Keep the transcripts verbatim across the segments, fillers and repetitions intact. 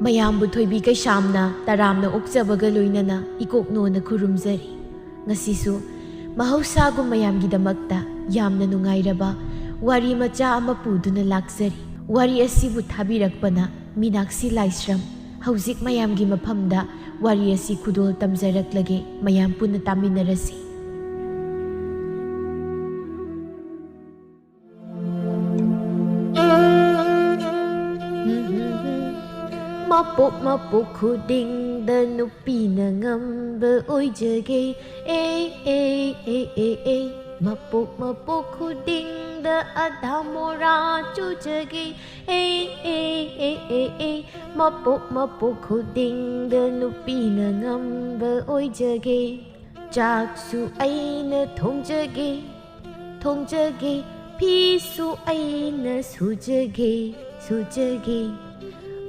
ꯃꯌꯥꯝꯕꯨ ꯊꯣꯏꯕꯤ ꯀꯩꯁꯥꯝꯅ ꯇꯔꯥꯝꯅ ꯑꯣꯛꯆꯕꯒ ꯂꯣꯏꯅꯅ ꯏꯀꯣꯛꯅꯣꯅ ꯈꯨꯔꯨꯝꯖꯔꯤ꯫ ꯉꯁꯤꯁꯨ ꯃꯍꯧꯁꯥꯒꯨꯝ ꯃꯌꯥꯝꯒꯤꯗꯃꯛꯇ ꯌꯥꯝꯅ ꯅꯨꯡꯉꯥꯏꯔꯕ ꯋꯥꯔꯤ ꯃꯆꯥ ꯑꯃ ꯄꯨꯗꯨꯅ ꯂꯥꯛꯆꯔꯤ꯫ ꯋꯥꯔꯤ ꯑꯁꯤꯕꯨ ꯊꯥꯕꯤꯔꯛꯄꯅ ꯃꯤꯅꯥꯛꯁꯤ ꯂꯥꯏꯁ꯭ꯔꯝ꯫ ꯍꯧꯖꯤꯛ ꯃꯌꯥꯝꯒꯤ ꯃꯐꯝꯗ ꯋꯥꯔꯤ ꯑꯁꯤ ꯈꯨꯗꯣꯜ ꯇꯝꯖꯔꯛꯂꯒꯦ, ꯃꯌꯥꯝ ꯄꯨꯟꯅ ꯇꯥꯃꯤꯟꯅꯔꯁꯤ꯫ ꯃꯄꯣꯛ ꯃꯄꯣꯛ ꯈꯨꯗꯤꯡꯗ ꯅꯨꯄꯤꯅ ꯉꯝꯕ ꯑꯣꯏꯖꯒꯦ꯫ ꯑꯦ, ꯑꯦ, ꯑꯦ, ꯑꯦ, ꯑꯦ꯫ ꯃꯄꯣꯛ ꯃꯄꯣꯛ ꯈꯨꯗꯤꯡꯗ ꯑꯙꯥ ꯃꯣꯔꯥ ꯆꯨꯖꯒꯦ꯫ ꯑꯦ, ꯑꯦ, ꯑꯦ, ꯑꯦ, ꯑꯦ꯫ ꯃꯄꯣꯛ ꯃꯄꯣꯛ ꯈꯨꯗꯤꯡꯗ ꯅꯨꯄꯤꯅ ꯉꯝꯕ ꯑꯣꯏꯖꯒꯦ꯫ ꯆꯥꯛꯁꯨ ꯑꯩꯅ ꯊꯣꯡꯖꯒꯦ, ꯊꯣꯡꯖꯒꯦ꯫ ꯐꯤꯁꯨ ꯑꯩꯅ ꯁꯨꯖꯒꯦ, ꯁꯨꯖꯒꯦ꯫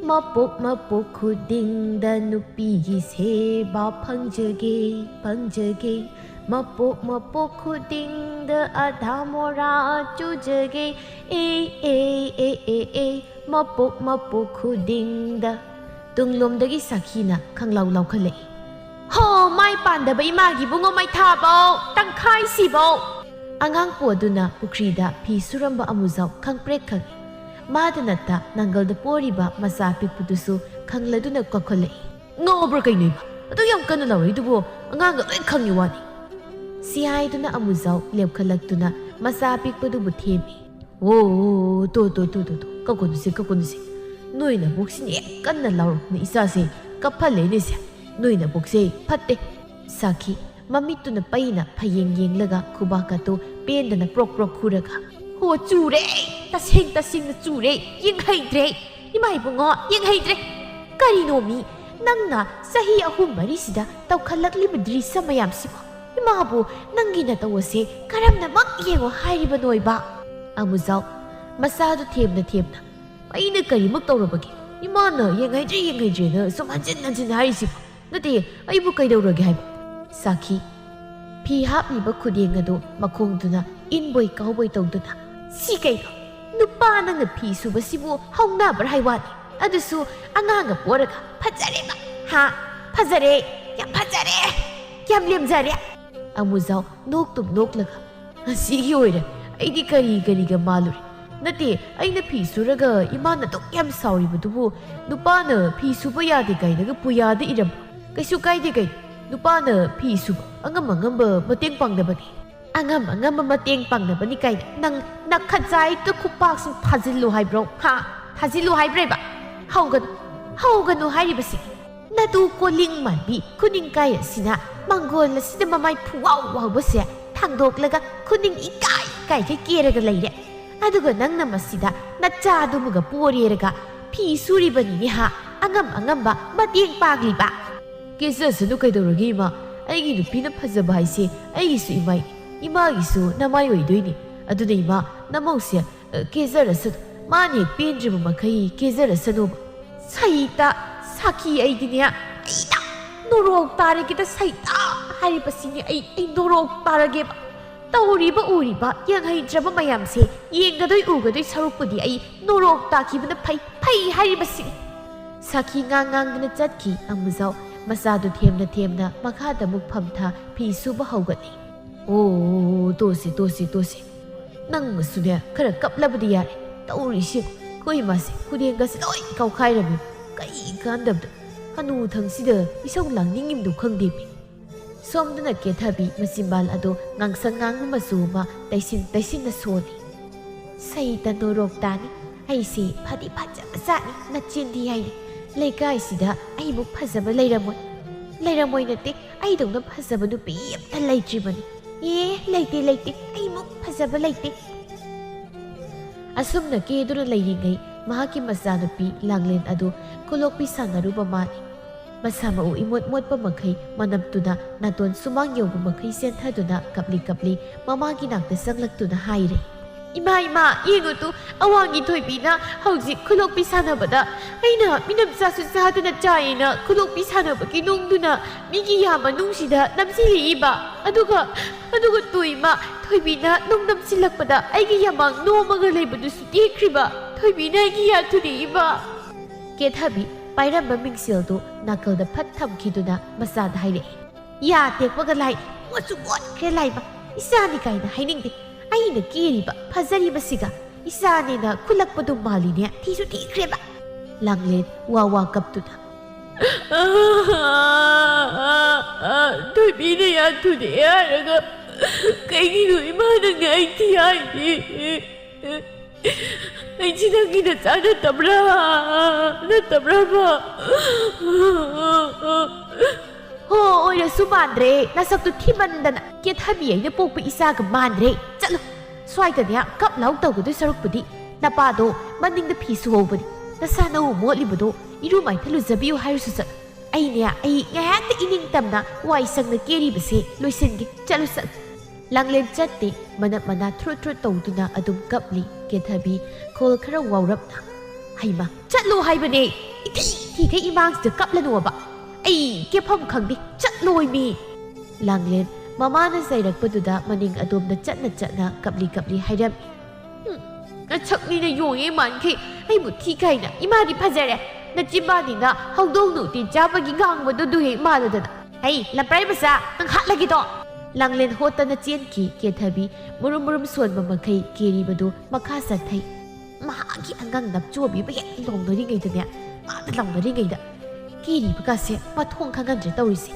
ꯃꯄꯣꯛ ꯃꯄꯣꯛ ꯈꯨꯗꯤꯡꯗ ꯅꯨꯄꯤꯒꯤ ꯁꯦꯕꯥ ꯐꯪꯖꯒꯦ, ꯐꯪꯖꯒꯦ꯫ ꯃꯄꯣꯛ ꯃꯄꯣꯛ ꯈꯨꯗꯤꯡꯗ ꯑꯙꯥ ꯃꯣꯔꯥ ꯆꯨꯖꯒꯦ꯫ ꯑꯦ, ꯑꯦ, ꯑꯦ, ꯑꯦ, ꯑꯦ꯫ ꯃꯄꯣꯛ ꯃꯄꯣꯛ ꯈꯨꯗꯤꯡꯗ꯫ ꯇꯨꯡꯂꯣꯝꯗꯒꯤ ꯁꯥꯈꯤꯅ ꯈꯪꯂꯥꯎ ꯂꯥꯎꯈꯠꯂꯛꯏ꯫ ꯍꯣ, ꯃꯥꯏ ꯄꯥꯟꯗꯕ ꯏꯃꯥꯒꯤ ꯏꯕꯨꯡꯉꯣ ꯃꯩꯊꯥꯕꯧ, ꯇꯪꯈꯥꯏ ꯁꯤꯕꯧ! ꯑꯉꯥꯡ ꯄꯣ ꯑꯗꯨꯅ ꯄꯨꯈ꯭ꯔꯤꯗ ꯐꯤ ꯁꯨꯔꯝꯕ ꯑꯃꯨꯖꯥꯎ ꯈꯪꯄ꯭ꯔꯦꯛ ꯈꯪꯏ꯫ ꯃꯥꯗ ꯅꯠꯇ ꯅꯪꯒꯜꯗ ꯄꯣꯔꯤꯕ ꯃꯆꯥ ꯑꯄꯤꯛꯄꯗꯨꯁꯨ ꯈꯪꯂꯗꯨꯅ ꯀꯥꯈꯠꯂꯛꯏ꯫ ꯉꯥꯎꯕ꯭ꯔꯥ ꯀꯩꯅꯣ ꯏꯃꯥ? ꯑꯗꯨ ꯌꯥꯝ ꯀꯟꯅ ꯂꯥꯎꯔꯛꯏꯗꯨꯕꯨ? ꯑꯉꯥꯡꯒ ꯂꯣꯏ ꯈꯪꯉꯤ ꯋꯥꯅꯤ꯫ ꯁꯤ ꯍꯥꯏꯗꯨꯅ ꯑꯃꯨꯖꯥꯎ ꯂꯦꯞꯈꯠꯂꯛꯇꯨꯅ ꯃꯆꯥ ꯑꯄꯤꯛꯄꯗꯨꯕꯨ ꯊꯦꯝꯃꯤ꯫ ꯑꯣ, ꯇꯣ, ꯇꯣ, ꯇꯣ, ꯇꯣ, ꯇꯣ, ꯀꯞꯀꯅꯨꯁꯦ, ꯀꯞꯀꯅꯨꯁꯦ꯫ ꯅꯣꯏ ꯅꯕꯣꯛꯁꯤꯅ ꯍꯦꯛ ꯀꯟꯅ ꯂꯥꯎꯔꯛꯇꯅ ꯏꯆꯥꯁꯦ ꯀꯞꯍꯜꯂꯦꯅꯦꯁꯦ꯫ ꯅꯣꯏ ꯅꯕꯣꯛꯁꯦ ꯐꯠꯇꯦ꯫ ꯁꯥꯈꯤ, ꯃꯃꯤꯠꯇꯨꯅ ꯄꯩꯅ ꯐꯌꯦꯡ ꯌꯦꯡꯂꯒ ꯈꯨꯕꯥꯛꯀꯗꯨ ꯄꯦꯟꯗꯅ ꯄ꯭ꯔꯣꯛ ꯄ꯭ꯔꯣꯛ ꯈꯨꯔꯒ, "ꯍꯣ, ꯆꯨꯔꯦ! ꯇꯁꯦꯡ ꯇꯁꯦꯡꯅ ꯆꯨꯔꯦ! ꯌꯦꯡꯍꯩꯗ꯭ꯔꯦ! ꯏꯃꯥ ꯏꯕꯨꯡꯉꯣ, ꯌꯦꯡꯍꯩꯗ꯭ꯔꯦ! ꯀꯔꯤꯅꯣꯃꯤ, ꯅꯪꯅ ꯆꯍꯤ ꯑꯍꯨꯝ ꯃꯔꯤꯁꯤꯗ ꯇꯧꯈꯠꯂꯛꯂꯤꯕ ꯗ꯭ꯔꯤꯁ ꯃꯌꯥꯝꯁꯤꯕꯨ? ꯏꯃꯥꯕꯨ ꯅꯪꯒꯤ ꯅꯇꯧ ꯑꯁꯦ ꯀꯔꯝꯅꯃꯛ ꯌꯦꯡꯉꯣ ꯍꯥꯏꯔꯤꯕꯅꯣꯏꯕ?" ꯑꯃꯨꯖꯥꯎ, ꯃꯆꯥꯗꯨ ꯊꯦꯝꯅ ꯊꯦꯝꯅ, "ꯑꯩꯅ ꯀꯔꯤꯃꯛ ꯇꯧꯔꯕꯒꯦ? ꯏꯃꯥꯅ ꯌꯦꯡꯍꯩꯗ꯭ꯔꯦ, ꯌꯦꯡꯍꯩꯗ꯭ꯔꯦꯅ ꯁꯨꯝ ꯍꯟꯖꯤꯟ ꯍꯟꯖꯤꯟ ꯍꯥꯏꯔꯤꯁꯤꯕꯨ? ꯅꯠꯇꯦ, ꯑꯩꯕꯨ ꯀꯩꯗꯧꯔꯒꯦ ꯍꯥꯏꯕ?" ꯁꯥꯈꯤ, ꯐꯤ ꯍꯥꯞꯂꯤꯕ ꯈꯨꯗꯦꯡ ꯑꯗꯨ ꯃꯈꯣꯡꯗꯨꯅ ꯏꯟꯕꯣꯏ ꯀꯥꯎꯕꯣꯏ ꯇꯧꯗꯨꯅ, "ꯁꯤ ꯀꯩꯅꯣ? ꯅꯨꯄꯥ ꯅꯪꯅ ꯐꯤ ꯁꯨꯕꯁꯤꯕꯨ ꯍꯧꯅꯕ꯭ꯔꯥ ꯍꯥꯏ ꯋꯥꯅꯤ? ꯑꯗꯨꯁꯨ ꯑꯉꯥꯡꯒ ꯄꯣꯔꯒ꯫ ꯐꯖꯔꯦꯕ꯫ ꯍꯥ? ꯐꯖꯔꯦ꯫ ꯌꯥꯝ ꯐꯖꯔꯦ꯫ ꯌꯥꯝ ꯂꯦꯝꯖꯔꯦ꯫" ꯑꯃꯨꯖꯥꯎ ꯅꯣꯛꯇꯨꯝ ꯅꯣꯛꯂꯒ, "ꯑꯁꯤꯒꯤ ꯑꯣꯏꯔꯦ꯫ ꯑꯩꯗꯤ ꯀꯔꯤ ꯀꯔꯤꯒ ꯃꯥꯜꯂꯨꯔꯦ꯫ ꯅꯠꯇꯦ, ꯑꯩꯅ ꯐꯤ ꯁꯨꯔꯒ ꯏꯃꯥꯅ ꯑꯗꯨꯛ ꯌꯥꯝ ꯁꯥꯎꯔꯤꯕꯗꯨꯕꯨ ꯅꯨꯄꯥꯅ ꯐꯤ ꯁꯨꯕ ꯌꯥꯗꯦ ꯀꯥꯏꯅꯒ ꯄꯨꯌꯥꯗ ꯏꯔꯝꯕ? ꯀꯩꯁꯨ ꯀꯥꯏꯗꯦ ꯀꯩꯅꯣ꯫ ꯅꯨꯄꯥꯅ ꯐꯤ ꯁꯨꯕ ꯑꯉꯝ ꯑꯉꯝꯕ ꯃꯇꯦꯡ ꯄꯥꯡꯅꯕꯅꯤ꯫" "ꯑꯉꯝ ꯑꯉꯝꯕ ꯃꯇꯦꯡ ꯄꯥꯡꯅꯕꯅꯤ ꯀꯥꯏꯅ ꯅꯪ ꯅꯈꯖꯥꯏꯗ ꯈꯨꯄꯥꯛꯁꯤꯡ ꯊꯥꯖꯤꯜꯂꯨ ꯍꯥꯏꯕ꯭ꯔꯣ? ꯍꯥ? ꯊꯥꯖꯤꯜꯂꯨ ꯍꯥꯏꯕ꯭ꯔꯦꯕ? ꯍꯧꯒꯅꯨ, ꯍꯧꯒꯅꯨ ꯍꯥꯏꯔꯤꯕꯁꯤ꯫ ꯅꯇꯨ ꯀꯣꯂꯤꯡ ꯃꯥꯟꯕꯤ ꯈꯨꯅꯤꯡ ꯀꯥꯏ ꯑꯁꯤꯅ ꯃꯪꯒꯣꯜ ꯑꯁꯤꯗ ꯃꯃꯥꯏ ꯐꯨꯋꯥꯎ ꯋꯥꯎꯕꯁꯦ ꯊꯥꯡꯗꯣꯛꯂꯒ ꯈꯨꯅꯤꯡ ꯏꯀꯥꯏ ꯀꯥꯏꯒꯩ ꯀꯦꯔꯒ ꯂꯩꯔꯦ꯫ ꯑꯗꯨꯒ ꯅꯪꯅ ꯃꯁꯤꯗ ꯅꯆꯥꯗꯨꯃꯒ ꯄꯣꯔꯦꯔꯒ ꯐꯤ ꯁꯨꯔꯤꯕꯅꯤꯅꯦ ꯍꯥ? ꯑꯉꯝ ꯑꯉꯝꯕ ꯃꯇꯦꯡ ꯄꯥꯡꯂꯤꯕ꯫" "ꯀꯦꯖꯁꯅꯨ ꯀꯩꯗꯧꯔꯒꯦ ꯏꯃꯥ? ꯑꯩꯒꯤ ꯅꯨꯄꯤꯅ ꯐꯖꯕ ꯍꯥꯏꯁꯦ ꯑꯩꯒꯤꯁꯨ ꯏꯃꯥꯏ, ꯏꯃꯥꯒꯤꯁꯨ ꯅꯃꯥꯏ ꯑꯣꯏꯗꯣꯏꯅꯤ꯫ ꯑꯗꯨꯅ ꯏꯃꯥ, ꯅꯃꯧꯁꯦ, ꯑ, ꯀꯦꯖꯔꯁꯅꯨ꯫ ꯃꯥꯅ ꯍꯦꯛ ꯄꯦꯟꯗ꯭ꯔꯤꯕ ꯃꯈꯩ ꯀꯦꯖꯔꯁꯅꯨꯕ꯫" "ꯁꯩꯇ, ꯁꯥꯈꯤ ꯑꯩꯗꯤꯅꯦ, ꯑꯩꯅ ꯅꯣꯔꯣꯛ ꯇꯥꯔꯒꯦꯗ ꯁꯩꯇ ꯍꯥꯏꯔꯤꯕꯁꯤꯅꯦ꯫ ꯑꯩ, ꯑꯩ ꯅꯣꯔꯣꯛ ꯇꯥꯔꯒꯦꯕ꯫ ꯇꯧꯔꯤꯕ ꯎꯔꯤꯕ ꯌꯦꯡꯍꯩꯗ꯭ꯔꯕ ꯃꯌꯥꯝꯁꯦ ꯌꯦꯡꯒꯗꯣꯏ ꯎꯒꯗꯣꯏ ꯁꯔꯨꯛꯄꯨꯗꯤ ꯑꯩ ꯅꯣꯔꯣꯛ ꯇꯥꯈꯤꯕꯅ ꯐꯩ, ꯐꯩ ꯍꯥꯏꯔꯤꯕꯁꯤꯅꯤ꯫" ꯁꯥꯈꯤ ꯉꯥꯡ ꯉꯥꯡꯗꯨꯅ ꯆꯠꯈꯤ ꯑꯃꯨꯖꯥꯎ꯫ ꯃꯆꯥꯗꯨ ꯊꯦꯝꯅ ꯊꯦꯝꯅ ꯃꯈꯥꯗ ꯑꯃꯨꯛ ꯐꯝꯊ ꯐꯤ ꯁꯨꯕ ꯍꯧꯒꯠꯂꯤ꯫ "ꯑꯣ, ꯇꯣꯁꯦ, ꯇꯣꯁꯦ, ꯇꯣꯁꯦ꯫ ꯅꯪꯅꯁꯨꯅꯦ ꯈꯔ ꯀꯞꯂꯕꯗꯤ ꯌꯥꯔꯦ꯫ ꯇꯧꯔꯤꯁꯤ ꯑꯩꯈꯣꯏ ꯏꯃꯥꯁꯦ ꯈꯨꯗꯦꯡꯒꯁꯦ ꯂꯣꯏ ꯀꯥꯎꯈꯥꯏꯔꯝꯃꯤ꯫ ꯀꯩ ꯀꯥꯟꯗꯕꯗ ꯍꯅꯨ ꯊꯪꯁꯤꯗ ꯏꯁꯧ ꯂꯥꯡꯅꯤꯡꯉꯤꯕꯅꯣ ꯈꯪꯗꯦꯃꯤ꯫" ꯁꯣꯝꯗꯅ ꯀꯦꯊꯕꯤ ꯃꯆꯤꯝꯕꯥꯜ ꯑꯗꯨ ꯉꯥꯡꯁꯪ ꯉꯥꯡꯕ ꯃꯆꯨ ꯑꯃ ꯇꯩꯁꯤꯟ ꯇꯩꯁꯤꯟꯅ ꯁꯣꯜꯂꯤ꯫ "ꯁꯩꯇ ꯅꯣꯔꯣꯛ ꯇꯥꯅꯤ꯫ ꯑꯩꯁꯤ ꯐꯗꯤ ꯐꯖꯕ ꯖꯥꯠꯅꯤ, ꯅꯆꯤꯟꯗꯤ ꯍꯥꯏꯅꯤ꯫ ꯂꯩꯀꯥꯏꯁꯤꯗ ꯑꯩꯃꯨꯛ ꯐꯖꯕ ꯂꯩꯔꯝꯃꯣꯏ꯫ ꯂꯩꯔꯝꯃꯣꯏ ꯅꯠꯇꯦ, ꯑꯩꯗꯧꯅ ꯐꯖꯕ ꯅꯨꯄꯤ ꯑꯝꯇ ꯂꯩꯇ꯭ꯔꯤꯕꯅꯤ꯫ ꯑꯦ, ꯂꯩꯇꯦ, ꯂꯩꯇꯦ, ꯑꯩꯃꯨꯛ ꯐꯖꯕ ꯂꯩꯇꯦ꯫" ꯑꯁꯨꯝꯅ ꯀꯦꯗꯨꯅ ꯂꯩꯔꯤꯉꯩ ꯃꯍꯥꯛꯀꯤ ꯃꯆꯥꯅꯨꯄꯤ ꯂꯥꯡꯂꯦꯟ ꯑꯗꯨ ꯈꯨꯂꯣꯛꯄꯤ ꯁꯥꯟꯅꯔꯨꯕ ꯃꯥꯜꯂꯤ꯫ ꯃꯁꯥ ꯃꯎ ꯏꯃꯣꯠ ꯃꯣꯠꯄ ꯃꯈꯩ ꯃꯅꯞꯇꯨꯅ ꯅꯥꯇꯣꯟ ꯁꯨꯃꯥꯡ ꯌꯧꯕ ꯃꯈꯩ ꯆꯦꯟꯊꯗꯨꯅ ꯀꯞꯂꯤ ꯀꯞꯂꯤ ꯃꯃꯥꯒꯤ ꯅꯥꯛꯇ ꯆꯪꯂꯛꯇꯨꯅ ꯍꯥꯏꯔꯦ꯫ "ꯏꯃꯥ, ꯏꯃꯥ, ꯌꯦꯡꯉꯨ ꯇꯨ, ꯑꯋꯥꯡꯒꯤ ꯊꯣꯏꯕꯤꯅ ꯍꯧꯖꯤꯛ ꯈꯨꯂꯣꯛꯄꯤ ꯁꯥꯟꯅꯕꯗ ꯑꯩꯅ ꯃꯤꯅꯝ ꯆꯥꯁꯨ ꯆꯥꯗꯅ ꯆꯥꯏꯌꯦꯅ ꯈꯨꯂꯣꯛꯄꯤ ꯁꯥꯟꯅꯕꯒꯤ ꯅꯨꯡꯗꯨꯅ ꯃꯤꯒꯤ ꯌꯥ ꯃꯅꯨꯡꯁꯤꯗ ꯅꯝꯁꯤꯜꯂꯛꯏꯕ꯫ ꯑꯗꯨꯒ, ꯑꯗꯨꯒ ꯇꯨ ꯏꯃꯥ, ꯊꯣꯏꯕꯤꯅ ꯅꯨꯡ ꯅꯝꯁꯤꯜꯂꯛꯄꯗ ꯑꯩꯒꯤ ꯌꯥꯃꯥꯡ ꯅꯣꯝꯃꯒ ꯂꯩꯕꯗꯨꯁꯨ ꯇꯦꯛꯈ꯭ꯔꯤꯕ꯫ ꯊꯣꯏꯕꯤꯅ ꯑꯩꯒꯤ ꯌꯥ ꯊꯨꯗꯦꯛꯏꯕ꯫" ꯀꯦꯊꯕꯤ ꯄꯥꯏꯔꯝꯕ ꯃꯤꯡꯁꯦꯜꯗꯨ ꯅꯥꯀꯜꯗ ꯐꯠ ꯊꯝꯈꯤꯗꯨꯅ ꯃꯆꯥꯗ ꯍꯥꯏꯔꯛꯏ꯫ "ꯌꯥ ꯇꯦꯛꯄꯒ ꯂꯥꯏ, ꯃꯣꯠꯁꯨ ꯃꯣꯠꯈ꯭ꯔꯦ ꯂꯥꯏꯕ꯫ ꯏꯆꯥꯅꯤ ꯀꯥꯏꯅ ꯍꯥꯏꯅꯤꯡꯗꯦ꯫ ꯑꯩꯅ ꯀꯦꯔꯤꯕ, ꯐꯖꯔꯤꯕꯁꯤꯒ ꯏꯆꯥꯅꯦꯅ ꯈꯨꯜꯂꯛꯄꯗꯨ ꯃꯥꯜꯂꯤꯅꯦ, ꯊꯤꯁꯨ ꯊꯤꯈ꯭ꯔꯦꯕ꯫" ꯂꯥꯡꯂꯦꯟ ꯋꯥ ꯋꯥ ꯀꯞꯇꯨꯅ꯫ "ꯊꯣꯏꯕꯤꯅ ꯌꯥ ꯊꯨꯗꯦꯛꯑꯦ ꯍꯥꯏꯔꯒ ꯀꯩꯒꯤꯅꯣ ꯏꯃꯥꯅ ꯉꯥꯏ ꯊꯤ ꯍꯥꯏꯗꯤ? ꯑꯩꯁꯤ ꯅꯪꯒꯤ ꯅꯆꯥ ꯅꯠꯇꯕ꯭ꯔꯥ? ꯅꯠꯇꯕ꯭ꯔꯥꯕ?" "ꯍꯣ, ꯑꯣꯏꯔꯁꯨ ꯃꯥꯟꯗ꯭ꯔꯦ꯫ ꯅꯁꯛꯇꯨ ꯊꯤꯃꯟꯗꯅ ꯀꯦꯊꯕꯤ ꯑꯩꯅ ꯄꯣꯛꯄ ꯏꯆꯥꯒ ꯃꯥꯟꯗ꯭ꯔꯦ꯫ ꯆꯠꯂꯨ, ꯁ꯭ꯋꯥꯏꯗꯅꯦ ꯀꯞ ꯂꯥꯎ ꯇꯧꯒꯗꯣꯏ ꯁꯔꯨꯛꯄꯨꯗꯤ ꯅꯄꯥꯗꯣ ꯃꯅꯤꯡꯗ ꯐꯤ ꯁꯨꯍꯧꯕꯅꯤ꯫ ꯅꯁꯥ ꯅꯎ ꯃꯣꯠꯂꯤꯕꯗꯣ ꯏꯔꯨ ꯃꯥꯏꯊ ꯂꯨꯖꯕꯤꯌꯨ ꯍꯥꯏꯔꯨꯁꯨ ꯆꯠꯂꯨ꯫ ꯑꯩꯅꯦ, ꯑꯩ ꯉꯥꯏꯍꯥꯛꯇ ꯏꯅꯤꯡ ꯇꯝꯅ ꯋꯥꯏ ꯁꯪꯅ ꯀꯦꯔꯤꯕꯁꯦ ꯂꯣꯏꯁꯤꯟꯒꯦ꯫ ꯆꯠꯂꯨ, ꯆꯠꯂꯨ꯫" ꯂꯥꯡꯂꯦꯟ ꯆꯠꯇꯦ꯫ ꯃꯅꯞ ꯃꯅꯥ ꯊ꯭ꯔꯨꯠ ꯊ꯭ꯔꯨꯠ ꯇꯧꯗꯨꯅ ꯑꯗꯨꯝ ꯀꯞꯂꯤ꯫ ꯀꯦꯊꯕꯤ ꯈꯣꯜ ꯈꯔ ꯋꯥꯎꯔꯞꯅ, "ꯍꯩꯃꯥ, ꯆꯠꯂꯣ ꯍꯥꯏꯕꯅꯦ, ꯏꯊꯤ ꯊꯤꯈꯩ ꯏꯃꯥꯡꯁꯤꯗ ꯀꯞꯂꯅꯣꯕ꯫ ꯑꯩ ꯀꯦꯐꯝ ꯈꯪꯗꯦ, ꯆꯠꯂꯣꯏ ꯃꯤ꯫" ꯂꯥꯡꯂꯦꯟ ꯃꯃꯥꯅ ꯆꯩꯔꯛꯄꯗꯨꯗ ꯃꯅꯤꯡ ꯑꯗꯣꯝꯗ ꯆꯠꯅ ꯆꯠꯅ ꯀꯞꯂꯤ ꯀꯞꯂꯤ ꯍꯥꯏꯔꯝꯃꯤ꯫ "ꯍꯨꯝ, ꯅꯁꯛꯅꯤꯅ ꯌꯣꯡꯉꯦ ꯃꯥꯟꯈꯩ ꯑꯩꯕꯨ ꯊꯤ ꯀꯥꯏꯅ꯫ ꯏꯃꯥꯗꯤ ꯐꯖꯔꯦ, ꯅꯆꯤꯟꯕꯥꯟꯅꯤꯅ ꯍꯧꯗꯣꯡ ꯅꯨꯡꯇꯤ ꯆꯥꯕꯒꯤ ꯉꯥꯡꯕꯗꯨ ꯑꯗꯨ ꯍꯦꯛ ꯃꯥꯜꯂꯗꯅ꯫ ꯍꯩ, ꯂꯝꯄ꯭ꯔꯥꯏ ꯃꯆꯥ, ꯅꯪ ꯍꯥꯠꯂꯒꯦꯗꯣ!" ꯂꯥꯡꯂꯦꯟ ꯍꯣꯠꯇꯅ ꯆꯦꯟꯈꯤ꯫ ꯀꯦꯊꯕꯤ ꯃꯨꯔꯨꯝ ꯃꯨꯔꯨꯝ ꯁꯣꯟꯕ ꯃꯈꯩ ꯀꯦꯔꯤꯕꯗꯨ ꯃꯈꯥ ꯆꯠꯊꯩ꯫ ꯃꯍꯥꯛꯀꯤ ꯑꯉꯥꯡ ꯅꯞꯆꯣꯕꯤꯕ ꯍꯦꯛ ꯂꯥꯎꯅꯔꯤꯉꯩꯗꯅꯦ, ꯃꯥꯗ ꯂꯥꯎꯅꯔꯤꯉꯩꯗ ꯀꯦꯔꯤꯕꯒꯥꯁꯦ ꯃꯊꯣꯡ ꯈꯪꯍꯟꯗ꯭ꯔꯦ ꯇꯧꯔꯤꯁꯦ꯫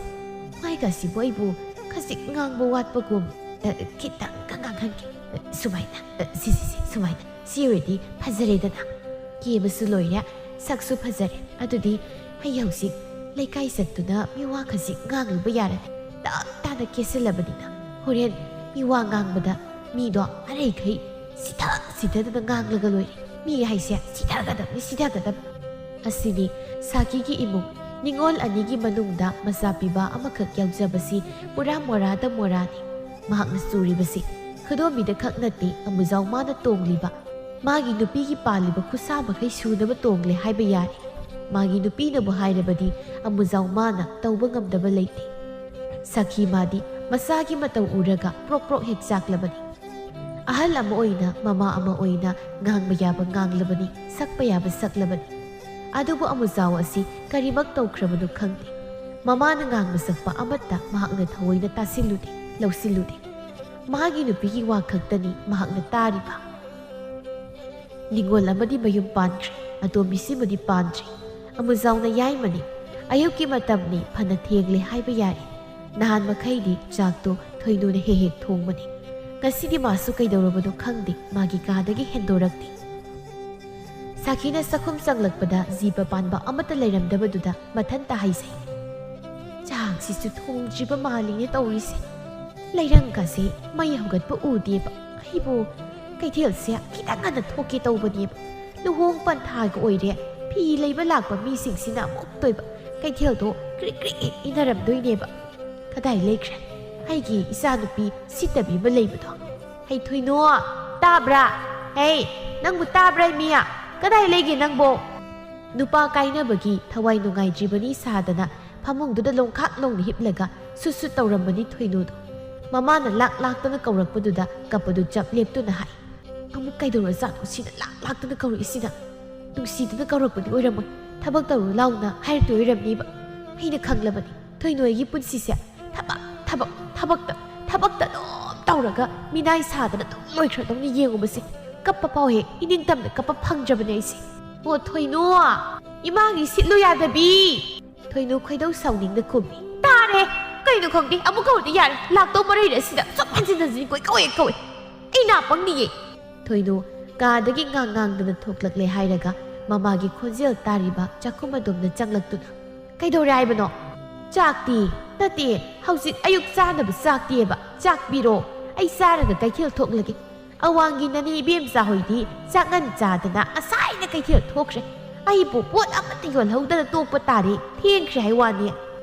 ꯃꯥꯏꯒꯥꯁꯤꯕꯨ ꯑꯩꯕꯨ ꯈꯖꯤꯛ ꯉꯥꯡꯕ ꯋꯥꯠꯄꯒꯨꯝ, ꯑ, ꯈꯤꯇꯪꯒ ꯉꯥꯡꯍꯟꯒꯦ꯫ ꯑ, ꯁꯨꯃꯥꯏꯅ, ꯑ, ꯁꯤ, ꯁꯤ, ꯁꯤ, ꯁꯨꯃꯥꯏꯅ꯫ ꯁꯤ ꯑꯣꯏꯔꯗꯤ ꯐꯖꯔꯦꯗꯅ꯫ ꯀꯦꯕꯁꯨ ꯂꯣꯏꯔꯦ, ꯁꯛꯁꯨ ꯐꯖꯔꯦ꯫ ꯑꯗꯨꯗꯤ ꯑꯩ ꯍꯧꯖꯤꯛ ꯂꯩꯀꯥꯏ ꯆꯠꯇꯨꯅ ꯃꯤꯋꯥ ꯈꯖꯤꯛ ꯉꯥꯡꯂꯨꯕ ꯌꯥꯔꯅꯤ꯫ ꯇꯞ ꯇꯥꯅ ꯀꯦꯁꯤꯜꯂꯕꯅꯤꯅ ꯍꯣꯔꯦꯟ ꯃꯤꯋꯥ ꯉꯥꯡꯕꯗ ꯃꯤꯗꯣ ꯑꯔꯩꯈꯩ ꯁꯤꯊ ꯁꯤꯊꯗꯅ ꯉꯥꯡꯂꯒ ꯂꯣꯏꯔꯦ꯫ ꯃꯤ ꯍꯥꯏꯁꯦ ꯁꯤꯊꯒꯗꯕꯅꯤ, ꯁꯤꯊꯒꯗꯕꯅꯤ꯫ ꯑꯁꯤꯅꯤ ꯁꯥꯈꯤꯒꯤ ꯏꯃꯨꯡ꯫ ꯅꯤꯉꯣꯜ ꯑꯅꯤꯒꯤ ꯃꯅꯨꯡꯗ ꯃꯆꯥ ꯄꯤꯕ ꯑꯃꯈꯛ ꯌꯥꯎꯖꯕꯁꯤ ꯄꯨꯔꯥ ꯃꯣꯔꯥꯗ ꯃꯣꯔꯥꯅꯤ꯫ ꯃꯍꯥꯛꯅ ꯆꯨꯔꯤꯕꯁꯤ ꯈꯨꯗꯣꯝꯕꯤꯗ ꯈꯛ ꯅꯠꯇꯦ ꯑꯃꯨꯖꯥꯎ ꯃꯥꯅ ꯇꯣꯡꯂꯤꯕ, ꯃꯥꯒꯤ ꯅꯨꯄꯤꯒꯤ ꯄꯥꯜꯂꯤꯕ ꯈꯨꯠꯁꯥ ꯃꯈꯩ ꯁꯨꯅꯕ ꯇꯣꯡꯂꯦ ꯍꯥꯏꯕ ꯌꯥꯔꯦ꯫ ꯃꯥꯒꯤ ꯅꯨꯄꯤꯅꯕꯨ ꯍꯥꯏꯔꯕꯗꯤ ꯑꯃꯨꯖꯥꯎ ꯃꯥꯅ ꯇꯧꯕ ꯉꯝꯗꯕ ꯂꯩꯇꯦ꯫ ꯁꯈꯤ ꯃꯥꯗꯤ ꯃꯆꯥꯒꯤ ꯃꯇꯧ ꯎꯔꯒ ꯄ꯭ꯔꯣꯛ ꯄ꯭ꯔꯣꯛ ꯍꯦꯛ ꯆꯥꯛꯂꯕꯅꯤ꯫ ꯑꯍꯜ ꯑꯃ ꯑꯣꯏꯅ, ꯃꯃꯥ ꯑꯃ ꯑꯣꯏꯅ ꯉꯥꯡꯕ ꯌꯥꯕ ꯉꯥꯡꯂꯕꯅꯤ, ꯁꯛꯄ ꯌꯥꯕ ꯁꯛꯂꯕꯅꯤ꯫ ꯑꯗꯨꯕꯨ ꯑꯃꯨꯖꯥꯎ ꯑꯁꯤ ꯀꯔꯤꯃꯛ ꯇꯧꯈ꯭ꯔꯕꯅꯣ ꯈꯪꯗꯦ꯫ ꯃꯃꯥꯅ ꯉꯥꯡꯕ ꯁꯛꯄ ꯑꯃꯠꯇ ꯃꯍꯥꯛꯅ ꯊꯑꯣꯏꯅ ꯇꯥꯁꯤꯜꯂꯨꯗꯦ, ꯂꯧꯁꯤꯜꯂꯨꯗꯦ꯫ ꯃꯍꯥꯛꯀꯤ ꯅꯨꯄꯤꯒꯤ ꯋꯥ ꯈꯛꯇꯅꯤ ꯃꯍꯥꯛꯅ ꯇꯥꯔꯤꯕ꯫ ꯅꯤꯡꯉꯣꯜ ꯑꯃꯗꯤ ꯃꯌꯨꯝ ꯄꯥꯟꯈ꯭ꯔꯦ, ꯑꯇꯣꯝꯕꯤꯁꯤꯃꯗꯤ ꯄꯥꯟꯗ꯭ꯔꯤ꯫ ꯑꯃꯨꯖꯥꯎꯅ ꯌꯥꯏꯃꯅꯤ꯫ ꯑꯌꯨꯛꯀꯤ ꯃꯇꯝꯅꯤ, ꯐꯅ ꯊꯦꯡꯂꯦ ꯍꯥꯏꯕ ꯌꯥꯔꯦ꯫ ꯅꯍꯥꯟ ꯃꯈꯩꯗꯤ ꯆꯥꯛꯇꯣ ꯊꯣꯏꯅꯨꯅ ꯍꯦꯛ ꯍꯦꯛ ꯊꯣꯡꯕꯅꯤ꯫ ꯉꯁꯤꯗꯤ ꯃꯥꯁꯨ ꯀꯩꯗꯧꯔꯕꯅꯣ ꯈꯪꯗꯦ, ꯃꯥꯒꯤ ꯀꯥꯗꯒꯤ ꯍꯦꯟꯗꯣꯔꯛꯇꯦ꯫ ꯁꯥꯈꯤꯅ ꯆꯥꯛꯈꯨꯝ ꯆꯪꯂꯛꯄꯗ ꯖꯤꯕ ꯄꯥꯟꯕ ꯑꯃꯠꯇ ꯂꯩꯔꯝꯗꯕꯗꯨꯗ ꯃꯊꯟꯇ ꯍꯥꯏꯖꯩ꯫ "ꯆꯥꯛꯁꯤꯁꯨ ꯊꯣꯡꯗ꯭ꯔꯤꯕ ꯃꯥꯜꯂꯤꯅꯦ ꯇꯧꯔꯤꯁꯦ꯫ ꯂꯩꯔꯪꯒꯁꯦ ꯃꯩ ꯍꯧꯒꯠꯄ ꯎꯗꯦꯕ꯫ ꯑꯩꯕꯨ ꯀꯩꯊꯦꯜꯁꯦ ꯈꯤꯇꯪ ꯉꯟꯅ ꯊꯣꯛꯀꯦ ꯇꯧꯕꯅꯦꯕ꯫ ꯂꯨꯍꯣꯡ ꯄꯟꯊꯥꯒ ꯑꯣꯏꯔꯦ, ꯐꯤ ꯂꯩꯕ ꯂꯥꯛꯄ ꯃꯤꯁꯤꯡꯁꯤꯅ ꯑꯃꯨꯛꯇꯣꯏꯕ ꯀꯩꯊꯦꯜꯗꯣ ꯀ꯭ꯔꯤꯛ ꯀ꯭ꯔꯤꯛ ꯏꯟꯅꯔꯝꯗꯣꯏꯅꯦꯕ꯫ ꯀꯗꯥꯏ ꯂꯩꯈ꯭ꯔꯦ ꯑꯩꯒꯤ ꯏꯆꯥꯅꯨꯄꯤ ꯁꯤꯠꯇꯕꯤ ꯑꯃ ꯂꯩꯕꯗꯣ? ꯍꯩ ꯊꯣꯏꯅꯣ, ꯇꯥꯕ꯭ꯔꯥ? ꯍꯩ, ꯅꯪꯕꯨ ꯇꯥꯕ꯭ꯔꯥ ꯃꯤꯌꯥ? ꯀꯗꯥꯏ ꯂꯩꯒꯦ ꯅꯪꯕꯣ?" ꯅꯨꯄꯥ ꯀꯥꯏꯅꯕꯒꯤ ꯊꯋꯥꯏ ꯅꯨꯡꯉꯥꯏꯗ꯭ꯔꯤꯕꯅꯤ ꯁꯥꯗꯅ ꯐꯃꯨꯡꯗꯨꯗ ꯂꯣꯡꯈꯥꯛ ꯂꯣꯡꯅ ꯍꯤꯞꯂꯒ ꯁꯨꯠ ꯁꯨꯠ ꯇꯧꯔꯝꯕꯅꯤ ꯊꯣꯏꯅꯨꯗꯣ꯫ ꯃꯃꯥꯅ ꯂꯥꯛ ꯂꯥꯛꯇꯅ ꯀꯧꯔꯛꯄꯗꯨꯗ ꯀꯞꯄꯗꯨ ꯆꯞ ꯂꯦꯞꯇꯨꯅ ꯍꯥꯏ꯫ "ꯑꯃꯨꯛ ꯀꯩꯗꯧꯔꯖꯥꯠꯅꯣ ꯁꯤꯅ ꯂꯥꯛ ꯂꯥꯛꯇꯅ ꯀꯧꯔꯛꯏꯁꯤꯅ? ꯅꯨꯡꯁꯤꯗꯨꯅ ꯀꯧꯔꯛꯄꯗꯤ ꯑꯣꯏꯔꯝꯃꯣꯏ, ꯊꯕꯛ ꯇꯧꯔꯨ ꯂꯥꯎꯅ ꯍꯥꯏꯔꯛꯇꯣꯏ ꯑꯣꯏꯔꯝꯅꯤꯕ꯫ ꯑꯩꯅ ꯈꯪꯂꯕꯅꯤ ꯊꯣꯏꯅꯣꯏꯒꯤ ꯄꯨꯟꯁꯤꯁꯦ ꯊꯕꯛ, ꯊꯕꯛ, ꯊꯕꯛꯇ, ꯊꯕꯛꯇ ꯑꯗꯨꯝ ꯇꯧꯔꯒ ꯃꯤꯅꯥꯏ ꯁꯥꯗꯅ ꯑꯗꯨꯝ ꯂꯣꯏꯈ꯭ꯔꯗꯧꯅꯤ ꯌꯦꯡꯉꯨꯕꯁꯦ꯫ ꯀꯞꯄ ꯐꯥꯎ ꯍꯦꯛ ꯏꯅꯤꯡꯇꯝꯅ ꯀꯞꯄ ꯐꯪꯗ꯭ꯔꯕꯅꯦ ꯑꯩꯁꯦ꯫ ꯑꯣ ꯊꯣꯏꯅꯣ, ꯏꯃꯥꯒꯤ ꯁꯤꯠꯂꯨ ꯌꯥꯗꯕꯤ!" ꯊꯣꯏꯅꯨ ꯈꯣꯏꯗꯧ ꯁꯥꯎꯅꯤꯡꯅ ꯈꯨꯝꯃꯤ꯫ "ꯇꯥꯔꯦ! ꯀꯩꯅꯣ ꯈꯪꯗꯦ, ꯑꯃꯨꯛ ꯀꯧꯔꯗꯤ ꯌꯥꯔꯦ꯫ ꯂꯥꯛꯇꯧ ꯃꯔꯩꯔꯦ ꯑꯁꯤꯗ꯫ ꯁꯨꯝ ꯍꯟꯖꯤꯟ ꯍꯟꯖꯤꯟ ꯀꯣꯏ ꯀꯧꯋꯦ ꯀꯧꯋꯦ꯫ ꯑꯩ ꯅꯥ ꯄꯪꯅꯤꯌꯦ!" ꯊꯣꯏꯅꯨ ꯀꯥꯗꯒꯤ ꯉꯥꯡ ꯉꯥꯡꯗꯅ ꯊꯣꯛꯂꯛꯂꯦ ꯍꯥꯏꯔꯒ ꯃꯃꯥꯒꯤ ꯈꯣꯟꯖꯦꯜ ꯇꯥꯔꯤꯕ ꯆꯥꯛꯈꯨꯝ ꯑꯗꯣꯝꯗ ꯆꯪꯂꯛꯇꯨꯅ, "ꯀꯩꯗꯧꯔꯦ ꯍꯥꯏꯕꯅꯣ?" "ꯆꯥꯛꯇꯤ? ꯅꯠꯇꯦ, ꯍꯧꯖꯤꯛ ꯑꯌꯨꯛ ꯆꯥꯅꯕ ꯆꯥꯛꯇꯤꯑꯕ꯫ ꯆꯥꯛ ꯄꯤꯔꯣ, ꯑꯩ ꯆꯥꯔꯒ ꯀꯩꯊꯦꯜ ꯊꯣꯛꯂꯒꯦ꯫ ꯑꯋꯥꯡꯒꯤ ꯅꯅꯦ ꯏꯕꯦꯝꯆꯥ ꯍꯣꯏꯗꯤ ꯆꯥꯛ ꯉꯟ ꯆꯥꯗꯅ ꯉꯁꯥꯏꯅ ꯀꯩꯊꯦꯜ ꯊꯣꯛꯈ꯭ꯔꯦ꯫ ꯑꯩꯕꯨ ꯄꯣꯠ ꯑꯃꯠꯇ ꯌꯣꯜꯍꯧꯗꯅ ꯇꯣꯛꯄ ꯇꯥꯔꯦ꯫ ꯊꯦꯡꯈ꯭ꯔꯦ ꯍꯥꯏ ꯋꯥꯅꯤ꯫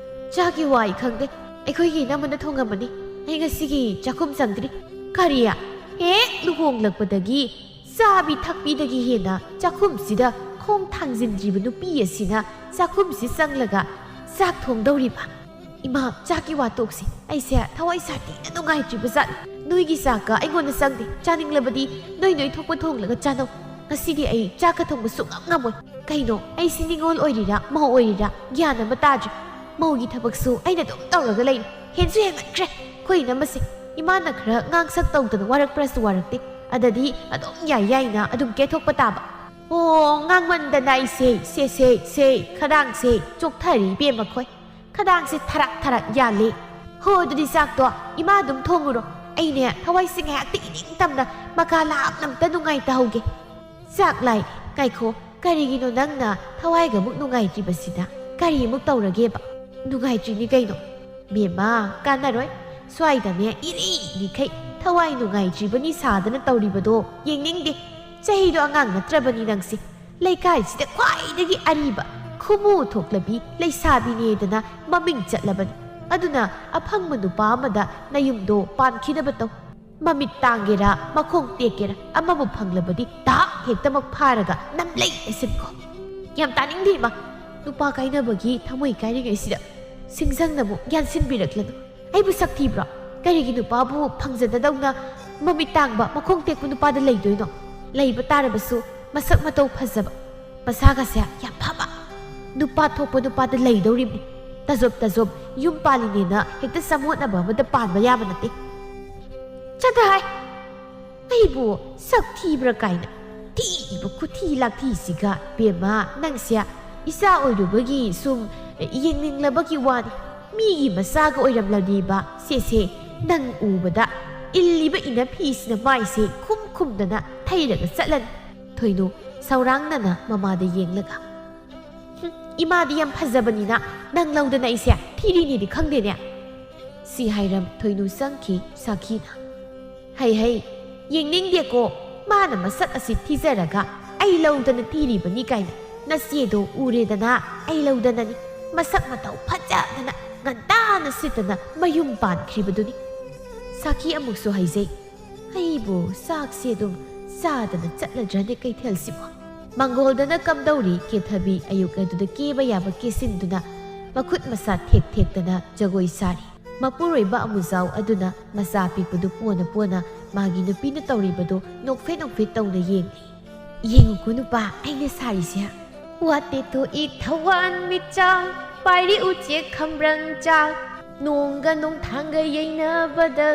ꯆꯥꯛꯀꯤ ꯋꯥ ꯑꯩ ꯈꯪꯗꯦ꯫ ꯑꯩꯈꯣꯏꯒꯤ ꯏꯅꯝꯃꯅ ꯊꯣꯡꯉꯝꯕꯅꯤ꯫ ꯑꯩ ꯉꯁꯤꯒꯤ ꯆꯥꯛꯈꯨꯝ ꯆꯪꯗ꯭ꯔꯤ꯫ "ꯀꯔꯤ? ꯍꯦꯛ ꯂꯨꯍꯣꯡꯂꯛꯄꯗꯒꯤ ꯆꯥꯕꯤ ꯊꯛꯄꯤꯗꯒꯤ ꯍꯦꯟꯅ ꯆꯥꯛꯈꯨꯝꯁꯤꯗ ꯈꯣꯡ ꯊꯥꯡꯖꯤꯟꯗ꯭ꯔꯤꯕ ꯅꯨꯄꯤ ꯑꯁꯤꯅ ꯆꯥꯛꯈꯨꯝꯁꯤ ꯆꯪꯂꯒ ꯆꯥꯛ ꯊꯣꯡꯗꯧꯔꯤꯕ? ꯏꯃꯥ, ꯆꯥꯛꯀꯤ ꯋꯥ ꯇꯣꯛꯁꯤ꯫ ꯑꯩꯁꯦ ꯊꯋꯥꯏ ꯁꯥꯊꯤꯅ ꯅꯨꯡꯉꯥꯏꯇ꯭ꯔꯤꯕ ꯖꯥꯠꯅꯤ꯫ ꯅꯣꯏꯒꯤ ꯆꯥꯛꯀ ꯑꯩꯉꯣꯟꯗ ꯆꯪꯗꯦ꯫ ꯆꯥꯅꯤꯡꯂꯕꯗꯤ ꯅꯣꯏ ꯅꯣꯏ ꯊꯣꯛꯄ ꯊꯣꯡꯂꯒ ꯆꯥꯅꯧ꯫ ꯉꯁꯤꯗꯤ ꯑꯩ ꯆꯥꯛꯀ ꯊꯣꯡꯕ ꯁꯨꯡꯉꯝ ꯉꯝꯃꯣꯏ꯫ ꯀꯩꯅꯣ, ꯑꯩꯁꯤ ꯅꯤꯉꯣꯜ ꯑꯣꯏꯔꯤꯔꯥ ꯃꯧ ꯑꯣꯏꯔꯤꯔꯥ ꯒ꯭ꯌꯥꯟ ꯑꯃ ꯇꯥꯗ꯭ꯔꯦ꯫ ꯃꯧꯒꯤ ꯊꯕꯛꯁꯨ ꯑꯩꯅ ꯑꯗꯨꯝ ꯇꯧꯔꯒ ꯂꯩꯔꯦ꯫ ꯍꯦꯟꯁꯨ ꯍꯦꯟꯃꯟꯈ꯭ꯔꯦ ꯑꯩꯈꯣꯏ ꯏꯅꯝꯃꯁꯦ꯫ ꯏꯃꯥꯅ ꯈꯔ ꯉꯥꯡꯁꯛ ꯇꯧꯗꯅ ꯋꯥꯔꯛꯄ꯭ꯔꯁꯨ ꯋꯥꯔꯛꯇꯦ꯫ ꯑꯗꯗꯤ ꯑꯗꯨꯝ ꯌꯥꯏ ꯌꯥꯏꯅ ꯑꯗꯨꯝ ꯀꯦꯊꯣꯛꯄ ꯇꯥꯕ꯫ ꯑꯣ, ꯉꯥꯡꯃꯟꯗꯅ ꯑꯩꯁꯦ, ꯁꯦ, ꯁꯦ, ꯁꯦ, ꯈꯗꯥꯡꯁꯦ ꯆꯣꯛꯊꯔꯤ ꯏꯕꯦꯝꯃ ꯈꯣꯏ꯫ ꯈꯗꯥꯡꯁꯦ ꯊꯔꯛ ꯊꯔꯛ ꯌꯥꯜꯂꯤ꯫ ꯍꯣ, ꯑꯗꯨꯗꯤ ꯆꯥꯛꯇꯣ ꯏꯃꯥ ꯑꯗꯨꯝ ꯊꯣꯡꯉꯨꯔꯣ꯫ ꯑꯩꯅꯦ ꯊꯋꯥꯏꯁꯦ ꯉꯥꯏꯍꯥꯛꯇꯤ ꯏꯅꯤꯡ ꯇꯝꯅ ꯃꯀꯥ ꯂꯥꯝꯅ ꯑꯝꯇ ꯅꯨꯡꯉꯥꯏꯇꯍꯧꯒꯦ꯫ ꯆꯥꯛ ꯂꯥꯏ, ꯉꯥꯏꯈꯣ, ꯀꯔꯤꯒꯤꯅꯣ ꯅꯪꯅ ꯊꯋꯥꯏꯒ ꯑꯃꯨꯛ ꯅꯨꯡꯉꯥꯏꯇ꯭ꯔꯤꯕꯁꯤꯅ? ꯀꯔꯤ ꯑꯃꯨꯛ ꯇꯧꯔꯒꯦꯕ? ꯅꯨꯡꯉꯥꯏꯇ꯭ꯔꯤꯅꯤ ꯀꯩꯅꯣ꯫ ꯕꯦꯝꯃ, ꯀꯥꯟꯅꯔꯣꯏ꯫ ꯁ꯭ꯋꯥꯏꯗꯅꯦ ꯏꯔꯤ ꯏꯔꯤꯈꯩ ꯊꯋꯥꯏ ꯅꯨꯡꯉꯥꯏꯇ꯭ꯔꯤꯕꯅꯤ ꯁꯥꯗꯅ ꯇꯧꯔꯤꯕꯗꯣ ꯌꯦꯡꯅꯤꯡꯗꯦ꯫ ꯆꯍꯤꯗꯣ ꯑꯉꯥꯡ ꯅꯠꯇ꯭ꯔꯕꯅꯤ ꯅꯪꯁꯦ꯫ ꯂꯩꯀꯥꯏꯁꯤꯗ ꯈ꯭ꯋꯥꯏꯗꯒꯤ ꯑꯔꯤꯕ ꯈꯨꯃꯨ ꯊꯣꯛꯂꯕꯤ ꯂꯩꯁꯥꯕꯤꯅꯦꯗꯅ ꯃꯃꯤꯡ ꯆꯠꯂꯕꯅꯤ꯫ ꯑꯗꯨꯅ ꯑꯐꯪꯕ ꯅꯨꯄꯥ ꯑꯃꯗ ꯅꯌꯨꯝꯗꯣ ꯄꯥꯟꯈꯤꯅꯕ ꯇꯧ꯫ ꯃꯃꯤꯠ ꯇꯥꯡꯒꯦꯔꯥ, ꯃꯈꯣꯡ ꯇꯦꯛꯀꯦꯔꯥ, ꯑꯃꯕꯨ ꯐꯪꯂꯕꯗꯤ ꯗꯥꯛ ꯍꯦꯛꯇꯃꯛ ꯐꯥꯔꯒ ꯅꯝꯂꯩ ꯂꯩꯁꯤꯟꯈꯣ꯫ ꯌꯥꯝ ꯇꯥꯅꯤꯡꯗꯦ ꯏꯃꯥ꯫ ꯅꯨꯄꯥ ꯀꯥꯏꯅꯕꯒꯤ ꯊꯃꯣꯏ ꯀꯥꯏꯔꯤꯉꯩꯁꯤꯗ ꯁꯤꯡꯖꯪꯅꯕꯨ ꯌꯥꯟꯁꯤꯟꯕꯤꯔꯛꯂꯅꯨ꯫ ꯑꯩꯕꯨ ꯁꯛ ꯊꯤꯕ꯭ꯔꯣ? ꯀꯔꯤꯒꯤ ꯅꯨꯄꯥꯕꯨ ꯐꯪꯖꯗꯗꯧꯅ ꯃꯃꯤꯠ ꯇꯥꯡꯕ, ꯃꯈꯣꯡ ꯇꯦꯛꯄ ꯅꯨꯄꯥꯗ ꯂꯩꯗꯣꯏꯅꯣ? ꯂꯩꯕ ꯇꯥꯔꯕꯁꯨ ꯃꯁꯛ ꯃꯇꯧ ꯐꯖꯕ, ꯃꯁꯥꯒꯁꯦ ꯌꯥꯝ ꯐꯕ, ꯅꯨꯄꯥ ꯊꯣꯛꯄ ꯅꯨꯄꯥꯗ ꯂꯩꯗꯧꯔꯤꯕꯅꯤ꯫ ꯇꯖꯣꯞ ꯇꯖꯣꯞ ꯌꯨꯝ ꯄꯥꯜꯂꯤꯅꯦꯅ ꯍꯦꯛꯇ ꯆꯃꯣꯠꯅꯕ ꯑꯃꯗ ꯄꯥꯟꯕ ꯌꯥꯕ ꯅꯠꯇꯦ꯫ ꯆꯠꯊꯍꯥꯏ! ꯑꯩꯕꯨ ꯁꯛ ꯊꯤꯕ꯭ꯔꯥ ꯀꯥꯏꯅ ꯊꯤꯕ ꯈꯨꯊꯤ ꯂꯥꯛꯊꯤꯁꯤꯒ ꯕꯦꯝꯃ, ꯅꯪꯁꯦ ꯏꯆꯥ ꯑꯣꯏꯔꯨꯕꯒꯤ ꯁꯨꯝ ꯌꯦꯡꯅꯤꯡꯂꯕꯒꯤ ꯋꯥꯅꯤ꯫ ꯃꯤꯒꯤ ꯃꯆꯥꯒ ꯑꯣꯏꯔꯝꯂꯗꯤꯕ ꯁꯦꯁꯦ, ꯅꯪ ꯎꯕꯗ ꯏꯜꯂꯤꯕ ꯏꯅꯐꯤꯁꯤꯅ ꯃꯥꯏꯁꯦ ꯈꯨꯝ ꯈꯨꯝꯗꯅ ꯊꯩꯔꯒ ꯆꯠꯂꯅꯤ꯫ ꯊꯣꯏꯅꯨ ꯁꯧꯔꯥꯡꯅꯅ ꯃꯃꯥꯗ ꯌꯦꯡꯂꯒ, "ꯍꯨꯝ, ꯏꯃꯥꯗꯤ ꯌꯥꯝ ꯐꯖꯕꯅꯤꯅ ꯅꯪ ꯂꯧꯗꯅ ꯑꯩꯁꯦ ꯊꯤꯔꯤꯅꯦꯗꯤ ꯈꯪꯗꯦꯅꯦ?" ꯁꯤ ꯍꯥꯏꯔꯝ ꯊꯣꯏꯅꯨ ꯆꯪꯈꯤ ꯁꯥꯈꯤꯅ꯫ "ꯍꯩ ꯍꯩ, ꯌꯦꯡꯅꯤꯡꯗꯦꯀꯣ꯫ ꯃꯥꯅ ꯃꯁꯛ ꯑꯁꯤ ꯊꯤꯖꯔꯒ ꯑꯩ ꯂꯧꯗꯅ ꯊꯤꯔꯤꯕꯅꯤ ꯀꯥꯏꯅ ꯅꯆꯦꯗꯣ ꯎꯔꯦꯗꯅ ꯑꯩ ꯂꯧꯗꯅꯅꯤ꯫ ꯃꯁꯛ ꯃꯇꯧ ꯐꯖꯗꯅ ꯉꯟꯇꯥꯅ ꯁꯤꯠꯇꯅ ꯃꯌꯨꯝ ꯄꯥꯟꯈ꯭ꯔꯤꯕꯗꯨꯅꯤ꯫" ꯁꯥꯈꯤ ꯑꯃꯨꯛꯁꯨ ꯍꯥꯏꯖꯩ꯫ ꯑꯩꯕꯨ ꯆꯥꯛꯁꯦ ꯑꯗꯨꯝ ꯆꯥꯗꯅ ꯆꯠꯂꯗ꯭ꯔꯅꯦ ꯀꯩꯊꯦꯜꯁꯤꯕꯣ? ꯃꯪꯒꯣꯜꯗꯅ ꯀꯝꯗꯧꯔꯤ ꯀꯦꯊꯕꯤ ꯑꯌꯨꯛ ꯑꯗꯨꯗ ꯀꯦꯕ ꯌꯥꯕ ꯀꯦꯁꯤꯟꯗꯨꯅ ꯃꯈꯨꯠ ꯃꯁꯥ ꯊꯦꯛ ꯊꯦꯛꯇꯅ ꯖꯒꯣꯏ ꯁꯥꯔꯤ꯫ ꯃꯄꯨꯔꯣꯏꯕ ꯑꯃꯨꯖꯥꯎ ꯑꯗꯨꯅ ꯃꯆꯥ ꯄꯤꯛꯄꯗꯨ ꯄꯣꯅ ꯄꯣꯅ ꯃꯥꯒꯤ ꯅꯨꯄꯤꯅ ꯇꯧꯔꯤꯕꯗꯨ ꯅꯣꯛꯐꯦꯠ ꯅꯣꯛꯐꯦꯠ ꯇꯧꯅ ꯌꯦꯡꯂꯤ꯫ "ꯌꯦꯡꯉꯨꯀꯣ ꯅꯨꯄꯥ, ꯑꯩꯅ ꯁꯥꯔꯤꯁꯦ꯫ ꯋꯥꯇꯦ ꯊꯣꯛꯏ ꯊꯋꯥꯟ ꯃꯤꯆꯥꯛ, ꯄꯥꯏꯔꯤ ꯎꯆꯦꯛ ꯈꯝꯕ꯭ꯔꯪ ꯆꯥꯛ꯫ ꯅꯣꯡꯒ ꯅꯣꯡꯊꯥꯡꯒ ꯌꯩꯅꯕꯗ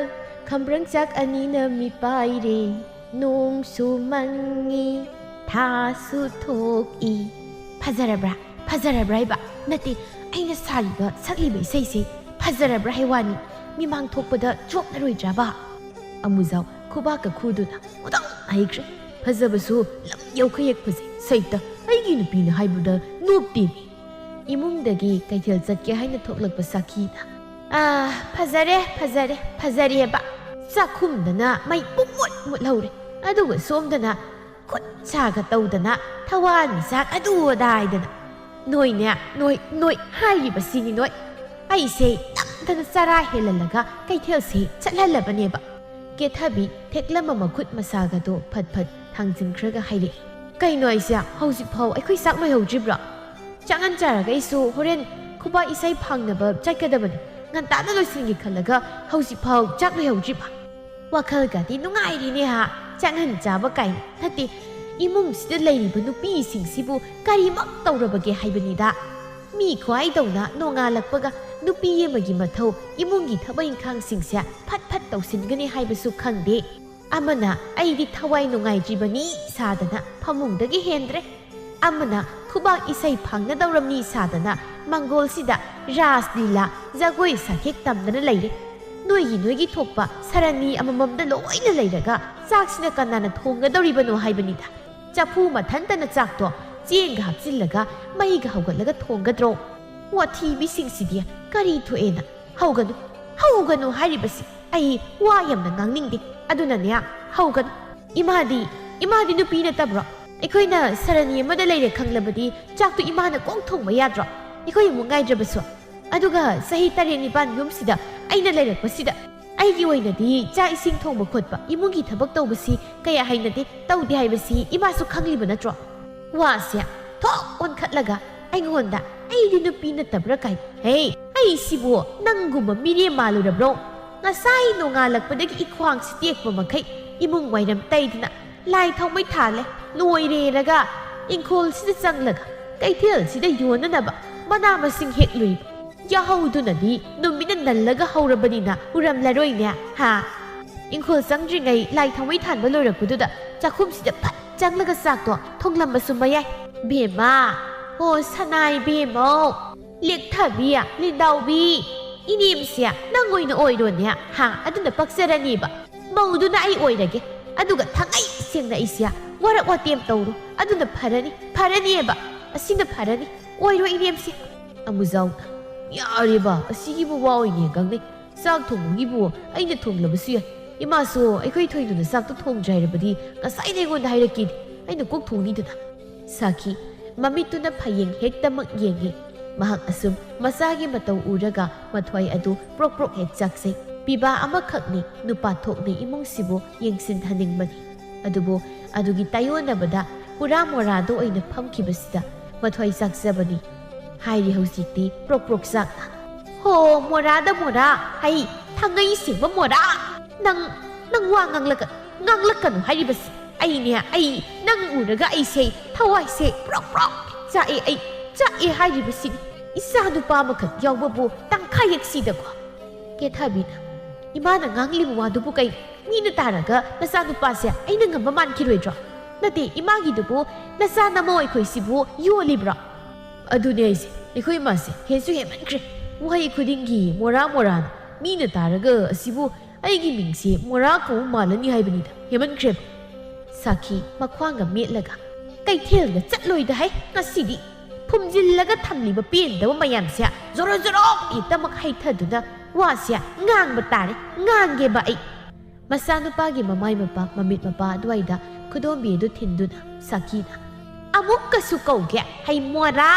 ꯈꯝꯕ꯭ꯔꯪ ꯆꯥꯛ ꯑꯅꯤꯅ ꯃꯤ ꯄꯥꯏꯔꯦ꯫ ꯅꯣꯡꯁꯨ ꯃꯪꯉꯤ, ꯊꯥꯁꯨ ꯊꯣꯛꯏ꯫" ꯐꯖꯔꯕ꯭ꯔꯥ? ꯐꯖꯔꯕ꯭ꯔꯥ ꯍꯥꯏꯕ? ꯅꯠꯇꯦ, ꯑꯩꯅ ꯁꯥꯔꯤꯕ, ꯁꯛꯂꯤꯕ ꯏꯁꯩꯁꯦ ꯐꯖꯔꯕ꯭ꯔꯥ ꯍꯥꯏ ꯋꯥꯅꯤ꯫ ꯃꯤꯃꯥꯡ ꯊꯣꯛꯄꯗ ꯆꯣꯞꯂꯔꯣꯏꯗ꯭ꯔꯕ? ꯑꯃꯨꯖꯥꯎ ꯈꯨꯕꯥꯛꯀ ꯈꯨꯗꯨꯅ ꯃꯨꯗꯥꯎ ꯍꯩꯈ꯭ꯔꯦ꯫ ꯐꯖꯕꯁꯨ ꯂꯝ ꯌꯧꯈꯩ ꯌꯦꯛ ꯐꯖꯩ꯫ ꯁꯩꯇ ꯑꯩꯒꯤ ꯅꯨꯄꯤꯅ ꯍꯥꯏꯕꯗ ꯅꯣꯞꯇꯦꯃꯤ꯫ ꯏꯃꯨꯡꯗꯒꯤ ꯀꯩꯊꯦꯜ ꯆꯠꯀꯦ ꯍꯥꯏꯅ ꯊꯣꯛꯂꯛꯄ ꯁꯥꯈꯤꯅ, "ꯑꯥ, ꯐꯖꯔꯦ, ꯐꯖꯔꯦ, ꯐꯖꯔꯦꯕ꯫" ꯆꯥꯛꯈꯨꯝꯗꯅ ꯃꯩ ꯄꯨꯡꯃꯨꯠ ꯃꯨꯠꯍꯧꯔꯦ꯫ ꯑꯗꯨꯒ ꯁꯣꯝꯗꯅ ꯈꯨꯠ ꯁꯥꯒ ꯇꯧꯗꯅ ꯊꯋꯥꯟꯃꯤꯆꯥꯛ ꯑꯗꯨ ꯑꯗꯥ ꯍꯥꯏꯗꯅ꯫ "ꯅꯣꯏꯅꯦ, ꯅꯣꯏ, ꯅꯣꯏ ꯍꯥꯏꯔꯤꯕꯁꯤꯅꯤ ꯅꯣꯏ꯫ ꯑꯩꯁꯦ ꯅꯝꯗꯅ ꯆꯔꯥ ꯍꯦꯜꯍꯜꯂꯒ ꯀꯩꯊꯦꯜꯁꯦ ꯆꯠꯍꯜꯂꯕꯅꯦꯕ꯫" ꯀꯦꯊꯕꯤ ꯊꯦꯛꯂꯝꯕ ꯃꯈꯨꯠ ꯃꯁꯥꯒꯗꯣ ꯐꯠ ꯐꯠ ꯊꯥꯡꯖꯤꯟꯈ꯭ꯔꯒ ꯍꯥꯏꯔꯛꯏ꯫ "ꯀꯩꯅꯣ ꯑꯩꯁꯦ? ꯍꯧꯖꯤꯛꯐꯥꯎ ꯑꯩꯈꯣꯏ ꯆꯥꯛ ꯂꯣꯏꯍꯧꯗ꯭ꯔꯤꯕ꯭ꯔꯣ? ꯆꯥꯛꯉꯟ ꯆꯥꯔꯒ ꯑꯩꯁꯨ ꯍꯣꯔꯦꯟ ꯈꯨꯕꯥꯛ ꯏꯁꯩ ꯐꯥꯡꯅꯕ ꯆꯠꯀꯗꯕꯅꯤ꯫ ꯉꯟꯇꯥꯅ ꯂꯣꯏꯁꯤꯟꯒꯦ ꯈꯜꯂꯒ ꯍꯧꯖꯤꯛꯐꯥꯎ ꯆꯥꯛ ꯂꯣꯏꯍꯧꯗ꯭ꯔꯤꯕ?" "ꯋꯥꯈꯜꯒꯗꯤ ꯅꯨꯡꯉꯥꯏꯔꯤꯅꯦ ꯍꯥ, ꯆꯥꯛꯉꯟ ꯆꯥꯕ ꯀꯥꯏꯅ꯫ ꯅꯠꯇꯦ, ꯏꯃꯨꯡꯁꯤꯗ ꯂꯩꯔꯤꯕ ꯅꯨꯄꯤꯁꯤꯡꯁꯤꯕꯨ ꯀꯔꯤꯃꯛ ꯇꯧꯔꯕꯒꯦ ꯍꯥꯏꯕꯅꯤꯗ꯫ ꯃꯤ ꯈ꯭ꯋꯥꯏꯗꯧꯅ ꯅꯣꯡꯉꯥꯜꯂꯛꯄꯒ ꯅꯨꯄꯤ ꯑꯃꯒꯤ ꯃꯊꯧ, ꯏꯃꯨꯡꯒꯤ ꯊꯕꯛ ꯏꯪꯈꯥꯡꯁꯤꯡꯁꯦ ꯐꯠ ꯐꯠ ꯇꯧꯁꯤꯟꯒꯅꯤ ꯍꯥꯏꯕꯁꯨ ꯈꯪꯗꯦ꯫ ꯑꯃꯅ ꯑꯩꯗꯤ ꯊꯋꯥꯏ ꯅꯨꯡꯉꯥꯏꯇ꯭ꯔꯤꯕꯅꯤ ꯁꯥꯗꯅ ꯐꯃꯨꯡꯗꯒꯤ ꯍꯦꯟꯗ꯭ꯔꯦ꯫ ꯑꯃꯅ ꯈꯨꯕꯥꯛ ꯏꯁꯩ ꯐꯥꯡꯅꯗꯧꯔꯝꯅꯤ ꯁꯥꯗꯅ ꯃꯪꯒꯣꯜꯁꯤꯗ ꯔꯥꯁ ꯂꯤꯂꯥ, ꯖꯒꯣꯏ ꯁꯥꯊꯦꯛ ꯇꯝꯗꯅ ꯂꯩꯔꯦ꯫ ꯅꯣꯏꯒꯤ ꯅꯣꯏꯒꯤ ꯊꯣꯛꯄ ꯁꯔꯅꯤ ꯑꯃꯃꯝꯗ ꯂꯣꯏꯅ ꯂꯩꯔꯒ ꯆꯥꯛꯁꯤꯅ ꯀꯅꯥꯅ ꯊꯣꯡꯒꯗꯧꯔꯤꯕꯅꯣ ꯍꯥꯏꯕꯅꯤꯗ꯫ ꯆꯐꯨ ꯃꯊꯟꯇꯅ ꯆꯥꯛꯇꯣ ꯆꯦꯡꯒ ꯍꯥꯞꯆꯤꯜꯂꯒ ꯃꯩꯒ ꯍꯧꯒꯠꯂꯒ ꯊꯣꯡꯒꯗ꯭ꯔꯣ? ꯋꯥꯊꯤꯕꯤꯁꯤꯡꯁꯤꯗꯤ ꯀꯔꯤ ꯊꯣꯛꯑꯦꯅ?" "ꯍꯧꯒꯅꯨ, ꯍꯧꯒꯅꯨ ꯍꯥꯏꯔꯤꯕꯁꯤ꯫ ꯑꯩ ꯋꯥ ꯌꯥꯝꯅ ꯉꯥꯡꯅꯤꯡꯗꯦ꯫ ꯑꯗꯨꯅꯅꯦ, ꯍꯧꯒꯅꯨ꯫ ꯏꯃꯥꯗꯤ, ꯏꯃꯥꯗꯤ ꯅꯨꯄꯤ ꯅꯠꯇꯕ꯭ꯔꯣ? ꯑꯩꯈꯣꯏꯅ ꯁꯔꯅꯤ ꯑꯃꯗ ꯂꯩꯔꯦ ꯈꯪꯂꯕꯗꯤ ꯆꯥꯛꯇꯨ ꯏꯃꯥꯅ ꯀꯣꯛ ꯊꯣꯡꯕ ꯌꯥꯗ꯭ꯔꯣ? ꯑꯩꯈꯣꯏ ꯑꯃꯨꯛ ꯉꯥꯏꯗ꯭ꯔꯕꯁꯨ꯫ ꯑꯗꯨꯒ ꯆꯍꯤ ꯇꯔꯦꯠ ꯅꯤꯄꯥꯟ ꯌꯨꯝꯁꯤꯗ ꯑꯩꯅ ꯂꯩꯔꯛꯄꯁꯤꯗ ꯑꯩꯒꯤ ꯑꯣꯏꯅꯗꯤ ꯆꯥꯛ ꯏꯁꯤꯡ ꯊꯣꯡꯕ ꯈꯣꯠꯄ, ꯏꯃꯨꯡꯒꯤ ꯊꯕꯛ ꯇꯧꯕꯁꯤ ꯀꯌꯥ ꯍꯩꯅꯗꯦ, ꯇꯧꯗꯦ ꯍꯥꯏꯕꯁꯤ ꯏꯃꯥꯁꯨ ꯈꯪꯂꯤꯕ ꯅꯠꯇ꯭ꯔꯣ? ꯋꯥꯁꯦ ꯊꯣꯛ ꯑꯣꯟꯈꯠꯂꯒ ꯑꯩꯉꯣꯟꯗ, "ꯑꯩꯗꯤ ꯅꯨꯄꯤ ꯅꯠꯇꯕ꯭ꯔꯥ?" ꯀꯥꯏ꯫ "ꯍꯦ, ꯑꯩꯁꯤꯕꯨ ꯅꯪꯒꯨꯝꯕ ꯃꯤꯔꯦꯝ ꯃꯥꯜꯂꯨꯔꯕ꯭ꯔꯣ? ꯉꯁꯥꯏ ꯅꯣꯡꯉꯥꯜꯂꯛꯄꯗꯒꯤ ꯏꯈ꯭ꯋꯥꯡꯁꯤ ꯇꯦꯛꯄ ꯃꯈꯩ ꯏꯃꯨꯡ ꯋꯥꯏꯔꯝ ꯇꯩꯗꯅ ꯂꯥꯏ ꯊꯥꯎꯃꯩ ꯊꯥꯜꯂꯦ, ꯂꯣꯏꯔꯦꯔꯒ ꯏꯪꯈꯣꯜꯁꯤꯗ ꯆꯪꯂꯒ ꯀꯩꯊꯦꯜꯁꯤꯗ ꯌꯣꯟꯅꯅꯕ ꯃꯅꯥ ꯃꯁꯤꯡ ꯍꯦꯛꯂꯨꯏ꯫ ꯌꯥꯍꯧꯗꯨꯅꯗꯤ ꯅꯨꯃꯤꯠꯅ ꯅꯜꯂꯒ ꯍꯧꯔꯕꯅꯤꯅ ꯎꯔꯝꯂꯔꯣꯏꯅꯦ, ꯍꯥ? ꯏꯪꯈꯣꯜ ꯆꯪꯗ꯭ꯔꯤꯉꯩ ꯂꯥꯏ ꯊꯥꯎꯃꯩ ꯊꯥꯟꯕ ꯂꯣꯏꯔꯛꯄꯗꯨꯗ ꯆꯥꯛꯈꯨꯝꯁꯤꯗ ꯐꯠ ꯆꯪꯂꯒ ꯆꯥꯛꯇꯣ ꯊꯣꯡꯂꯝꯕꯁꯨ ꯃꯌꯥꯏ꯫ ꯕꯦꯝꯃ, ꯍꯣ ꯁꯅꯥ ꯏꯕꯦꯝꯃꯧ, ꯂꯦꯛꯊꯕꯤ, ꯂꯤꯟꯗꯥꯎꯕꯤ, ꯏꯅꯦꯝꯁꯦ ꯅꯪ ꯑꯣꯏꯅ ꯑꯣꯏꯔꯣꯅꯦ, ꯍꯥ? ꯑꯗꯨꯅ ꯄꯛꯆꯔꯅꯤꯕ꯫ ꯃꯧꯗꯨꯅ ꯑꯩ ꯑꯣꯏꯔꯒꯦ꯫ ꯑꯗꯨꯒ ꯊꯥꯡꯉꯩ ꯁꯦꯡꯅ ꯑꯩꯁꯦ ꯋꯥꯔꯛ ꯋꯥꯇꯦꯝ ꯇꯧꯔꯣ꯫ ꯑꯗꯨꯅ ꯐꯔꯅꯤ, ꯐꯔꯅꯤꯕ꯫ ꯑꯁꯤꯅ ꯐꯔꯅꯤ꯫ ꯑꯣꯏꯔꯣ ꯏꯅꯦꯝꯁꯦ꯫ ꯑꯃꯨꯖꯥꯎꯅ, "ꯌꯥꯔꯦꯕ, ꯑꯁꯤꯒꯤꯕꯨ ꯋꯥ ꯑꯣꯏꯅꯦ ꯈꯪꯅꯩ꯫ ꯆꯥꯛ ꯊꯣꯡꯕꯒꯤꯕꯨ ꯑꯩꯅ ꯊꯣꯡꯂꯕꯁꯨ ꯌꯥꯏ꯫ ꯏꯃꯥꯁꯨ ꯑꯩꯈꯣꯏ ꯊꯣꯏꯗꯨꯅ ꯆꯥꯛꯇꯣ ꯊꯣꯡꯗ꯭ꯔꯦ ꯍꯥꯏꯔꯕꯗꯤ ꯉꯁꯥꯏꯅ ꯑꯩꯉꯣꯟꯗ ꯍꯥꯏꯔꯛꯀꯦꯗꯤ꯫ ꯑꯩꯅ ꯀꯣꯛ ꯊꯣꯡꯉꯤꯗꯨꯅ꯫" ꯁꯥꯈꯤ, ꯃꯃꯤꯠꯇꯨꯅ ꯐꯌꯦꯡ ꯍꯦꯛꯇꯃꯛ ꯌꯦꯡꯉꯤ꯫ ꯃꯍꯥꯛ ꯑꯁꯨꯝ ꯃꯆꯥꯒꯤ ꯃꯇꯧ ꯎꯔꯒ ꯃꯊ꯭ꯋꯥꯏ ꯑꯗꯨ ꯄ꯭ꯔꯣꯛ ꯄ꯭ꯔꯣꯛ ꯍꯦꯛ ꯆꯥꯛꯆꯩ꯫ ꯄꯤꯕꯥ ꯑꯃꯈꯛꯅꯤ, ꯅꯨꯄꯥ ꯊꯣꯛꯅ ꯏꯃꯨꯡꯁꯤꯕꯨ ꯌꯦꯡꯁꯤꯟꯍꯟꯅꯤꯡꯕꯅꯤ꯫ ꯑꯗꯨꯕꯨ ꯑꯗꯨꯒꯤ ꯇꯥꯏꯑꯣꯟꯅꯕꯗ ꯄꯨꯔꯥ ꯃꯣꯔꯥꯗ ꯑꯣꯏꯅ ꯐꯝꯈꯤꯕꯁꯤꯗ ꯃꯊ꯭ꯋꯥꯏ ꯆꯥꯛꯆꯕꯅꯤ꯫ ꯍꯥꯏꯔꯤ ꯍꯧꯖꯤꯛꯇꯤ ꯄ꯭ꯔꯣꯛ ꯄ꯭ꯔꯣꯛ ꯆꯥꯛꯅ꯫ "ꯍꯣ, ꯃꯣꯔꯥꯗ ꯃꯣꯔꯥ, ꯍꯩ, ꯊꯥꯡꯉꯩ ꯁꯦꯡꯕ ꯃꯣꯔꯥ! ꯅꯪ, ꯅꯪ ꯋꯥ ꯉꯥꯡꯂꯛꯀ-, ꯉꯥꯡꯂꯛꯀꯅꯨ ꯍꯥꯏꯔꯤꯕꯁꯤ꯫ ꯑꯩꯅꯦ, ꯑꯩ ꯅꯪ ꯎꯔꯒ ꯑꯩꯁꯦ ꯊꯋꯥꯏꯁꯦ ꯄ꯭ꯔꯣꯛ ꯄ꯭ꯔꯣꯛ ꯆꯥꯛꯑꯦ, ꯑꯩ ꯆꯥꯛꯑꯦ ꯍꯥꯏꯔꯤꯕꯁꯤꯅꯤ꯫ ꯏꯆꯥ ꯅꯨꯄꯥ ꯑꯃꯈꯛ ꯌꯥꯎꯕꯕꯨ ꯇꯪꯈꯥꯏ ꯍꯦꯛ ꯁꯤꯗꯀꯣ꯫" ꯀꯦꯊꯕꯤꯅ, "ꯏꯃꯥꯅ ꯉꯥꯡꯂꯤꯕ ꯋꯥꯗꯨꯕꯨ ꯀꯩ? ꯃꯤꯅ ꯇꯥꯔꯒ ꯅꯆꯥꯅꯨꯄꯥꯁꯦ ꯑꯩꯅ ꯉꯝꯕ ꯃꯥꯟꯈꯤꯔꯣꯏꯗ꯭ꯔꯣ? ꯅꯠꯇꯦ, ꯏꯃꯥꯒꯤꯗꯨꯕꯨ ꯅꯆꯥ ꯅꯃꯧ ꯑꯩꯈꯣꯏꯁꯤꯕꯨ ꯌꯣꯜꯂꯤꯕ꯭ꯔꯣ?" "ꯑꯗꯨꯅꯦ ꯑꯩꯁꯦ, ꯑꯩꯈꯣꯏ ꯏꯃꯥꯁꯦ ꯍꯦꯟꯁꯨ ꯍꯦꯟꯃꯟꯈ꯭ꯔꯦ꯫ ꯋꯥꯍꯩ ꯈꯨꯗꯤꯡꯒꯤ ꯃꯣꯔꯥ ꯃꯣꯔꯥꯅ꯫ ꯃꯤꯅ ꯇꯥꯔꯒ ꯑꯁꯤꯕꯨ ꯑꯩꯒꯤ ꯃꯤꯡꯁꯦ ꯃꯣꯔꯥ ꯀꯧꯕ ꯃꯥꯜꯂꯅꯤ ꯍꯥꯏꯕꯅꯤꯗ꯫ ꯍꯦꯟꯃꯟꯈ꯭ꯔꯦꯕ꯫" ꯁꯥꯈꯤ, ꯃꯈ꯭ꯋꯥꯡꯒ ꯃꯦꯠꯂꯒ, "ꯀꯩꯊꯦꯜꯗ ꯆꯠꯂꯣꯏꯗ ꯍꯩ ꯉꯁꯤꯗꯤ꯫ ꯐꯨꯝꯖꯤꯜꯂꯒ ꯊꯝꯂꯤꯕ ꯄꯦꯟꯗꯕ ꯃꯌꯥꯝꯁꯦ ꯖꯣꯔꯣ ꯖꯣꯔꯣ ꯍꯦꯛꯇꯃꯛ ꯍꯩꯊꯗꯨꯅ ꯋꯥꯁꯦ ꯉꯥꯡꯕ ꯇꯥꯔꯦ, ꯉꯥꯡꯒꯦꯕ ꯑꯩ꯫" ꯃꯆꯥꯅꯨꯄꯥꯒꯤ ꯃꯃꯥꯏ ꯃꯄꯥ, ꯃꯃꯤꯠ ꯃꯄꯥ ꯑꯗꯨꯋꯥꯏꯗ ꯈꯨꯗꯣꯝꯕꯤ ꯑꯗꯨ ꯊꯤꯟꯗꯨꯅ ꯁꯥꯈꯤꯅ, "ꯑꯃꯨꯛꯀꯁꯨ ꯀꯧꯒꯦ, ꯍꯩ ꯃꯣꯔꯥ!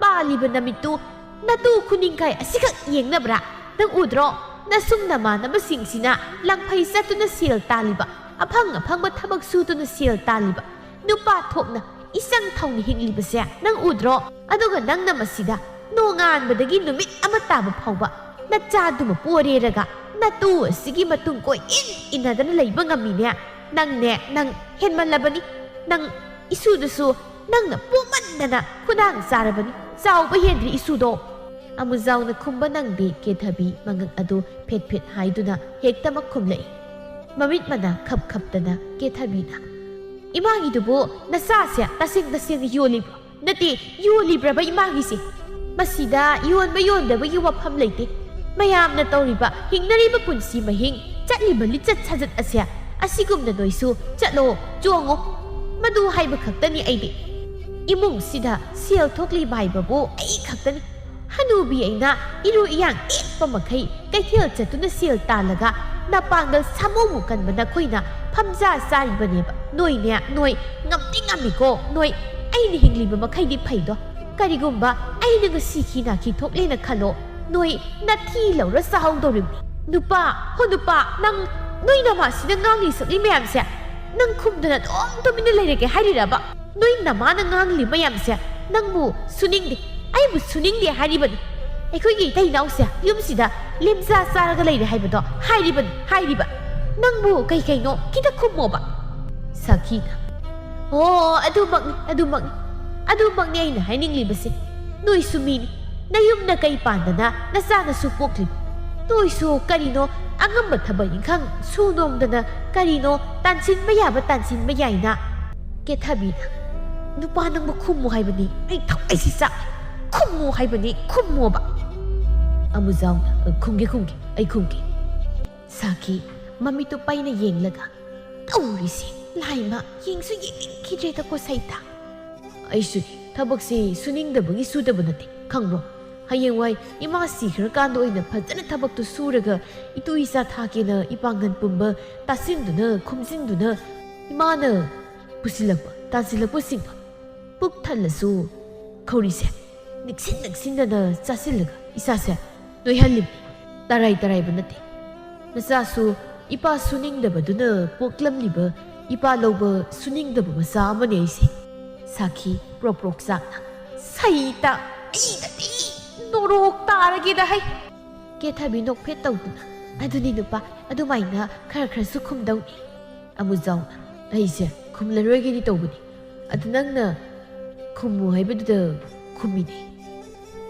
ꯄꯥꯜꯂꯤꯕ ꯅꯃꯤꯠꯇꯨ ꯅꯇꯨ ꯈꯨꯅꯤꯡꯈꯥꯏ ꯑꯁꯤꯈꯛ ꯌꯦꯡꯅꯕ꯭ꯔꯥ? ꯅꯪ ꯎꯗ꯭ꯔꯣ? ꯅꯁꯨꯡ ꯅꯃꯥꯟꯅꯕꯁꯤꯡꯁꯤꯅ ꯂꯪꯐꯩ ꯆꯠꯇꯨꯅ ꯁꯦꯜ ꯇꯥꯜꯂꯤꯕ, ꯑꯐꯪ ꯑꯐꯪꯕ ꯊꯕꯛ ꯁꯨꯗꯨꯅ ꯁꯦꯜ ꯇꯥꯜꯂꯤꯕ, ꯅꯨꯄꯥ ꯊꯣꯛꯅ ꯏꯆꯪ ꯊꯧꯅ ꯍꯤꯡꯂꯤꯕꯁꯦ ꯅꯪ ꯎꯗ꯭ꯔꯣ? ꯑꯗꯨꯒ ꯅꯪꯅ ꯃꯁꯤꯗ ꯅꯣꯡꯉꯥꯟꯕꯗꯒꯤ ꯅꯨꯃꯤꯠ ꯑꯃ ꯇꯥꯕ ꯐꯥꯎꯕ ꯅꯆꯥꯗꯨꯃ ꯄꯣꯔꯦꯔꯒ ꯅꯇꯨ ꯑꯁꯤꯒꯤ ꯃꯇꯨꯡ ꯀꯣꯏ ꯏꯟ ꯏꯟꯅꯗꯅ ꯂꯩꯕ ꯉꯝꯃꯤꯅꯦ꯫ ꯅꯪꯅꯦ, ꯅꯪ ꯍꯦꯟꯃꯜꯂꯕꯅꯤ꯫ ꯅꯪ ꯏꯁꯨꯗꯨꯁꯨ ꯅꯪꯅ ꯄꯣꯃꯟꯗꯅ ꯈꯨꯗꯥꯡ ꯆꯥꯔꯕꯅꯤ꯫ ꯆꯥꯎꯕ ꯍꯦꯟꯗ꯭ꯔꯤ ꯏꯁꯨꯗꯣ꯫ ꯑꯃꯨꯖꯥꯎꯅ ꯈꯨꯝꯕ ꯅꯪꯗꯦ꯫ ꯀꯦꯊꯕꯤ ꯃꯉꯛ ꯑꯗꯨ ꯐꯦꯠ ꯐꯦꯠ ꯍꯥꯏꯗꯨꯅ ꯍꯦꯛꯇꯃꯛ ꯈꯨꯝꯂꯛꯏ꯫ ꯃꯃꯤꯠ ꯃꯅꯥ ꯈꯞ ꯈꯞꯇꯅ ꯀꯦꯊꯕꯤꯅ, "ꯏꯃꯥꯒꯤꯗꯨꯕꯨ ꯅꯆꯥꯁꯦ ꯇꯁꯦꯡ ꯇꯁꯦꯡꯅ ꯌꯣꯜꯂꯤꯕ꯭ꯔꯣ? ꯅꯠꯇꯦ, ꯌꯣꯜꯂꯤꯕ꯭ꯔꯕ ꯏꯃꯥꯒꯤꯁꯦ? ꯃꯁꯤꯗ ꯌꯣꯟꯕ ꯌꯣꯟꯗꯕꯒꯤ ꯋꯥꯐꯝ ꯂꯩꯇꯦ꯫ ꯃꯌꯥꯝꯅ ꯇꯧꯔꯤꯕ ꯍꯤꯡꯅꯔꯤꯕ ꯄꯨꯟꯁꯤ ꯃꯍꯤꯡ, ꯆꯠꯂꯤꯕ ꯂꯤꯆꯠ ꯁꯥꯖꯠ ꯑꯁꯦ ꯑꯁꯤꯒꯨꯝꯅ ꯅꯣꯏꯁꯨ ꯆꯠꯂꯣ, ꯆꯣꯡꯉꯣ꯫ ꯃꯗꯨ ꯍꯥꯏꯕ ꯈꯛꯇꯅꯤ ꯑꯩꯗꯤ꯫ ꯏꯃꯨꯡꯁꯤꯗ ꯁꯦꯜ ꯊꯣꯛꯂꯤꯕ ꯍꯥꯏꯕꯕꯨ ꯑꯩ ꯈꯛꯇꯅꯤ꯫ ꯍꯅꯨꯕꯤ ꯑꯩꯅ ꯏꯔꯨ ꯏꯌꯥꯡ ꯏꯠꯄ ꯃꯈꯩ ꯀꯩꯊꯦꯜ ꯆꯠꯇꯨꯅ ꯁꯦꯜ ꯇꯥꯜꯂꯒ ꯅꯄꯥꯡꯒꯜ ꯁꯥꯃꯨꯃꯨꯛ ꯀꯟꯕ ꯅꯈꯣꯏꯅ ꯐꯝꯖꯥ ꯆꯥꯔꯤꯕꯅꯦꯕ꯫ ꯅꯣꯏꯅꯦ, ꯅꯣꯏ ꯉꯝꯗꯤ ꯉꯝꯃꯤꯀꯣ, ꯅꯣꯏ ꯑꯩꯅ ꯍꯤꯡꯂꯤꯕ ꯃꯈꯩꯗꯤ ꯐꯩꯗꯣ꯫ ꯀꯔꯤꯒꯨꯝꯕ ꯑꯩꯅ ꯉꯁꯤ ꯈꯤ ꯅꯥꯈꯤ ꯊꯣꯛꯂꯦꯅ ꯈꯜꯂꯣ, ꯅꯣꯏ ꯅꯊꯤ ꯂꯧꯔ ꯆꯥꯍꯧꯗꯧꯔꯤꯕꯅꯤ꯫ ꯅꯨꯄꯥ, ꯍꯣ ꯅꯨꯄꯥ, ꯅꯪ ꯅꯣꯏ ꯅꯃꯥꯁꯤꯅ ꯉꯥꯡꯂꯤ ꯁꯛꯂꯤ ꯃꯌꯥꯝꯁꯦ ꯅꯪ ꯈꯨꯝꯗꯅ ꯑꯗꯨꯝ ꯇꯨꯃꯤꯟꯅ ꯂꯩꯔꯒꯦ ꯍꯥꯏꯔꯤꯔꯕ? ꯅꯣꯏ ꯅꯃꯥꯅ ꯉꯥꯡꯂꯤ ꯃꯌꯥꯝꯁꯦ ꯅꯪꯕꯨ ꯁꯨꯅꯤꯡꯗꯦ, ꯑꯩꯕꯨ ꯁꯨꯅꯤꯡꯗꯦ ꯍꯥꯏꯔꯤꯕꯅꯤ꯫ ꯑꯩꯈꯣꯏꯒꯤ ꯏꯇꯩ ꯏꯅꯥꯎꯁꯦ ꯌꯨꯝꯁꯤꯗ ꯂꯦꯝꯖꯥ ꯆꯥꯔꯒ ꯂꯩꯔꯦ ꯍꯥꯏꯕꯗꯣ ꯍꯥꯏꯔꯤꯕꯅꯤ, ꯍꯥꯏꯔꯤꯕ꯫ ꯅꯪꯕꯨ ꯀꯩ ꯀꯩꯅꯣ ꯈꯤꯇ ꯈꯨꯝꯃꯣꯕ꯫ ꯁꯥꯈꯤꯅ, "ꯑꯣ, ꯑꯗꯨꯃꯛꯅꯤ, ꯑꯗꯨꯃꯛꯅꯤ, ꯑꯗꯨꯃꯛꯅꯤ ꯑꯩꯅ ꯍꯥꯏꯅꯤꯡꯂꯤꯕꯁꯦ꯫ ꯅꯣꯏꯁꯨ ꯃꯤꯅꯤ, ꯅꯌꯨꯝꯗ ꯀꯩ ꯄꯥꯟꯗꯅ ꯅꯆꯥꯅꯁꯨ ꯄꯣꯛꯂꯤꯕ꯫ ꯅꯣꯏꯁꯨ ꯀꯔꯤꯅꯣ ꯑꯉꯝꯕ ꯊꯕꯛ ꯏꯪꯈꯥꯡ ꯁꯨ ꯅꯣꯝꯗꯅ ꯀꯔꯤꯅꯣ ꯇꯥꯟꯁꯤꯟꯕ ꯌꯥꯕ ꯇꯥꯟꯁꯤꯟꯕ ꯌꯥꯏꯅ꯫" ꯀꯦꯊꯕꯤꯅ, "ꯅꯨꯄꯥ ꯅꯪꯕꯨ ꯈꯨꯝꯃꯨ ꯍꯥꯏꯕꯅꯤ, ꯑꯩ ꯊꯋꯥꯏꯁꯤ ꯆꯥꯛ꯫ ꯈꯨꯝꯃꯨ ꯍꯥꯏꯕꯅꯤ, ꯈꯨꯝꯃꯣꯕ꯫" ꯑꯃꯨꯖꯥꯎꯅ, "ꯈꯨꯝꯒꯦ, ꯈꯨꯝꯒꯦ, ꯑꯩ ꯈꯨꯝꯒꯦ꯫" ꯁꯥꯈꯤ ꯃꯃꯤꯠꯇꯨ ꯄꯩꯅ ꯌꯦꯡꯂꯒ, "ꯇꯧꯔꯤꯁꯦ, ꯂꯥꯏꯃ, ꯌꯦꯡꯁꯨ ꯌꯦꯡꯅꯤꯡꯈꯤꯗ꯭ꯔꯦꯗꯀꯣ ꯁꯩꯇꯥ꯫ ꯑꯩꯁꯨꯅꯤ, ꯊꯕꯛꯁꯤ ꯁꯨꯅꯤꯡꯗꯕꯒꯤ ꯁꯨꯗꯕ ꯅꯠꯇꯦ, ꯈꯪꯕ꯭ꯔꯣ? ꯍꯌꯦꯡꯋꯥꯏ ꯏꯃꯥ ꯁꯤꯈ꯭ꯔꯀꯥꯟꯗ ꯑꯣꯏꯅ ꯐꯖꯅ ꯊꯕꯛꯇꯨ ꯁꯨꯔꯒ ꯏꯇꯨ ꯏꯆꯥ ꯊꯥꯛꯀꯦꯅ ꯏꯄꯥꯡꯒꯜ ꯄꯨꯝꯕ ꯇꯥꯁꯤꯟꯗꯨꯅ, ꯈꯣꯝꯖꯤꯟꯗꯨꯅ ꯏꯃꯥꯅ ꯄꯨꯁꯤꯜꯂꯛꯄ, ꯇꯥꯁꯤꯜꯂꯛꯄꯁꯤꯡꯗꯣ ꯄꯨꯛ ꯊꯜꯂꯁꯨ ꯈꯧꯔꯤꯁꯦ ꯅꯤꯛꯁꯤꯟ ꯅꯤꯛꯁꯤꯟꯗꯅ ꯆꯥꯁꯤꯜꯂꯒ ꯏꯁꯥꯁꯦ ꯅꯣꯏꯍꯜꯂꯤꯕꯅꯤ꯫ ꯇꯔꯥꯏ ꯇꯔꯥꯏꯕ ꯅꯠꯇꯦ꯫ ꯃꯆꯥꯁꯨ ꯏꯄꯥ ꯁꯨꯅꯤꯡꯗꯕꯗꯨꯅ ꯄꯣꯛꯂꯝꯂꯤꯕ, ꯏꯄꯥ ꯂꯧꯕ ꯁꯨꯅꯤꯡꯗꯕ ꯃꯆꯥ ꯑꯃꯅꯤ ꯑꯩꯁꯦ꯫ ꯁꯥꯈꯤ ꯄ꯭ꯔꯣꯛ ꯄ꯭ꯔꯣꯛ ꯆꯥꯛꯅ꯫ "ꯁꯩꯇ, ꯑꯩꯒꯗꯤ ꯅꯣꯔꯣꯛ ꯇꯥꯔꯒꯦꯗ ꯍꯩ!" ꯀꯦꯊꯕꯤ ꯅꯣꯛꯐꯦꯠ ꯇꯧꯗꯨꯅ, "ꯑꯗꯨꯅꯤ ꯅꯨꯄꯥ, ꯑꯗꯨꯃꯥꯏꯅ ꯈꯔ ꯈꯔꯁꯨ ꯈꯨꯝꯗꯧꯅꯤ꯫" ꯑꯃꯨꯖꯥꯎꯅ, "ꯑꯩꯁꯦ ꯈꯨꯝꯂꯔꯣꯏꯒꯦꯗꯤ ꯇꯧꯕꯅꯤ, ꯑꯗꯨ ꯅꯪꯅ ꯈꯨꯝꯃꯨ ꯍꯥꯏꯕꯗꯨꯗ ꯈꯨꯝꯃꯤꯅꯦ꯫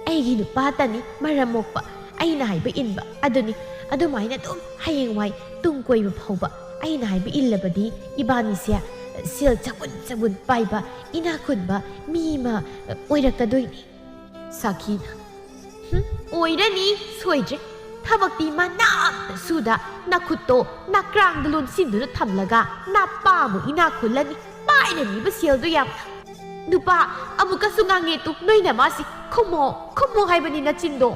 ꯑꯩꯒꯤ ꯅꯨꯄꯥꯇꯅꯤ ꯃꯔꯝ ꯃꯣꯛꯄ, ꯑꯩꯅ ꯍꯥꯏꯕ ꯏꯟꯕ, ꯑꯗꯨꯅꯤ꯫ ꯑꯗꯨꯃꯥꯏꯅ ꯑꯗꯨꯝ ꯍꯌꯦꯡꯋꯥꯏ ꯇꯨꯡ ꯀꯣꯏꯕ ꯐꯥꯎꯕ ꯑꯩꯅ ꯍꯥꯏꯕ ꯏꯜꯂꯕꯗꯤ ꯏꯕꯥꯅꯤꯁꯦ ꯁꯦꯜ ꯆꯕꯨꯟ ꯆꯕꯨꯟ ꯄꯥꯏꯕ, ꯏꯅꯥꯛ ꯈꯨꯟꯕ ꯃꯤ ꯑꯃ ꯑꯣꯏꯔꯛꯀꯗꯣꯏꯅꯤ꯫" ꯁꯥꯈꯤꯅ, "ꯍꯨꯝ, ꯑꯣꯏꯔꯅꯤ, ꯁꯣꯏꯗ꯭ꯔꯦ꯫ ꯊꯕꯛꯇꯤ ꯃꯅꯥ ꯑꯝꯇ ꯁꯨꯗ, ꯅꯈꯨꯠꯇꯣ ꯅꯀ꯭ꯔꯥꯡꯗ ꯂꯣꯟꯁꯤꯟꯗꯨꯅ ꯊꯝꯂꯒ ꯅꯄꯥ ꯑꯃꯨꯛ ꯏꯅꯥꯛ ꯈꯨꯜꯂꯅꯤ, ꯄꯥꯏꯔꯅꯤꯕ ꯁꯦꯜꯗꯣ ꯌꯥꯝꯅ꯫ ꯅꯨꯄꯥ, ꯑꯃꯨꯛꯀꯁꯨ ꯉꯥꯡꯉꯦ ꯇꯨ, ꯅꯣꯏ ꯅꯃꯥꯁꯤ꯫ ꯈꯨꯝꯃꯣ, ꯈꯨꯝꯃꯣ ꯍꯥꯏꯕꯅꯤ ꯅꯆꯤꯟꯗꯣ꯫"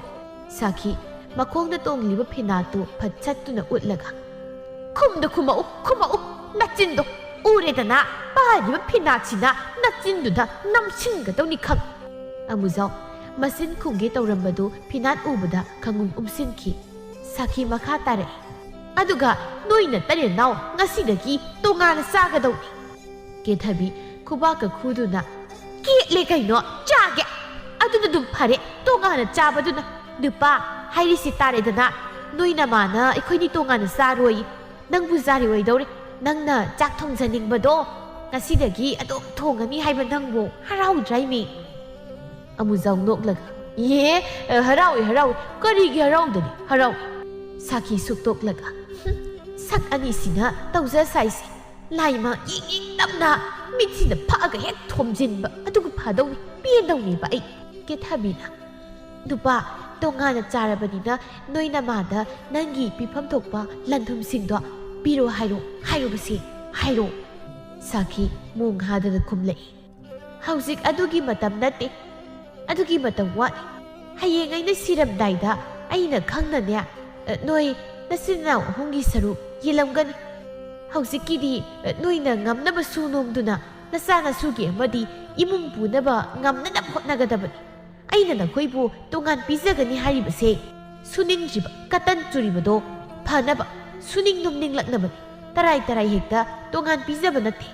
ꯁꯥꯈꯤ ꯃꯈꯣꯡꯗ ꯇꯣꯡꯂꯤꯕ ꯐꯤꯅꯥꯠꯇꯨ ꯐꯠ ꯁꯠꯇꯨꯅ ꯎꯠꯂꯒ, "ꯈꯨꯝꯗ ꯈꯨꯝꯃꯛꯎ, ꯈꯨꯝꯃꯛꯎ, ꯅꯆꯤꯟꯗꯣ꯫ ꯎꯔꯦꯗꯅ, ꯄꯥꯏꯔꯤꯕ ꯐꯤꯅꯥꯠꯁꯤꯅ ꯅꯆꯤꯟꯗꯨꯗ ꯅꯝꯁꯤꯟꯒꯗꯧꯅꯤ ꯈꯪ꯫" ꯑꯃꯨꯖꯥꯎ ꯃꯆꯤꯟ ꯈꯨꯝꯒꯦ ꯇꯧꯔꯝꯕꯗꯨ ꯐꯤꯅꯥꯠ ꯎꯕꯗ ꯈꯪꯎꯝ ꯎꯝꯁꯤꯟꯈꯤ꯫ ꯁꯥꯈꯤ ꯃꯈꯥ ꯇꯥꯔꯛꯏ, "ꯑꯗꯨꯒ ꯅꯣꯏ ꯅꯇꯩ ꯅꯅꯥꯎ ꯉꯁꯤꯗꯒꯤ ꯇꯣꯉꯥꯟꯅ ꯆꯥꯒꯗꯧꯅꯤ꯫" ꯀꯦꯊꯕꯤ ꯈꯨꯕꯥꯛꯀ ꯈꯨꯗꯨꯅ, "ꯀꯦꯠꯂꯦ ꯀꯩꯅꯣ, ꯆꯥꯒꯦ꯫ ꯑꯗꯨꯅ ꯑꯗꯨꯝ ꯐꯔꯦ, ꯇꯣꯉꯥꯟꯅ ꯆꯥꯕꯗꯨꯅ꯫ ꯅꯨꯄꯥ, ꯍꯥꯏꯔꯤꯁꯤ ꯇꯥꯔꯦꯗꯅ, ꯅꯣꯏ ꯅꯃꯥꯅ ꯑꯩꯈꯣꯏꯅꯤ ꯇꯣꯉꯥꯟꯅ ꯆꯥꯔꯣꯏ꯫ ꯅꯪꯕꯨ ꯆꯥꯔꯣꯏꯗꯧꯔꯦ꯫ ꯅꯪꯅ ꯆꯥꯛ ꯊꯣꯡꯖꯅꯤꯡꯕꯗꯣ ꯉꯁꯤꯗꯒꯤ ꯑꯗꯨꯝ ꯊꯣꯡꯉꯅꯤ ꯍꯥꯏꯕ ꯅꯪꯕꯨ ꯍꯔꯥꯎꯗ꯭ꯔꯥꯏꯃꯤ?" ꯑꯃꯨꯖꯥꯎ ꯅꯣꯛꯂꯒ, "ꯏꯍꯦ, ꯍꯔꯥꯎꯏ, ꯍꯔꯥꯎꯏ꯫ ꯀꯔꯤꯒꯤ ꯍꯔꯥꯎꯗꯅꯤ? ꯍꯔꯥꯎꯏ꯫" ꯁꯥꯈꯤ ꯁꯨꯛꯇꯣꯛꯂꯒ, "ꯍꯨꯝ, ꯁꯛ ꯑꯅꯤꯁꯤꯅ ꯇꯧꯖ ꯁꯥꯏꯁꯦ꯫ ꯂꯥꯏꯃ ꯌꯦꯡ ꯌꯦꯡ ꯇꯝꯅ ꯃꯤꯠꯁꯤꯗ ꯐꯛꯑꯒ ꯍꯦꯛ ꯊꯣꯝꯖꯤꯟꯕ ꯑꯗꯨꯒ ꯐꯗꯧꯅꯤ, ꯄꯦꯟꯗꯧꯅꯦꯕ ꯑꯩ꯫" ꯀꯦꯊꯕꯤꯅ, "ꯅꯨꯄꯥ, ꯇꯣꯉꯥꯟꯅ ꯆꯥꯔꯕꯅꯤꯅ ꯅꯣꯏ ꯅꯃꯥꯗ ꯅꯪꯒꯤ ꯄꯤꯐꯝ ꯊꯣꯛꯄ ꯂꯟ ꯊꯨꯝꯁꯤꯡꯗꯣ ꯄꯤꯔꯣ ꯍꯥꯏꯔꯣ, ꯍꯥꯏꯔꯨꯕꯁꯦ, ꯍꯥꯏꯔꯣ꯫" ꯁꯥꯈꯤ ꯃꯣꯡ ꯍꯥꯗꯅ ꯈꯨꯝꯂꯛꯏ, "ꯍꯧꯖꯤꯛ ꯑꯗꯨꯒꯤ ꯃꯇꯝ ꯅꯠꯇꯦ꯫ ꯑꯗꯨꯒꯤ ꯃꯇꯝ ꯋꯥꯠꯂꯤ꯫ ꯍꯌꯦꯡ ꯑꯩꯅ ꯁꯤꯔꯝꯗꯥꯏꯗ ꯑꯩꯅ ꯈꯪꯅꯅꯦ, ꯑ, ꯅꯣꯏ ꯅꯆꯤꯟ ꯅꯅꯥꯎ ꯑꯍꯨꯝꯒꯤ ꯁꯔꯨꯛ ꯌꯦꯜꯂꯝꯒꯅꯤ꯫ ꯍꯧꯖꯤꯛꯀꯤꯗꯤ, ꯑ, ꯅꯣꯏꯅ ꯉꯝꯅꯕ ꯁꯨ ꯅꯣꯝꯗꯨꯅ ꯅꯆꯥ ꯅꯁꯨꯒꯤ ꯑꯃꯗꯤ ꯏꯃꯨꯡ ꯄꯨꯅꯕ ꯉꯝꯅꯅꯕ ꯍꯣꯠꯅꯒꯗꯕꯅꯤ꯫ ꯑꯩꯅ ꯅꯈꯣꯏꯕꯨ ꯇꯣꯉꯥꯟ ꯄꯤꯖꯒꯅꯤ ꯍꯥꯏꯔꯤꯕꯁꯦ ꯁꯨꯅꯤꯡꯗ꯭ꯔꯤꯕ ꯀꯇꯟ ꯆꯨꯔꯤꯕꯗꯣ ꯐꯅꯕ ꯁꯨꯅꯤꯡ ꯅꯨꯝꯅꯤꯡꯂꯛꯅꯕꯅꯤ꯫ ꯇꯔꯥꯏ ꯇꯔꯥꯏ ꯍꯦꯛꯇ ꯇꯣꯉꯥꯟ ꯄꯤꯖꯕ ꯅꯠꯇꯦ꯫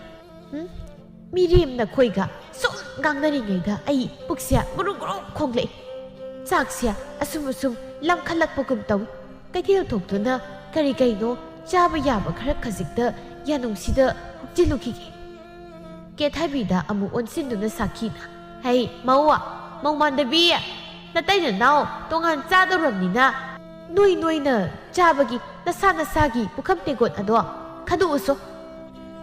ꯎꯝ? ꯃꯤꯔꯦꯝ ꯅꯈꯣꯏꯒ ꯁꯨꯝ ꯉꯥꯡꯅꯔꯤꯉꯩꯗ ꯑꯩ ꯄꯨꯛꯁꯦ ꯒꯨꯔꯨ ꯒꯨꯔꯨ ꯈꯣꯡꯂꯛꯏ꯫ ꯆꯥꯛꯁꯦ ꯑꯁꯨꯝ ꯑꯁꯨꯝ ꯂꯝꯈꯠꯂꯛꯄꯒꯨꯝ ꯇꯧꯏ꯫ ꯀꯩꯊꯦꯜ ꯊꯣꯛꯇꯨꯅ ꯀꯔꯤ ꯀꯩꯅꯣ ꯆꯥꯕ ꯌꯥꯕ ꯈꯔ ꯈꯖꯤꯛꯇ ꯌꯥꯅꯨꯡꯁꯤꯗ ꯍꯨꯛꯆꯤꯜꯂꯨꯈꯤꯒꯦ꯫ ꯀꯦꯊꯕꯤꯗ ꯑꯃꯨꯛ ꯑꯣꯟꯁꯤꯟꯗꯨꯅ ꯁꯥꯈꯤꯅ, "ꯍꯩ, ꯃꯧ, ꯃꯧ ꯃꯥꯟꯗꯕꯤ, ꯅꯇꯩ ꯅꯅꯥꯎ ꯇꯣꯉꯥꯟ ꯆꯥꯗꯧꯔꯕꯅꯤꯅ ꯅꯣꯏ ꯅꯣꯏꯅ ꯆꯥꯕꯒꯤ ꯅꯁꯥ ꯅꯁꯥꯒꯤ ꯄꯨꯈꯝ ꯇꯦꯡꯀꯣꯠ ꯑꯗꯣ ꯈꯟꯗꯣꯛꯎꯁꯣ꯫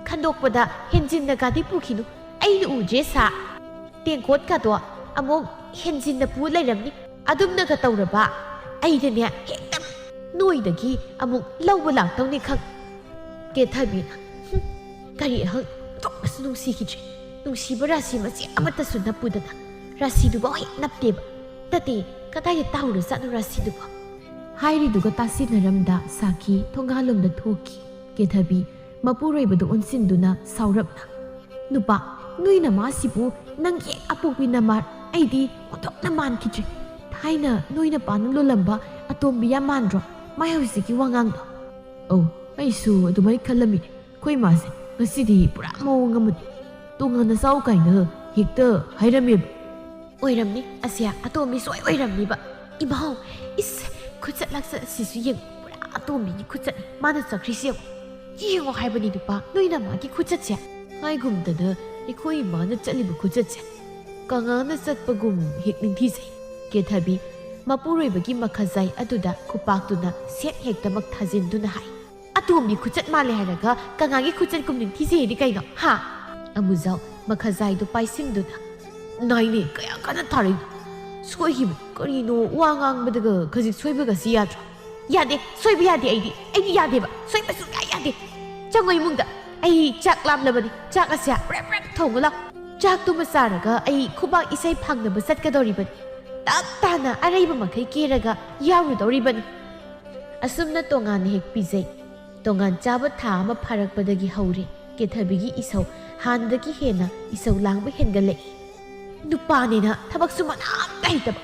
ꯈꯟꯗꯣꯛꯄꯗ ꯍꯦꯟꯖꯤꯟꯅꯒꯗꯤ ꯄꯨꯈꯤꯅꯨ, ꯑꯩꯅ ꯎꯗ꯭ꯔꯦ ꯁꯥ꯫ ꯇꯦꯡꯀꯣꯠꯀꯗꯣ ꯑꯃꯨꯛ ꯍꯦꯟꯖꯤꯟꯅ ꯄꯨ ꯂꯩꯔꯝꯅꯤ꯫ ꯑꯗꯨꯝꯅꯒ ꯇꯧꯔꯕ ꯑꯩꯗꯅꯦ ꯍꯦꯛꯇ ꯅꯣꯏꯗꯒꯤ ꯑꯃꯨꯛ ꯂꯧꯕ ꯂꯥꯛꯇꯧꯅꯤ ꯈꯪ"꯫ ꯀꯦꯊꯕꯤꯅ, "ꯍꯨꯝ, ꯀꯔꯤ ꯑꯍꯪ, ꯑꯣꯟꯊꯣꯛꯅꯁꯨ ꯅꯨꯡꯁꯤꯈꯤꯗ꯭ꯔꯦ꯫ ꯅꯨꯡꯁꯤꯕ ꯔꯥꯁꯤ ꯃꯆꯦꯠ ꯑꯃꯠꯇꯁꯨ ꯅꯞꯄꯨꯗꯅ ꯔꯥꯁꯤꯗꯨꯐꯥꯎ ꯍꯦꯛ ꯅꯞꯇꯦꯕ꯫ ꯅꯠꯇꯦ, ꯀꯗꯥꯏꯗ ꯇꯥꯍꯧꯔꯖꯥꯠꯅꯣ ꯔꯥꯁꯤꯗꯨꯕꯣ?" ꯍꯥꯏꯔꯤꯗꯨꯒ ꯇꯥꯁꯤꯟꯅꯔꯝꯗ ꯁꯥꯈꯤ ꯊꯣꯡꯒꯥꯜꯂꯣꯝꯗ ꯊꯣꯛꯈꯤ꯫ ꯀꯦꯊꯕꯤ ꯃꯄꯨꯔꯣꯏꯕꯗ ꯑꯣꯟꯁꯤꯟꯗꯨꯅ ꯁꯥꯎꯔꯞꯅ, "ꯅꯨꯄꯥ, ꯅꯣꯏ ꯅꯃꯥꯁꯤꯕꯨ ꯅꯪ ꯍꯦꯛ ꯑꯄꯣꯛꯄꯤ ꯅꯃꯥ ꯑꯩꯗꯤ ꯑꯣꯟꯊꯣꯛꯅ ꯃꯥꯟꯈꯤꯗ꯭ꯔꯦ꯫ ꯊꯥꯏꯅ ꯅꯣꯏ ꯅꯄꯥꯅ ꯂꯣꯜꯂꯝꯕ ꯑꯇꯣꯝꯕꯤ ꯌꯥꯝ ꯃꯥꯟꯗ꯭ꯔꯣ ꯃꯥꯏ ꯍꯧꯖꯤꯛꯀꯤ ꯋꯥꯉꯥꯡꯗꯣ?" "ꯑꯧ, ꯑꯩꯁꯨ ꯑꯗꯨꯃꯥꯏꯅ ꯈꯜꯂꯝꯃꯤꯅꯦ꯫ ꯑꯩꯈꯣꯏ ꯏꯃꯥꯁꯦ ꯉꯁꯤꯗꯤ ꯄꯨꯔꯥ ꯃꯑꯣꯡ ꯑꯃꯅꯤ꯫ ꯇꯣꯉꯥꯟꯅ ꯆꯥꯎ ꯀꯥꯏꯅ ꯍꯦꯛꯇ ꯍꯥꯏꯔꯝꯃꯦꯕ꯫" "ꯑꯣꯏꯔꯝꯅꯤ, ꯑꯁꯦ ꯑꯇꯣꯝꯕꯤ ꯁꯣꯏ ꯑꯣꯏꯔꯝꯅꯤꯕ꯫ ꯏꯃꯥꯎ, ꯏꯁ, ꯈꯨꯆꯠ ꯂꯥꯛꯆꯠ ꯑꯁꯤꯁꯨ ꯌꯦꯡꯉꯨ, ꯄꯨꯔꯥ ꯑꯇꯣꯝꯕꯤꯒꯤ ꯈꯨꯆꯠꯅꯤ ꯃꯥꯅ ꯆꯠꯈ꯭ꯔꯤꯁꯤ ꯌꯦꯡꯉꯨ꯫ ꯌꯦꯡꯉꯣ ꯍꯥꯏꯕꯅꯤ ꯅꯨꯄꯥ, ꯅꯣꯏ ꯅꯃꯥꯒꯤ ꯈꯨꯆꯠꯁꯦ꯫ ꯍꯥꯏꯒꯨꯝꯗꯅ ꯑꯩꯈꯣꯏ ꯏꯃꯥꯅ ꯆꯠꯂꯤꯕ ꯈꯨꯆꯠꯁꯦ ꯀꯉꯥꯅ ꯆꯠꯄꯒꯨꯝ ꯍꯦꯛ ꯅꯤꯡꯊꯤꯖꯩ꯫" ꯀꯦꯊꯕꯤ ꯃꯄꯨꯔꯣꯏꯕꯒꯤ ꯃꯈꯖꯥꯏ ꯑꯗꯨꯗ ꯈꯨꯄꯥꯛꯇꯨꯅ ꯁꯦꯠ ꯍꯦꯛꯇꯃꯛ ꯊꯥꯖꯤꯟꯗꯨꯅ ꯍꯥꯏ꯫ "ꯑꯇꯣꯝꯕꯤ ꯈꯨꯆꯠ ꯃꯥꯜꯂꯦ ꯍꯥꯏꯔꯒ ꯀꯉꯥꯒꯤ ꯈꯨꯆꯠ ꯀꯨꯝ ꯅꯤꯡꯊꯤꯖꯩꯗꯤ ꯀꯩꯅꯣ, ꯍꯥ?" ꯑꯃꯨꯖꯥꯎ ꯃꯈꯖꯥꯏꯗꯨ ꯄꯥꯏꯁꯤꯟꯗꯨꯅ, "ꯅꯥꯏꯅꯦ, ꯀꯌꯥ ꯀꯟꯅ ꯊꯥꯔꯛꯏꯅꯣ? ꯁꯣꯏꯈꯤꯕ ꯀꯔꯤꯅꯣ? ꯋꯥ ꯉꯥꯡꯕꯗꯒ ꯈꯖꯤꯛ ꯁꯣꯏꯕꯒꯁꯤ ꯌꯥꯗ꯭ꯔꯣ?" "ꯌꯥꯗꯦ, ꯁꯣꯏꯕ ꯌꯥꯗꯦ, ꯑꯩꯗꯤ, ꯑꯩꯗꯤ ꯌꯥꯗꯦꯕ, ꯁꯣꯏꯕ ꯁꯨꯡꯌꯥ ꯌꯥꯗꯦ꯫ ꯆꯪꯉꯣ ꯏꯃꯨꯡꯗ, ꯑꯩ ꯆꯥꯛ ꯂꯥꯝꯂꯕꯅꯤ, ꯆꯥꯛ ꯑꯁꯦ ꯄ꯭ꯔꯦꯛ ꯄ꯭ꯔꯦꯛ ꯊꯣꯡꯉꯨ ꯂꯥꯎ꯫ ꯆꯥꯛꯇꯨꯃ ꯆꯥꯔꯒ ꯑꯩ ꯈꯨꯕꯥꯛ ꯏꯁꯩ ꯐꯥꯡꯅꯕ ꯆꯠꯀꯗꯧꯔꯤꯕꯅꯤ꯫ ꯇꯞ ꯇꯥꯅ ꯑꯔꯩꯕ ꯃꯈꯩ ꯀꯦꯔꯒ ꯌꯥꯎꯔꯨꯗꯧꯔꯤꯕꯅꯤ꯫" ꯑꯁꯨꯝꯅ ꯇꯣꯉꯥꯟꯅ ꯍꯦꯛ ꯄꯤꯖꯩ꯫ ꯇꯣꯉꯥꯟ ꯆꯥꯕ ꯊꯥ ꯑꯃ ꯐꯥꯔꯛꯄꯗꯒꯤ ꯍꯧꯔꯦ ꯀꯦꯊꯕꯤꯒꯤ ꯏꯁꯧ ꯍꯥꯟꯅꯗꯒꯤ ꯍꯦꯟꯅ ꯏꯁꯧ ꯂꯥꯡꯕ ꯍꯦꯟꯒꯠꯂꯛꯏ꯫ "ꯅꯨꯄꯥꯅꯤꯅ ꯊꯕꯛꯁꯨ ꯃꯅꯥ ꯑꯝꯇ ꯍꯩꯇꯕ,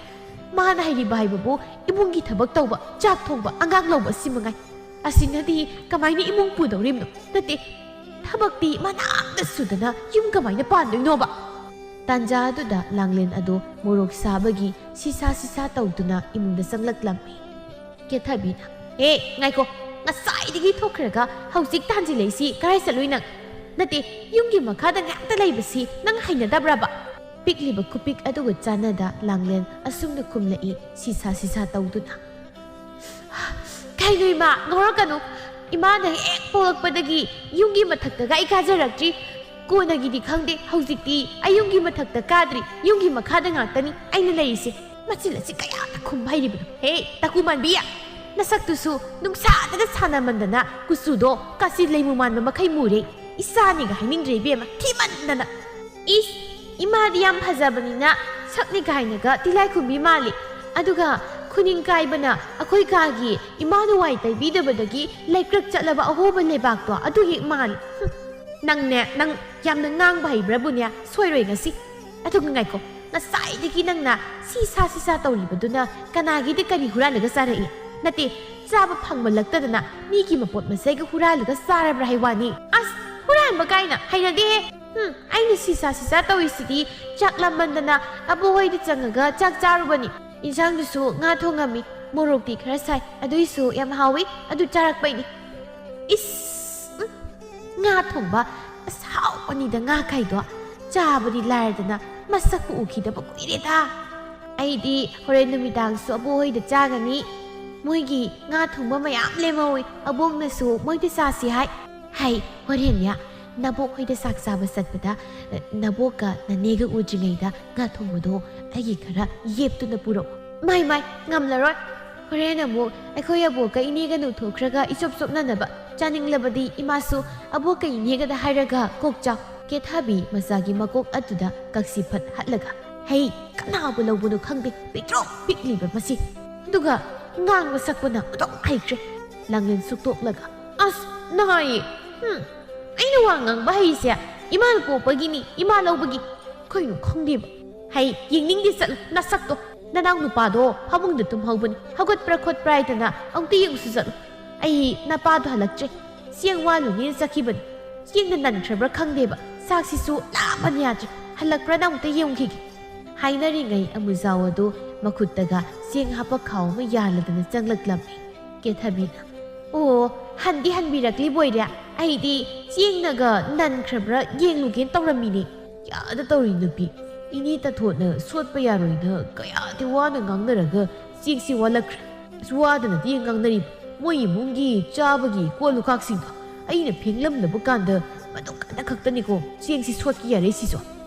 ꯃꯥꯅ ꯍꯩꯔꯤꯕ ꯍꯥꯏꯕꯕꯨ ꯏꯃꯨꯡꯒꯤ ꯊꯕꯛ ꯇꯧꯕ, ꯆꯥꯛ ꯊꯣꯡꯕ, ꯑꯉꯥꯡ ꯂꯧꯕ, ꯑꯁꯤ ꯃꯉꯥꯏ꯫ ꯑꯁꯤꯅꯗꯤ ꯀꯃꯥꯏꯅ ꯏꯃꯨꯡ ꯄꯨꯗꯧꯔꯤꯕꯅꯣ? ꯅꯠꯇꯦ, ꯊꯕꯛꯇꯤ ꯃꯅꯥ ꯑꯃꯇ ꯁꯨꯗꯅ ꯌꯨꯝ ꯀꯃꯥꯏꯅ ꯄꯥꯟꯗꯣꯏꯅꯣꯕ? ꯇꯥꯟꯖꯥ ꯑꯗꯨꯗ ꯂꯥꯡꯂꯦꯟ ꯑꯗꯣ ꯃꯣꯔꯣꯛ ꯁꯥꯕꯒꯤ ꯁꯤꯁꯥ ꯁꯤꯁꯥ ꯇꯧꯗꯨꯅ ꯏꯃꯨꯡꯗ ꯆꯪꯂꯛꯂꯝꯃꯤ꯫ ꯀꯦꯊꯕꯤꯅ, "ꯑꯦ, ꯉꯥꯏꯈꯣ, ꯉꯁꯥꯏꯗꯒꯤ ꯊꯣꯛꯈ꯭ꯔꯒ ꯍꯧꯖꯤꯛ ꯇꯥꯟꯁꯤꯜꯂꯛꯏꯁꯤ ꯀꯔꯥꯏ ꯆꯠꯂꯨꯏ ꯅꯪ? ꯅꯠꯇꯦ, ꯌꯨꯝꯒꯤ ꯃꯈꯥꯗ ꯉꯥꯛꯇ ꯂꯩꯕꯁꯤ ꯅꯪ ꯍꯩꯅꯗꯕ꯭ꯔꯕ?" ꯄꯤꯛꯂꯤꯕ ꯈꯨꯄꯤꯛ ꯑꯗꯨꯒ ꯆꯥꯟꯅꯗ ꯂꯥꯡꯂꯦꯟ ꯑꯁꯨꯝꯅ ꯈꯨꯝꯂꯛꯏ, ꯁꯤꯁꯥ ꯁꯤꯁꯥ ꯇꯧꯗꯨꯅ꯫ "ꯀꯩꯅꯣ ꯏꯃꯥ, ꯉꯥꯎꯔꯛꯀꯅꯨ꯫ ꯏꯃꯥꯅ ꯍꯦꯛ ꯄꯣꯛꯂꯛꯄꯗꯒꯤ ꯌꯨꯝꯒꯤ ꯃꯊꯛꯇꯒ ꯑꯩ ꯀꯥꯖꯔꯛꯇ꯭ꯔꯤ꯫ ꯀꯣꯟꯅꯒꯤꯗꯤ ꯈꯪꯗꯦ, ꯍꯧꯖꯤꯛꯇꯤ ꯑꯩ ꯌꯨꯝꯒꯤ ꯃꯊꯛꯇ ꯀꯥꯗ꯭ꯔꯤ, ꯌꯨꯝꯒꯤ ꯃꯈꯥꯗ ꯉꯥꯛꯇꯅꯤ ꯑꯩꯅ ꯂꯩꯔꯤꯁꯦ꯫ ꯃꯆꯤꯜ ꯑꯁꯤ ꯀꯌꯥꯗ ꯈꯨꯝꯕ ꯍꯩꯔꯤꯕꯅꯣ? ꯍꯦ, ꯇꯀꯨ ꯃꯥꯟꯕꯤ! ꯅꯁꯛꯇꯨꯁꯨ ꯅꯨꯡꯁꯥꯗꯒ ꯁꯥꯟꯅꯃꯟꯗꯅ ꯀꯨꯆꯨꯗꯣ ꯀꯥꯆꯤꯟ ꯂꯩꯃꯨ ꯃꯥꯟꯕ ꯃꯈꯩ ꯃꯨꯔꯦ꯫ ꯏꯆꯥꯅꯤꯒ ꯍꯥꯏꯅꯤꯡꯗ꯭ꯔꯦ ꯏꯕꯦꯝꯃ, ꯊꯤꯃꯟꯗꯅ!" "ꯏꯁ, ꯏꯃꯥꯗꯤ ꯌꯥꯝ ꯐꯖꯕꯅꯤꯅ ꯁꯛꯅꯤ ꯀꯥꯏꯅꯒ ꯇꯤꯜꯂꯥꯏꯈꯨꯝꯕꯤ ꯃꯥꯜꯂꯤ꯫ ꯑꯗꯨꯒ ꯈꯨꯅꯤꯡ ꯀꯥꯏꯕꯅ ꯑꯩꯈꯣꯏ ꯀꯥꯒꯤ ꯏꯃꯥꯅ ꯋꯥꯏ ꯇꯩꯕꯤꯗꯕꯗꯒꯤ ꯂꯩꯀ꯭ꯔꯛ ꯆꯠꯂꯕ ꯑꯍꯣꯕ ꯂꯩꯕꯥꯛꯇꯣ ꯑꯗꯨ ꯍꯦꯛ ꯃꯥꯜꯂꯤ꯫ ꯍꯨꯝ, ꯅꯪꯅꯦ, ꯅꯪ ꯌꯥꯝꯅ ꯉꯥꯡꯕ ꯍꯩꯕ꯭ꯔꯕꯨꯅꯦ, ꯁꯣꯏꯔꯣꯏ ꯉꯁꯤ꯫ ꯑꯗꯨꯒ ꯉꯥꯏꯈꯣ, ꯉꯁꯥꯏꯗꯒꯤ ꯅꯪꯅ ꯁꯤ ꯁꯥ ꯁꯤ ꯁꯥ ꯇꯧꯔꯤꯕꯗꯨꯅ ꯀꯅꯥꯒꯤꯗꯤ ꯀꯔꯤ ꯍꯨꯔꯥꯜꯂꯒ ꯆꯥꯔꯛꯏ? ꯅꯠꯇꯦ, ꯆꯥꯕ ꯐꯪꯕꯂꯛꯇꯗꯅ ꯃꯤꯒꯤ ꯃꯄꯣꯠ ꯃꯆꯩꯒ ꯍꯨꯔꯥꯜꯂꯒ ꯆꯥꯔꯕ꯭ꯔꯥ ꯍꯥꯏ ꯋꯥꯅꯤ꯫ ꯑꯁ, ꯍꯨꯔꯥꯟꯕ ꯀꯥꯏꯅ! ꯍꯩꯅꯗꯦꯍꯦ!" "ꯍꯨꯝ, ꯑꯩꯅ ꯁꯤꯁꯥ ꯁꯤꯁꯥ ꯇꯧꯔꯤꯁꯤꯗꯤ ꯆꯥꯛ ꯂꯥꯝꯃꯟꯗꯅ ꯑꯕꯣꯛ ꯍꯣꯏꯗ ꯆꯪꯉꯒ ꯆꯥꯛ ꯆꯥꯔꯨꯕꯅꯤ꯫ ꯏꯟꯁꯥꯡꯗꯨꯁꯨ ꯉꯥ ꯊꯣꯡꯉꯝꯃꯤ, ꯃꯣꯔꯣꯛꯇꯤ ꯈꯔ ꯁꯥꯏ, ꯑꯗꯨꯏꯁꯨ ꯌꯥꯝ ꯍꯥꯎꯋꯤ, ꯑꯗꯨ ꯆꯥꯔꯛꯄꯩꯅꯤ꯫" ꯏꯁ! ꯎꯝ, ꯉꯥ ꯊꯣꯡꯕ? ꯑꯁ, ꯍꯥꯎꯕꯅꯤꯗ ꯉꯥ ꯀꯥꯏꯗꯣ꯫ ꯆꯥꯕꯗꯤ ꯂꯥꯏꯔꯗꯅ ꯃꯁꯛꯄꯨ ꯎꯈꯤꯗꯕ ꯀꯨꯏꯔꯦꯗ꯫ ꯑꯩꯗꯤ ꯍꯣꯔꯦꯟ ꯅꯨꯃꯤꯗꯥꯡꯁꯨ ꯑꯕꯣꯛ ꯍꯣꯏꯗ ꯆꯥꯒꯅꯤ꯫ ꯃꯣꯏꯒꯤ ꯉꯥ ꯊꯣꯡꯕ ꯃꯌꯥꯝ ꯂꯦꯝꯍꯧꯋꯤ, ꯑꯕꯣꯛꯅꯁꯨ ꯃꯣꯏꯗ ꯆꯥꯁꯤ ꯍꯥꯏ꯫ ꯍꯩ, ꯍꯣꯔꯦꯟꯅꯦ, ꯅꯕꯣꯛ ꯍꯣꯏꯗ ꯆꯥꯛ ꯆꯥꯕ ꯆꯠꯄꯗ, ꯑ, ꯅꯕꯣꯛꯀ ꯅꯅꯦꯒ ꯎꯗ꯭ꯔꯤꯉꯩꯗ ꯉꯥ ꯊꯣꯡꯕꯗꯣ ꯑꯩꯒꯤ ꯈꯔ ꯌꯦꯞꯇꯨꯅ ꯄꯨꯔꯛꯎ꯫ ꯃꯥꯏ, ꯃꯥꯏ, ꯉꯝꯂꯔꯣꯏ꯫ ꯍꯣꯔꯦꯟ ꯑꯃꯨꯛ ꯑꯩꯈꯣꯏ ꯑꯕꯣꯛꯀ ꯏꯅꯦꯒ ꯅꯨꯡꯊꯣꯛꯈ꯭ꯔꯒ ꯏꯆꯣꯞ ꯆꯣꯞꯅꯅꯕ꯫ ꯆꯥꯅꯤꯡꯂꯕꯗꯤ ꯏꯃꯥꯁꯨ ꯑꯕꯣꯛꯀ ꯏꯅꯦꯒꯗ ꯍꯥꯏꯔꯒ ꯀꯣꯛ ꯆꯥꯎ꯫ ꯀꯦꯊꯕꯤ ꯃꯆꯥꯒꯤ ꯃꯀꯣꯛ ꯑꯗꯨꯗ ꯀꯛꯁꯤ ꯐꯠ ꯍꯠꯂꯒ, "ꯍꯩ, ꯀꯅꯥꯕꯨ ꯂꯧꯕꯅꯣ ꯈꯪꯗꯦ, ꯄꯤꯛꯇ꯭ꯔꯨ ꯄꯤꯛꯂꯤꯕ ꯃꯁꯤ꯫ ꯑꯗꯨꯒ ꯉꯥꯡꯕ ꯁꯛꯄꯅ ꯑꯗꯨꯝ ꯍꯩꯈ꯭ꯔꯦ꯫" ꯂꯥꯡꯂꯦꯟ ꯁꯨꯛꯇꯣꯛꯂꯒ, "ꯑꯁ, ꯅꯥꯏꯌꯦ꯫ ꯍꯨꯝ, ꯑꯩꯅ ꯋꯥ ꯉꯥꯡꯕ ꯍꯩꯁꯦ ꯏꯃꯥꯅ ꯄꯣꯛꯄꯒꯤꯅꯤ, ꯏꯃꯥ ꯂꯧꯕꯒꯤ꯫ ꯀꯩꯅꯣ ꯈꯪꯗꯦꯕ꯫ ꯍꯩ, ꯌꯦꯡꯅꯤꯡꯗꯦ, ꯆꯠꯂꯨ, ꯅꯁꯛꯇꯣ꯫ ꯅꯅꯥꯎ ꯅꯨꯄꯥꯗꯣ ꯐꯃꯨꯡꯗ ꯇꯨꯝꯍꯧꯕꯅꯤ꯫ ꯍꯧꯒꯠꯄ꯭ꯔꯥ ꯈꯣꯠꯄ꯭ꯔꯥ ꯍꯥꯏꯗꯅ ꯑꯃꯨꯛꯇ ꯌꯦꯡꯉꯨꯁꯨ ꯆꯠꯂꯨ꯫ ꯑꯩ ꯅꯄꯥꯗꯣ ꯍꯜꯂꯛꯇ꯭ꯔꯦ꯫ ꯆꯦꯡ ꯋꯥꯜꯂꯨꯅꯦꯅ ꯆꯠꯈꯤꯕꯅꯤ꯫ ꯆꯦꯡꯅ ꯅꯟꯈ꯭ꯔꯕ꯭ꯔꯥ ꯈꯪꯗꯦꯕ, ꯆꯥꯛꯁꯤꯁꯨ ꯂꯥꯝꯕꯅ ꯌꯥꯗ꯭ꯔꯦ꯫ ꯍꯜꯂꯛꯄ꯭ꯔꯥꯅ ꯑꯃꯨꯛꯇ ꯌꯦꯡꯉꯨꯈꯤꯒꯦ꯫ ꯍꯥꯏꯅꯔꯤꯉꯩ ꯑꯃꯨꯖꯥꯎ ꯑꯗꯨ ꯃꯈꯨꯠꯇꯒ ꯆꯦꯡ ꯍꯥꯞꯄ ꯈꯥꯎ ꯑꯃ ꯌꯥꯜꯂꯗꯅ ꯆꯪꯂꯛꯂꯝꯃꯤ꯫ ꯀꯦꯊꯕꯤꯅ, "ꯑꯣ, ꯍꯟꯗꯤ ꯍꯟꯕꯤꯔꯛꯂꯤꯕꯣꯏꯔꯦ꯫ ꯑꯩꯗꯤ ꯆꯦꯡꯅꯒ ꯅꯟꯈ꯭ꯔꯕ꯭ꯔꯥ ꯌꯦꯡꯂꯨꯒꯦꯅ ꯇꯧꯔꯝꯃꯤꯅꯦ꯫ ꯌꯥꯗ ꯇꯧꯔꯤ ꯅꯨꯄꯤ꯫ ꯏꯅꯦ ꯇꯥꯊꯣꯠꯅ ꯁꯣꯠꯄ ꯌꯥꯔꯣꯏꯅ ꯀꯌꯥꯗꯤ ꯋꯥꯅ ꯉꯥꯡꯅꯔꯒ ꯆꯦꯡꯁꯤ ꯋꯥꯠꯂꯛꯈ꯭ꯔꯦ꯫ ꯑꯁ, ꯋꯥꯗꯅꯗꯤ ꯉꯥꯡꯅꯔꯤꯕ꯫ ꯃꯣꯏ ꯏꯃꯨꯡꯒꯤ ꯆꯥꯕꯒꯤ ꯀꯣꯜ ꯂꯨꯈꯥꯛꯁꯤꯡꯗꯣ ꯑꯩꯅ ꯐꯦꯡꯂꯝꯂꯕ ꯀꯥꯟꯗ ꯃꯗꯨ ꯀꯟꯅ ꯈꯛꯇꯅꯤꯀꯣ ꯆꯦꯡꯁꯤ ꯁꯣꯠꯀꯦ ꯌꯥꯔꯛꯏꯁꯤꯁꯨ꯫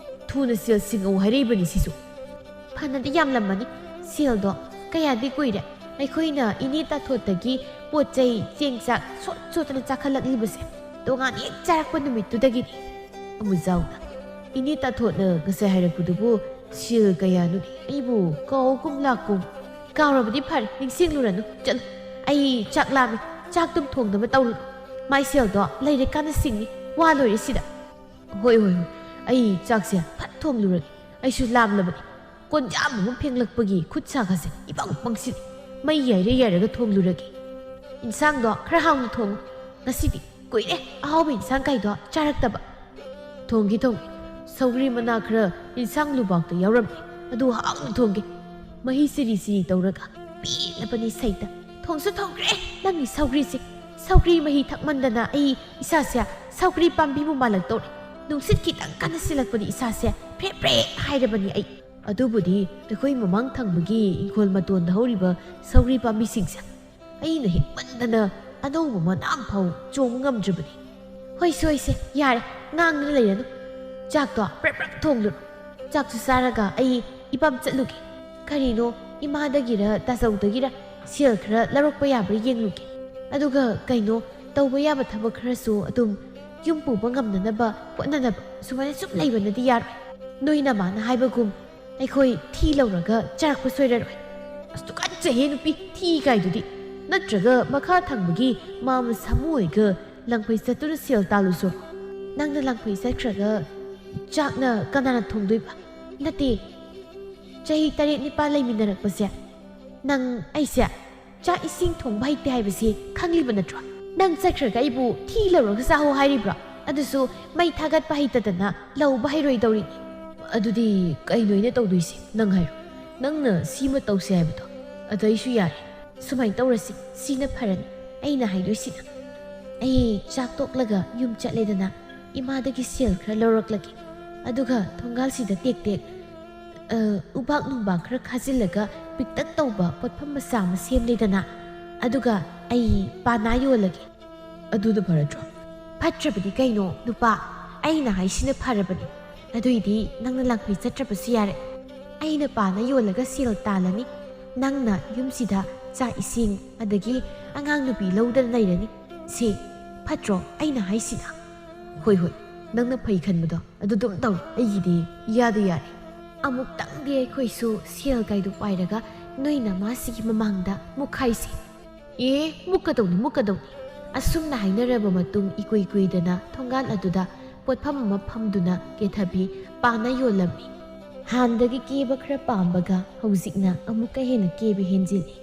ꯊꯨꯅ ꯁꯦꯜ ꯁꯤꯡꯉꯛꯎ ꯍꯥꯏꯔꯛꯏꯕꯅꯤ ꯁꯤꯁꯨ꯫ ꯐꯅꯗꯤ ꯌꯥꯝꯂꯝꯃꯅꯤ꯫ ꯁꯦꯜꯗꯣ ꯀꯌꯥꯗꯤ ꯀꯨꯏꯔꯦ ꯑꯩꯈꯣꯏꯅ ꯏꯅꯦ ꯇꯥꯊꯣꯠꯇꯒꯤ ꯄꯣꯠ ꯆꯩ, ꯆꯦꯡ ꯆꯥꯛ ꯁꯣꯠ ꯁꯣꯠꯇꯅ ꯆꯥꯈꯠꯂꯛꯂꯤꯕꯁꯦ꯫ ꯇꯣꯉꯥꯟ ꯍꯦꯛ ꯆꯥꯔꯛꯄ ꯅꯨꯃꯤꯠꯇꯨꯗꯒꯤꯅꯤ꯫ ꯑꯃꯨꯖꯥꯎꯅ, "ꯏꯅꯦ ꯇꯥꯊꯣꯠꯅ ꯉꯁꯥꯏ ꯍꯥꯏꯔꯛꯄꯗꯨꯕꯨ ꯁꯦꯜ ꯀꯌꯥꯅꯣꯅꯦ? ꯑꯩꯕꯨ ꯀꯥꯎꯒꯨꯝ ꯂꯥꯛꯀꯨꯝ꯫" "ꯀꯥꯎꯔꯕꯗꯤ ꯐꯔꯦ, ꯅꯤꯡꯁꯤꯡꯂꯨꯔꯅꯨ꯫ ꯆꯠꯂꯨ, ꯑꯩ ꯆꯥꯛ ꯂꯥꯝꯃꯤ꯫ ꯆꯥꯛꯇꯨꯝ ꯊꯣꯡꯅꯕ ꯇꯧꯔꯨꯔꯣ꯫ ꯃꯥꯏ ꯁꯦꯜꯗꯣ ꯂꯩꯔꯀꯥꯟꯗ ꯁꯤꯡꯅꯤ꯫ ꯋꯥ ꯂꯣꯏꯔꯦ ꯁꯤꯗ꯫" "ꯍꯣꯏ, ꯍꯣꯏ, ꯍꯣꯏ꯫ ꯑꯩ ꯆꯥꯛꯁꯦ ꯐꯠ ꯊꯣꯡꯂꯨꯔꯒꯦ꯫ ꯑꯩꯁꯨ ꯂꯥꯝꯂꯕꯅꯤ꯫ ꯀꯣꯟꯖꯥꯝ ꯑꯃ ꯐꯦꯡꯂꯛꯄꯒꯤ ꯈꯨꯠ ꯁꯥꯒꯁꯦ ꯏꯄꯪ ꯄꯪꯁꯤꯜꯂꯤ꯫ ꯃꯩ ꯌꯥꯏꯔ ꯌꯥꯏꯔꯒ ꯊꯣꯡꯂꯨꯔꯒꯦ꯫ ꯏꯟꯁꯥꯡꯗꯣ ꯈꯔ ꯍꯥꯎꯅ ꯊꯣꯡꯉꯨ꯫ ꯉꯁꯤꯗꯤ ꯀꯨꯏꯔꯦ ꯑꯍꯥꯎꯕ ꯏꯟꯁꯥꯡ ꯀꯥꯏꯗꯣ ꯆꯥꯔꯛꯇꯕ꯫" "ꯊꯣꯡꯒꯦ, ꯊꯣꯡꯒꯦ꯫ ꯁꯧꯒ꯭ꯔꯤ ꯃꯅꯥ ꯈꯔ ꯏꯟꯁꯥꯡ ꯂꯨꯕꯥꯛꯇ ꯌꯥꯎꯔꯝꯃꯦ꯫ ꯑꯗꯨ ꯍꯥꯎꯅ ꯊꯣꯡꯒꯦ꯫ ꯃꯍꯤ ꯁꯤꯔꯤ ꯁꯤꯔꯤ ꯇꯧꯔꯒ ꯄꯦꯜꯂꯕꯅꯤ ꯁꯩꯇ꯫ ꯊꯣꯡꯁꯨ ꯊꯣꯡꯈ꯭ꯔꯦ ꯅꯪꯒꯤ ꯁꯧꯒ꯭ꯔꯤꯁꯦ꯫ ꯁꯧꯒ꯭ꯔꯤ ꯃꯍꯤ ꯊꯛꯃꯟꯗꯅ ꯑꯩ ꯏꯁꯥꯁꯦ ꯁꯧꯒ꯭ꯔꯤ ꯄꯥꯝꯕꯤꯕꯨ ꯃꯥꯜꯂꯛꯇꯧꯔꯦ꯫ ꯅꯨꯡꯁꯤꯠ ꯈꯤꯇꯪ ꯀꯟꯅ ꯁꯤꯜꯂꯛꯄꯗꯤ ꯏꯁꯥꯁꯦ ꯐ꯭ꯔꯦ ꯐ꯭ꯔꯦ ꯍꯥꯏꯔꯕꯅꯤ ꯑꯩ꯫" "ꯑꯗꯨꯕꯨꯗꯤ ꯑꯩꯈꯣꯏ ꯃꯃꯥꯡ ꯊꯪꯕꯒꯤ ꯏꯪꯈꯣꯜ ꯃꯇꯣꯟꯗ ꯍꯧꯔꯤꯕ ꯁꯧꯒ꯭ꯔꯤ ꯄꯥꯝꯕꯤꯁꯤꯡꯁꯦ꯫ ꯑꯩꯅ ꯍꯦꯛꯃꯟꯗꯅ ꯑꯅꯧꯕ ꯃꯅꯥ ꯑꯃꯐꯥꯎ ꯆꯣꯡꯕ ꯉꯝꯗ꯭ꯔꯤꯕꯅꯤ꯫" "ꯍꯣꯏꯁꯦ, ꯍꯣꯏꯁꯦ, ꯌꯥꯔꯦ, ꯉꯥꯡꯗꯅ ꯂꯩꯔꯅꯨ꯫ ꯆꯥꯛꯇꯣ ꯄ꯭ꯔꯞ ꯄ꯭ꯔꯞ ꯊꯣꯡꯂꯨꯔꯣ꯫ ꯆꯥꯛꯁꯨ ꯆꯥꯔꯒ ꯑꯩ ꯏꯄꯥꯝ ꯆꯠꯂꯨꯒꯦ꯫ ꯀꯔꯤꯅꯣ, ꯏꯃꯥꯗꯒꯤꯔ ꯇꯥꯖꯧꯗꯒꯤꯔ ꯁꯦꯜ ꯈꯔ ꯂꯧꯔꯛꯄ ꯌꯥꯕ꯭ꯔꯥ ꯌꯦꯡꯂꯨꯒꯦ꯫ ꯑꯗꯨꯒ ꯀꯩꯅꯣ, ꯇꯧꯕ ꯌꯥꯕ ꯊꯕꯛ ꯈꯔꯁꯨ ꯑꯗꯨꯝ ꯌꯨꯝ ꯄꯨꯕ ꯉꯝꯅꯅꯕ ꯍꯣꯠꯅꯅꯕ ꯁꯨꯃꯥꯏꯅ ꯁꯨꯝ ꯂꯩꯕꯅꯗꯤ ꯌꯥꯔꯣꯏ꯫ ꯅꯣꯏ ꯅꯃꯥꯅ ꯍꯥꯏꯕꯒꯨꯝ ꯑꯩꯈꯣꯏ ꯊꯤ ꯂꯧꯔꯒ ꯆꯥꯔꯛꯄ ꯁꯣꯏꯔꯔꯣꯏ꯫" "ꯑꯁ, ꯇꯨꯀꯠꯆꯩꯍꯦ ꯅꯨꯄꯤ, ꯊꯤ ꯀꯥꯏꯗꯨꯗꯤ꯫ ꯅꯠꯇ꯭ꯔꯒ ꯃꯈꯥ ꯊꯪꯕꯒꯤ ꯃꯥꯝꯃ ꯁꯥꯃꯨ ꯍꯣꯏꯒ ꯂꯪꯐꯩ ꯆꯠꯇꯨꯅ ꯁꯦꯜ ꯇꯥꯜꯂꯨꯁꯣ꯫" "ꯅꯪꯅ ꯂꯪꯐꯩ ꯆꯠꯈ꯭ꯔꯒ ꯆꯥꯛꯅ ꯀꯅꯥꯅ ꯊꯣꯡꯗꯣꯏꯕ?" "ꯅꯠꯇꯦ, ꯆꯍꯤ ꯇꯔꯦꯠ ꯅꯤꯄꯥꯜ ꯂꯩꯃꯤꯟꯅꯔꯛꯄꯁꯦ ꯅꯪ ꯑꯩꯁꯦ ꯆꯥꯛ ꯏꯁꯤꯡ ꯊꯣꯡꯕ ꯍꯩꯇꯦ ꯍꯥꯏꯕꯁꯤ ꯈꯪꯂꯤꯕ ꯅꯠꯇ꯭ꯔꯣ? ꯅꯪ ꯆꯠꯈ꯭ꯔꯒ ꯑꯩꯕꯨ ꯊꯤ ꯂꯧꯔꯒ ꯆꯥꯍꯧ ꯍꯥꯏꯔꯤꯕ꯭ꯔꯣ? ꯑꯗꯨꯁꯨ ꯃꯩ ꯊꯥꯒꯠꯄ ꯍꯩꯇꯗꯅ ꯂꯧꯕ ꯍꯩꯔꯣꯏꯗꯧꯔꯤꯅꯤ꯫ ꯑꯗꯨꯗꯤ ꯀꯩꯅꯣ ꯑꯩꯅ ꯇꯧꯗꯣꯏꯁꯦ? ꯅꯪ ꯍꯥꯏꯔꯣ꯫ ꯅꯪꯅ ꯁꯤꯃ ꯇꯧꯁꯦ ꯍꯥꯏꯕꯗꯣ ꯑꯗꯩꯁꯨ ꯌꯥꯔꯦ꯫ ꯁꯨꯃꯥꯏꯅ ꯇꯧꯔꯁꯤ, ꯁꯤꯅ ꯐꯔꯅꯤ꯫ ꯑꯩꯅ ꯍꯥꯏꯗꯣꯏꯁꯤꯅ, ꯑꯩ ꯆꯥꯛ ꯇꯣꯛꯂꯒ ꯌꯨꯝ ꯆꯠꯂꯦꯗꯅ, ꯏꯃꯥꯗꯒꯤ ꯁꯦꯜ ꯈꯔ ꯂꯧꯔꯛꯂꯒꯦ꯫ ꯑꯗꯨꯒ ꯊꯣꯡꯒꯥꯜꯁꯤꯗ ꯇꯦꯛ ꯇꯦꯛ, ꯑ, ꯎꯕꯥꯛ ꯅꯨꯡꯕꯥꯛ ꯈꯔ ꯈꯥꯖꯤꯜꯂꯒ ꯄꯤꯛꯇꯛ ꯇꯧꯕ ꯄꯣꯠꯐꯝ ꯃꯆꯥ ꯑꯃ ꯁꯦꯝꯂꯦꯗꯅ, ꯑꯗꯨꯒ ꯑꯩ ꯄꯥꯅꯥ ꯌꯣꯜꯂꯒꯦ꯫ ꯑꯗꯨꯅ ꯐꯔꯗ꯭ꯔꯣ? ꯐꯠꯇ꯭ꯔꯕꯗꯤ ꯀꯩꯅꯣ, ꯅꯨꯄꯥ? ꯑꯩꯅ ꯍꯥꯏꯁꯤꯅ ꯐꯔꯕꯅꯤ꯫ ꯑꯗꯨꯏꯗꯤ ꯅꯪꯅ ꯂꯥꯡꯐꯩ ꯆꯠꯇ꯭ꯔꯕꯁꯨ ꯌꯥꯔꯦ꯫ ꯑꯩꯅ ꯄꯥꯅ ꯌꯣꯜꯂꯒ ꯁꯦꯜ ꯇꯥꯜꯂꯅꯤ, ꯅꯪꯅ ꯌꯨꯝꯁꯤꯗ ꯆꯥꯛ ꯏꯁꯤꯡ ꯑꯗꯒꯤ ꯑꯉꯥꯡ ꯅꯨꯄꯤ ꯂꯧꯗꯅ ꯂꯩꯔꯅꯤ꯫ ꯁꯤ ꯐꯠꯇ꯭ꯔꯣ ꯑꯩꯅ ꯍꯥꯏꯁꯤꯅ? ꯍꯣꯏ, ꯍꯣꯏ, ꯅꯪꯅ ꯐꯩ ꯈꯟꯕꯗꯣ ꯑꯗꯨ ꯑꯗꯨꯝ ꯇꯧ꯫ ꯑꯩꯒꯤꯗꯤ ꯏꯌꯥꯗ ꯌꯥꯔꯦ꯫ ꯑꯃꯨꯛꯇꯪꯗꯤ ꯑꯩꯈꯣꯏꯁꯨ ꯁꯦꯜ ꯀꯥꯏꯗꯨ ꯄꯥꯏꯔꯒ ꯅꯣꯏ ꯅꯃꯥꯁꯤꯒꯤ ꯃꯃꯥꯡꯗ ꯃꯨꯛꯈꯥꯏꯁꯤ꯫ ꯑꯦ, ꯃꯨꯛꯀꯗꯧꯅꯤ, ꯃꯨꯛꯀꯗꯧꯅꯤ꯫ ꯑꯁꯨꯝꯅ ꯍꯥꯏꯅꯔꯕ ꯃꯇꯨꯡ, ꯏꯀꯨꯏ ꯀꯨꯏꯗꯅ ꯊꯣꯡꯒꯥꯜ ꯑꯗꯨꯗ ꯄꯣꯠꯐꯝ ꯑꯃ ꯐꯝꯗꯨꯅ ꯀꯦꯊꯕꯤ ꯄꯥꯅ ꯌꯣꯜꯂꯝꯃꯤ꯫ ꯍꯥꯟꯅꯗꯒꯤ ꯀꯦꯕ ꯈꯔ ꯄꯥꯝꯕꯒ ꯍꯧꯖꯤꯛꯅ ꯑꯃꯨꯛꯀ ꯍꯦꯟꯅ ꯀꯦꯕ ꯍꯦꯟꯖꯤꯜꯂꯤ꯫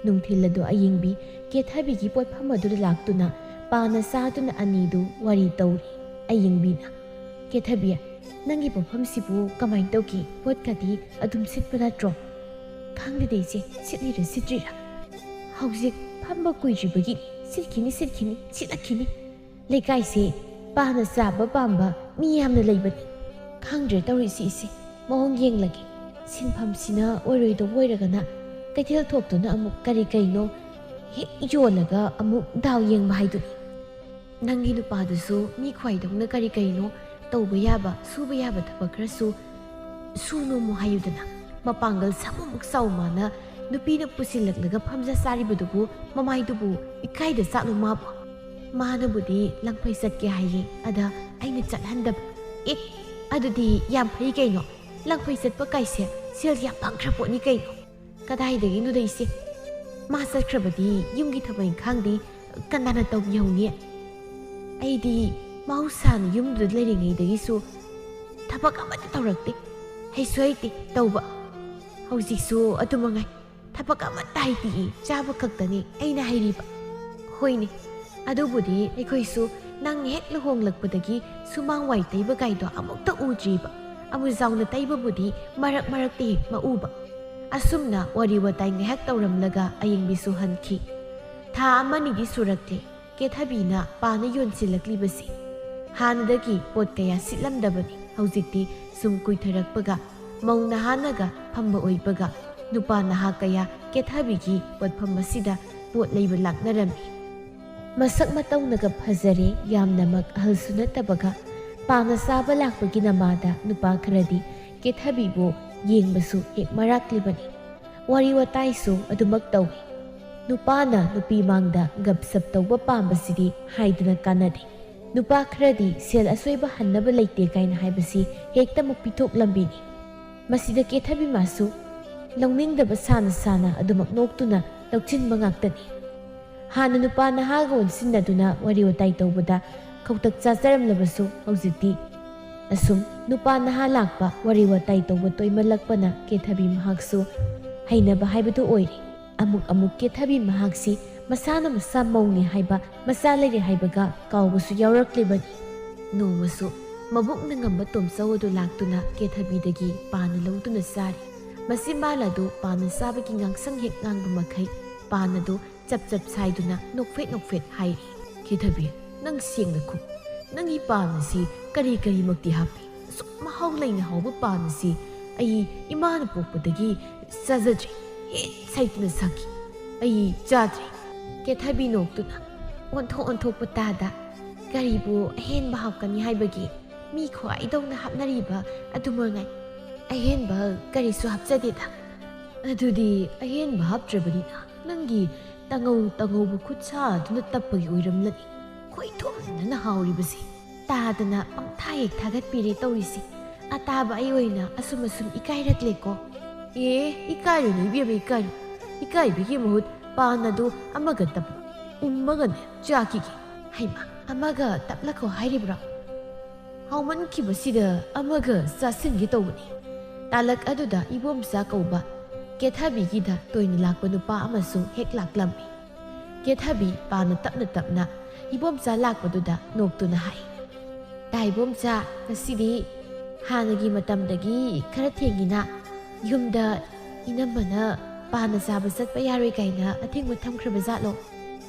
ꯅꯨꯡꯊꯤꯜ ꯑꯗꯨ ꯑꯌꯤꯡꯕꯤ ꯀꯦꯊꯕꯤꯒꯤ ꯄꯣꯠꯐꯝ ꯑꯗꯨꯗ ꯂꯥꯛꯇꯨꯅ ꯄꯥꯅ ꯆꯥꯗꯨꯅ ꯑꯅꯤꯗꯨ ꯋꯥꯔꯤ ꯇꯧꯔꯤ꯫ ꯑꯌꯤꯡꯕꯤꯅ, "ꯀꯦꯊꯕꯤ, ꯅꯪꯒꯤ ꯄꯣꯠꯐꯝꯁꯤꯕꯨ ꯀꯃꯥꯏꯅ ꯇꯧꯒꯦ? ꯄꯣꯠꯀꯗꯤ ꯑꯗꯨꯝ ꯁꯤꯠꯄ ꯅꯠꯇ꯭ꯔꯣ?" "ꯈꯪꯗꯦꯗ ꯏꯆꯦ, ꯁꯤꯠꯂꯤꯔ ꯁꯤꯠꯇ꯭ꯔꯤꯔ꯫ ꯍꯧꯖꯤꯛ ꯐꯝꯕ ꯀꯨꯏꯗ꯭ꯔꯤꯕꯒꯤ ꯁꯤꯠꯈꯤꯅꯤ, ꯁꯤꯠꯈꯤꯅꯤ, ꯁꯤꯠꯂꯛꯈꯤꯅꯤ꯫ ꯂꯩꯀꯥꯏꯁꯦ ꯄꯥꯅ ꯆꯥꯕ ꯄꯥꯝꯕ ꯃꯤ ꯌꯥꯝꯅ ꯂꯩꯕꯅꯤ꯫ ꯈꯪꯗ꯭ꯔꯦ ꯇꯧꯔꯤꯁꯤ ꯏꯆꯦ, ꯃꯑꯣꯡ ꯌꯦꯡꯂꯒꯦ꯫ ꯁꯤꯟꯐꯝꯁꯤꯅ ꯑꯣꯏꯔꯣꯏꯗꯧꯕ ꯑꯣꯏꯔꯒꯅ ꯀꯩꯊꯦꯜ ꯊꯣꯛꯇꯨꯅ ꯑꯃꯨꯛ ꯀꯔꯤ ꯀꯩꯅꯣ ꯍꯦꯛ ꯌꯣꯜꯂꯒ ꯑꯃꯨꯛ ꯗꯥꯎ ꯌꯦꯡꯕ ꯍꯥꯏꯗꯨꯅꯤ꯫ ꯅꯪꯒꯤ ꯅꯨꯄꯥꯗꯨꯁꯨ ꯃꯤ ꯈ꯭ꯋꯥꯏꯗꯧꯅ ꯀꯔꯤ ꯀꯩꯅꯣ ꯇꯧꯕ ꯌꯥꯕ, ꯁꯨꯕ ꯌꯥꯕ ꯊꯕꯛ ꯈꯔꯁꯨ ꯁꯨ ꯅꯣꯝꯃꯨ ꯍꯥꯏꯌꯨꯗꯅ꯫ ꯃꯄꯥꯡꯒꯜ ꯁꯃꯨꯃꯨꯛ ꯆꯥꯎ ꯃꯥꯅ ꯅꯨꯄꯤꯅ ꯄꯨꯁꯤꯜꯂꯛꯂꯒ ꯐꯝꯖ ꯆꯥꯔꯤꯕꯗꯨꯕꯨ ꯃꯃꯥꯏꯗꯨꯕꯨ ꯏꯀꯥꯏꯗ ꯆꯥꯠꯂꯨ ꯃꯥꯕꯨ꯫ ꯃꯥꯅꯕꯨꯗꯤ ꯂꯪꯐꯩ ꯆꯠꯀꯦ ꯍꯥꯏꯌꯦ, ꯑꯗ ꯑꯩꯅ ꯆꯠꯍꯟꯗꯕ꯫ ꯑꯦ, ꯑꯗꯨꯗꯤ ꯌꯥꯝ ꯐꯩ ꯀꯩꯅꯣ꯫ ꯂꯪꯐꯩ ꯆꯠꯄ ꯀꯥꯏꯁꯦ ꯁꯦꯜ ꯌꯥꯝ ꯐꯪꯈ꯭ꯔ ꯄꯣꯠꯅꯤ ꯀꯩꯅꯣ꯫ ꯀꯗꯥꯏꯗꯒꯤꯅꯣꯗ ꯏꯆꯦ? ꯃꯥ ꯆꯠꯈ꯭ꯔꯕꯗꯤ ꯌꯨꯝꯒꯤ ꯊꯕꯛ ꯏꯪꯈꯥꯡꯗꯤ ꯀꯅꯥꯅ ꯇꯧꯕꯤꯍꯧꯅꯤ? ꯑꯩꯗꯤ ꯃꯍꯧꯁꯥꯅ ꯌꯨꯝꯗꯨꯗ ꯂꯩꯔꯤꯉꯩꯗꯒꯤꯁꯨ ꯊꯕꯛ ꯑꯃꯠꯇ ꯇꯧꯔꯛꯇꯦ꯫ ꯍꯩꯁꯨ ꯍꯩꯇꯦ ꯇꯧꯕ꯫ ꯍꯧꯖꯤꯛꯁꯨ ꯑꯗꯨꯃꯉꯥꯏ꯫ ꯊꯕꯛ ꯑꯃꯠꯇ ꯍꯩꯇꯤꯌꯦ, ꯆꯥꯕ ꯈꯛꯇꯅꯤ ꯑꯩꯅ ꯍꯩꯔꯤꯕ꯫ ꯍꯣꯏꯅꯦ, ꯑꯗꯨꯕꯨꯗꯤ ꯑꯩꯈꯣꯏꯁꯨ ꯅꯪ ꯍꯦꯛ ꯂꯨꯍꯣꯡꯂꯛꯄꯗꯒꯤ ꯁꯨꯃꯥꯡ ꯋꯥꯏ ꯇꯩꯕ ꯀꯥꯏꯗꯣ ꯑꯃꯨꯛꯇ ꯎꯗ꯭ꯔꯤꯕ꯫ ꯑꯃꯨꯖꯥꯎꯅ ꯇꯩꯕꯕꯨꯗꯤ ꯃꯔꯛ ꯃꯔꯛꯇ ꯍꯦꯛ ꯃꯎꯕ꯫ ꯑꯁꯨꯝꯅ ꯋꯥꯔꯤ ꯋꯥꯇꯥꯏ ꯉꯥꯏꯍꯥꯛ ꯇꯧꯔꯝꯂꯒ ꯑꯌꯦꯡꯕꯤꯁꯨ ꯍꯟꯈꯤ꯫ ꯊꯥ ꯑꯃꯅꯤꯗꯤ ꯁꯨꯔꯛꯂꯦ ꯀꯦꯊꯕꯤꯅ ꯄꯥꯅ ꯌꯣꯟꯁꯤꯜꯂꯛꯂꯤꯕꯁꯤ꯫ ꯍꯥꯟꯅꯗꯒꯤ ꯄꯣꯠ ꯀꯌꯥ ꯁꯤꯠꯂꯝꯗꯕꯅꯤ꯫ ꯍꯧꯖꯤꯛꯇꯤ ꯁꯨꯝ ꯀꯨꯏꯊꯔꯛꯄꯒ ꯃꯧ ꯅꯍꯥꯅꯒ ꯐꯝꯕ ꯑꯣꯏꯕꯒ ꯅꯨꯄꯥ ꯅꯍꯥ ꯀꯌꯥ ꯀꯦꯊꯕꯤꯒꯤ ꯄꯣꯠꯐꯝ ꯑꯁꯤꯗ ꯄꯣꯠ ꯂꯩꯕ ꯂꯥꯛꯅꯔꯝꯃꯤ꯫ ꯃꯁꯛ ꯃꯇꯧꯅꯒ ꯐꯖꯔꯦ, ꯌꯥꯝꯅꯃꯛ ꯑꯍꯜꯁꯨ ꯅꯠꯇꯕꯒ꯫ ꯄꯥꯅ ꯆꯥꯕ ꯂꯥꯛꯄꯒꯤ ꯅꯃꯥꯗ ꯅꯨꯄꯥ ꯈꯔꯗꯤ ꯀꯦꯊꯕꯤꯕꯨ ꯌꯦꯡꯕꯁꯨ ꯍꯦꯛ ꯃꯔꯥꯛꯂꯤꯕꯅꯤ꯫ ꯋꯥꯔꯤ ꯋꯥꯇꯥꯏꯁꯨ ꯑꯗꯨꯃꯛ ꯇꯧꯏ꯫ ꯅꯨꯄꯥꯅ ꯅꯨꯄꯤ ꯃꯥꯡꯗ ꯒꯞꯁꯞ ꯇꯧꯕ ꯄꯥꯝꯕꯁꯤꯗꯤ ꯍꯥꯏꯗꯅ ꯀꯥꯟꯅꯗꯦ꯫ ꯅꯨꯄꯥ ꯈꯔꯗꯤ ꯁꯦꯜ ꯑꯁꯣꯏꯕ ꯍꯟꯅꯕ ꯂꯩꯇꯦ ꯀꯥꯏꯅ ꯍꯥꯏꯕꯁꯤ ꯍꯦꯛꯇ ꯃꯨꯛ ꯄꯤꯊꯣꯛꯂꯝꯕꯤꯅꯤ꯫ ꯃꯁꯤꯗ ꯀꯦꯊꯕꯤ ꯃꯥꯁꯨ ꯂꯧꯅꯤꯡꯗꯕ ꯁꯥꯅ ꯁꯥꯅ ꯑꯗꯨꯃꯛ ꯅꯣꯛꯇꯨꯅ ꯂꯧꯁꯤꯟꯕ ꯉꯥꯛꯇꯅꯤ꯫ ꯍꯥꯟꯅ ꯅꯨꯄꯥ ꯅꯍꯥꯒ ꯑꯣꯟꯁꯤꯟꯅꯗꯨꯅ ꯋꯥꯔꯤ ꯋꯥꯇꯥꯏ ꯇꯧꯕꯗ ꯈꯧꯇꯛ ꯆꯥꯖꯔꯝꯂꯕꯁꯨ, ꯍꯧꯖꯤꯛꯇꯤ ꯑꯁꯨꯝ ꯅꯨꯄꯥ ꯅꯍꯥ ꯂꯥꯛꯄ, ꯋꯥꯔꯤ ꯋꯥꯇꯥꯏ ꯇꯧꯕ ꯇꯣꯏꯃꯜꯂꯛꯄꯅ ꯀꯦꯊꯕꯤ ꯃꯍꯥꯛꯁꯨ ꯍꯩꯅꯕ ꯍꯥꯏꯕꯗꯨ ꯑꯣꯏꯔꯦ꯫ ꯑꯃꯨꯛ ꯑꯃꯨꯛ ꯀꯦꯊꯕꯤ ꯃꯍꯥꯛꯁꯤ ꯃꯁꯥꯅ ꯃꯁꯥ ꯃꯧꯅꯤ ꯍꯥꯏꯕ, ꯃꯆꯥ ꯂꯩꯔꯦ ꯍꯥꯏꯕꯒ ꯀꯥꯎꯕꯁꯨ ꯌꯥꯎꯔꯛꯂꯤꯕꯅꯤ꯫ ꯅꯣꯡꯃꯁꯨ ꯃꯕꯨꯛꯅ ꯉꯝꯕ ꯇꯣꯝꯆꯧ ꯑꯗꯨ ꯂꯥꯛꯇꯨꯅ ꯀꯦꯊꯕꯤꯗꯒꯤ ꯄꯥꯅ ꯂꯧꯗꯨꯅ ꯆꯥꯔꯤ꯫ ꯃꯆꯤꯟꯕꯥꯜ ꯑꯗꯨ ꯄꯥꯅ ꯆꯥꯕꯒꯤ ꯉꯥꯡꯁꯪ ꯍꯦꯛ ꯉꯥꯡꯕ ꯃꯈꯩ ꯄꯥꯅ ꯑꯗꯨ ꯆꯞ ꯆꯞ ꯁꯥꯏꯗꯨꯅ ꯅꯣꯛꯐꯦꯠ ꯅꯣꯛꯐꯦꯠ ꯍꯥꯏꯔꯤ꯫ "ꯀꯦꯊꯕꯤ, ꯅꯪ ꯁꯦꯡꯅ ꯈꯨꯝ꯫ ꯅꯪꯒꯤ ꯄꯥꯟ ꯑꯁꯤ ꯀꯔꯤ ꯀꯔꯤꯃꯛꯇꯤ ꯍꯥꯞꯄꯤ? ꯑꯁꯨꯛ ꯃꯍꯥꯎ ꯂꯩꯅ ꯍꯥꯎꯕ ꯄꯥꯟ ꯑꯁꯤ ꯑꯩ ꯏꯃꯥꯅ ꯄꯣꯛꯄꯗꯒꯤ ꯆꯥꯖꯗ꯭ꯔꯤ꯫ ꯍꯦꯛ ꯁꯥꯏꯇꯅ ꯁꯥꯈꯤ꯫ ꯑꯩ ꯆꯥꯗ꯭ꯔꯤ꯫" ꯀꯦꯊꯕꯤ ꯅꯣꯛꯇꯨꯅ, "ꯑꯣꯟꯊꯣꯛ ꯑꯣꯟꯊꯣꯛꯄ ꯇꯥꯗ꯫ ꯀꯔꯤꯕꯨ ꯑꯍꯦꯟꯕ ꯍꯥꯞꯀꯅꯤ ꯍꯥꯏꯕꯒꯤ? ꯃꯤ ꯈ꯭ꯋꯥꯏꯗꯧꯅ ꯍꯥꯞꯅꯔꯤꯕ ꯑꯗꯨ ꯃꯉꯥꯏ꯫ ꯑꯍꯦꯟꯕ ꯀꯔꯤꯁꯨ ꯍꯥꯞꯆꯗꯦꯗ꯫" "ꯑꯗꯨꯗꯤ ꯑꯍꯦꯟꯕ ꯍꯥꯞꯇ꯭ꯔꯕꯅꯤꯅ ꯅꯪꯒꯤ ꯇꯉꯧ ꯇꯉꯧꯕ ꯈꯨꯠꯁꯥ ꯑꯗꯨꯅ ꯇꯞꯄꯒꯤ ꯑꯣꯏꯔꯝꯂꯅꯤ ꯈꯣꯏꯊꯨꯝꯅꯅ ꯍꯥꯎꯔꯤꯕꯁꯤ꯫ ꯇꯥꯗꯅ ꯄꯪꯊꯥ ꯍꯦꯛ ꯊꯥꯒꯠꯄꯤꯔꯦ ꯇꯧꯔꯤꯁꯤ꯫ ꯑꯇꯥꯕ ꯑꯩ ꯑꯣꯏꯅ ꯑꯁꯨꯝ ꯑꯁꯨꯝ ꯏꯀꯥꯏꯔꯛꯂꯦꯀꯣ꯫" "ꯑꯦ, ꯏꯀꯥꯏꯔꯨꯅꯨ ꯏꯕꯦꯝꯃ, ꯏꯀꯥꯏꯔꯨ꯫ ꯏꯀꯥꯏꯕꯒꯤ ꯃꯍꯨꯠ ꯄꯥꯟ ꯑꯗꯨ ꯑꯃꯒ ꯇꯞꯄꯨ, ꯎꯝꯃꯒꯅꯦ ꯆꯥꯈꯤꯒꯦ꯫" "ꯍꯩꯃꯥ, ꯑꯃꯒ ꯇꯞꯂꯛꯈꯣ ꯍꯥꯏꯔꯤꯕ꯭ꯔꯣ? ꯍꯥꯎꯃꯟꯈꯤꯕꯁꯤꯗ ꯑꯃꯒ ꯆꯥꯁꯤꯟꯒꯦ ꯇꯧꯕꯅꯤ꯫ ꯇꯥꯂꯛ ꯑꯗꯨꯗ ꯏꯕꯣꯝꯆꯥ ꯀꯧꯕ ꯀꯦꯊꯕꯤꯒꯤꯗ ꯇꯣꯏꯅ ꯂꯥꯛꯄ ꯅꯨꯄꯥ ꯑꯃꯁꯨ ꯍꯦꯛ ꯂꯥꯛꯂꯝꯃꯤ꯫ ꯀꯦꯊꯕꯤ ꯄꯥꯅ ꯇꯞꯅ ꯇꯞꯅ ꯏꯕꯣꯝꯆꯥ ꯂꯥꯛꯄꯗꯨꯗ ꯅꯣꯛꯇꯨꯅ ꯍꯥꯏ, "ꯇꯥ ꯏꯕꯣꯝꯆꯥ, ꯉꯁꯤꯗꯤ ꯍꯥꯟꯅꯒꯤ ꯃꯇꯝꯗꯒꯤ ꯈꯔ ꯊꯦꯡꯉꯤꯅ꯫ ꯌꯨꯝꯗ ꯏꯅꯝꯃꯅ ꯄꯥꯅ ꯆꯥꯕ ꯆꯠꯄ ꯌꯥꯔꯣꯏ ꯀꯥꯏꯅ ꯑꯊꯤꯡꯕ ꯊꯝꯈ꯭ꯔꯕ ꯖꯥꯠꯂꯣ?"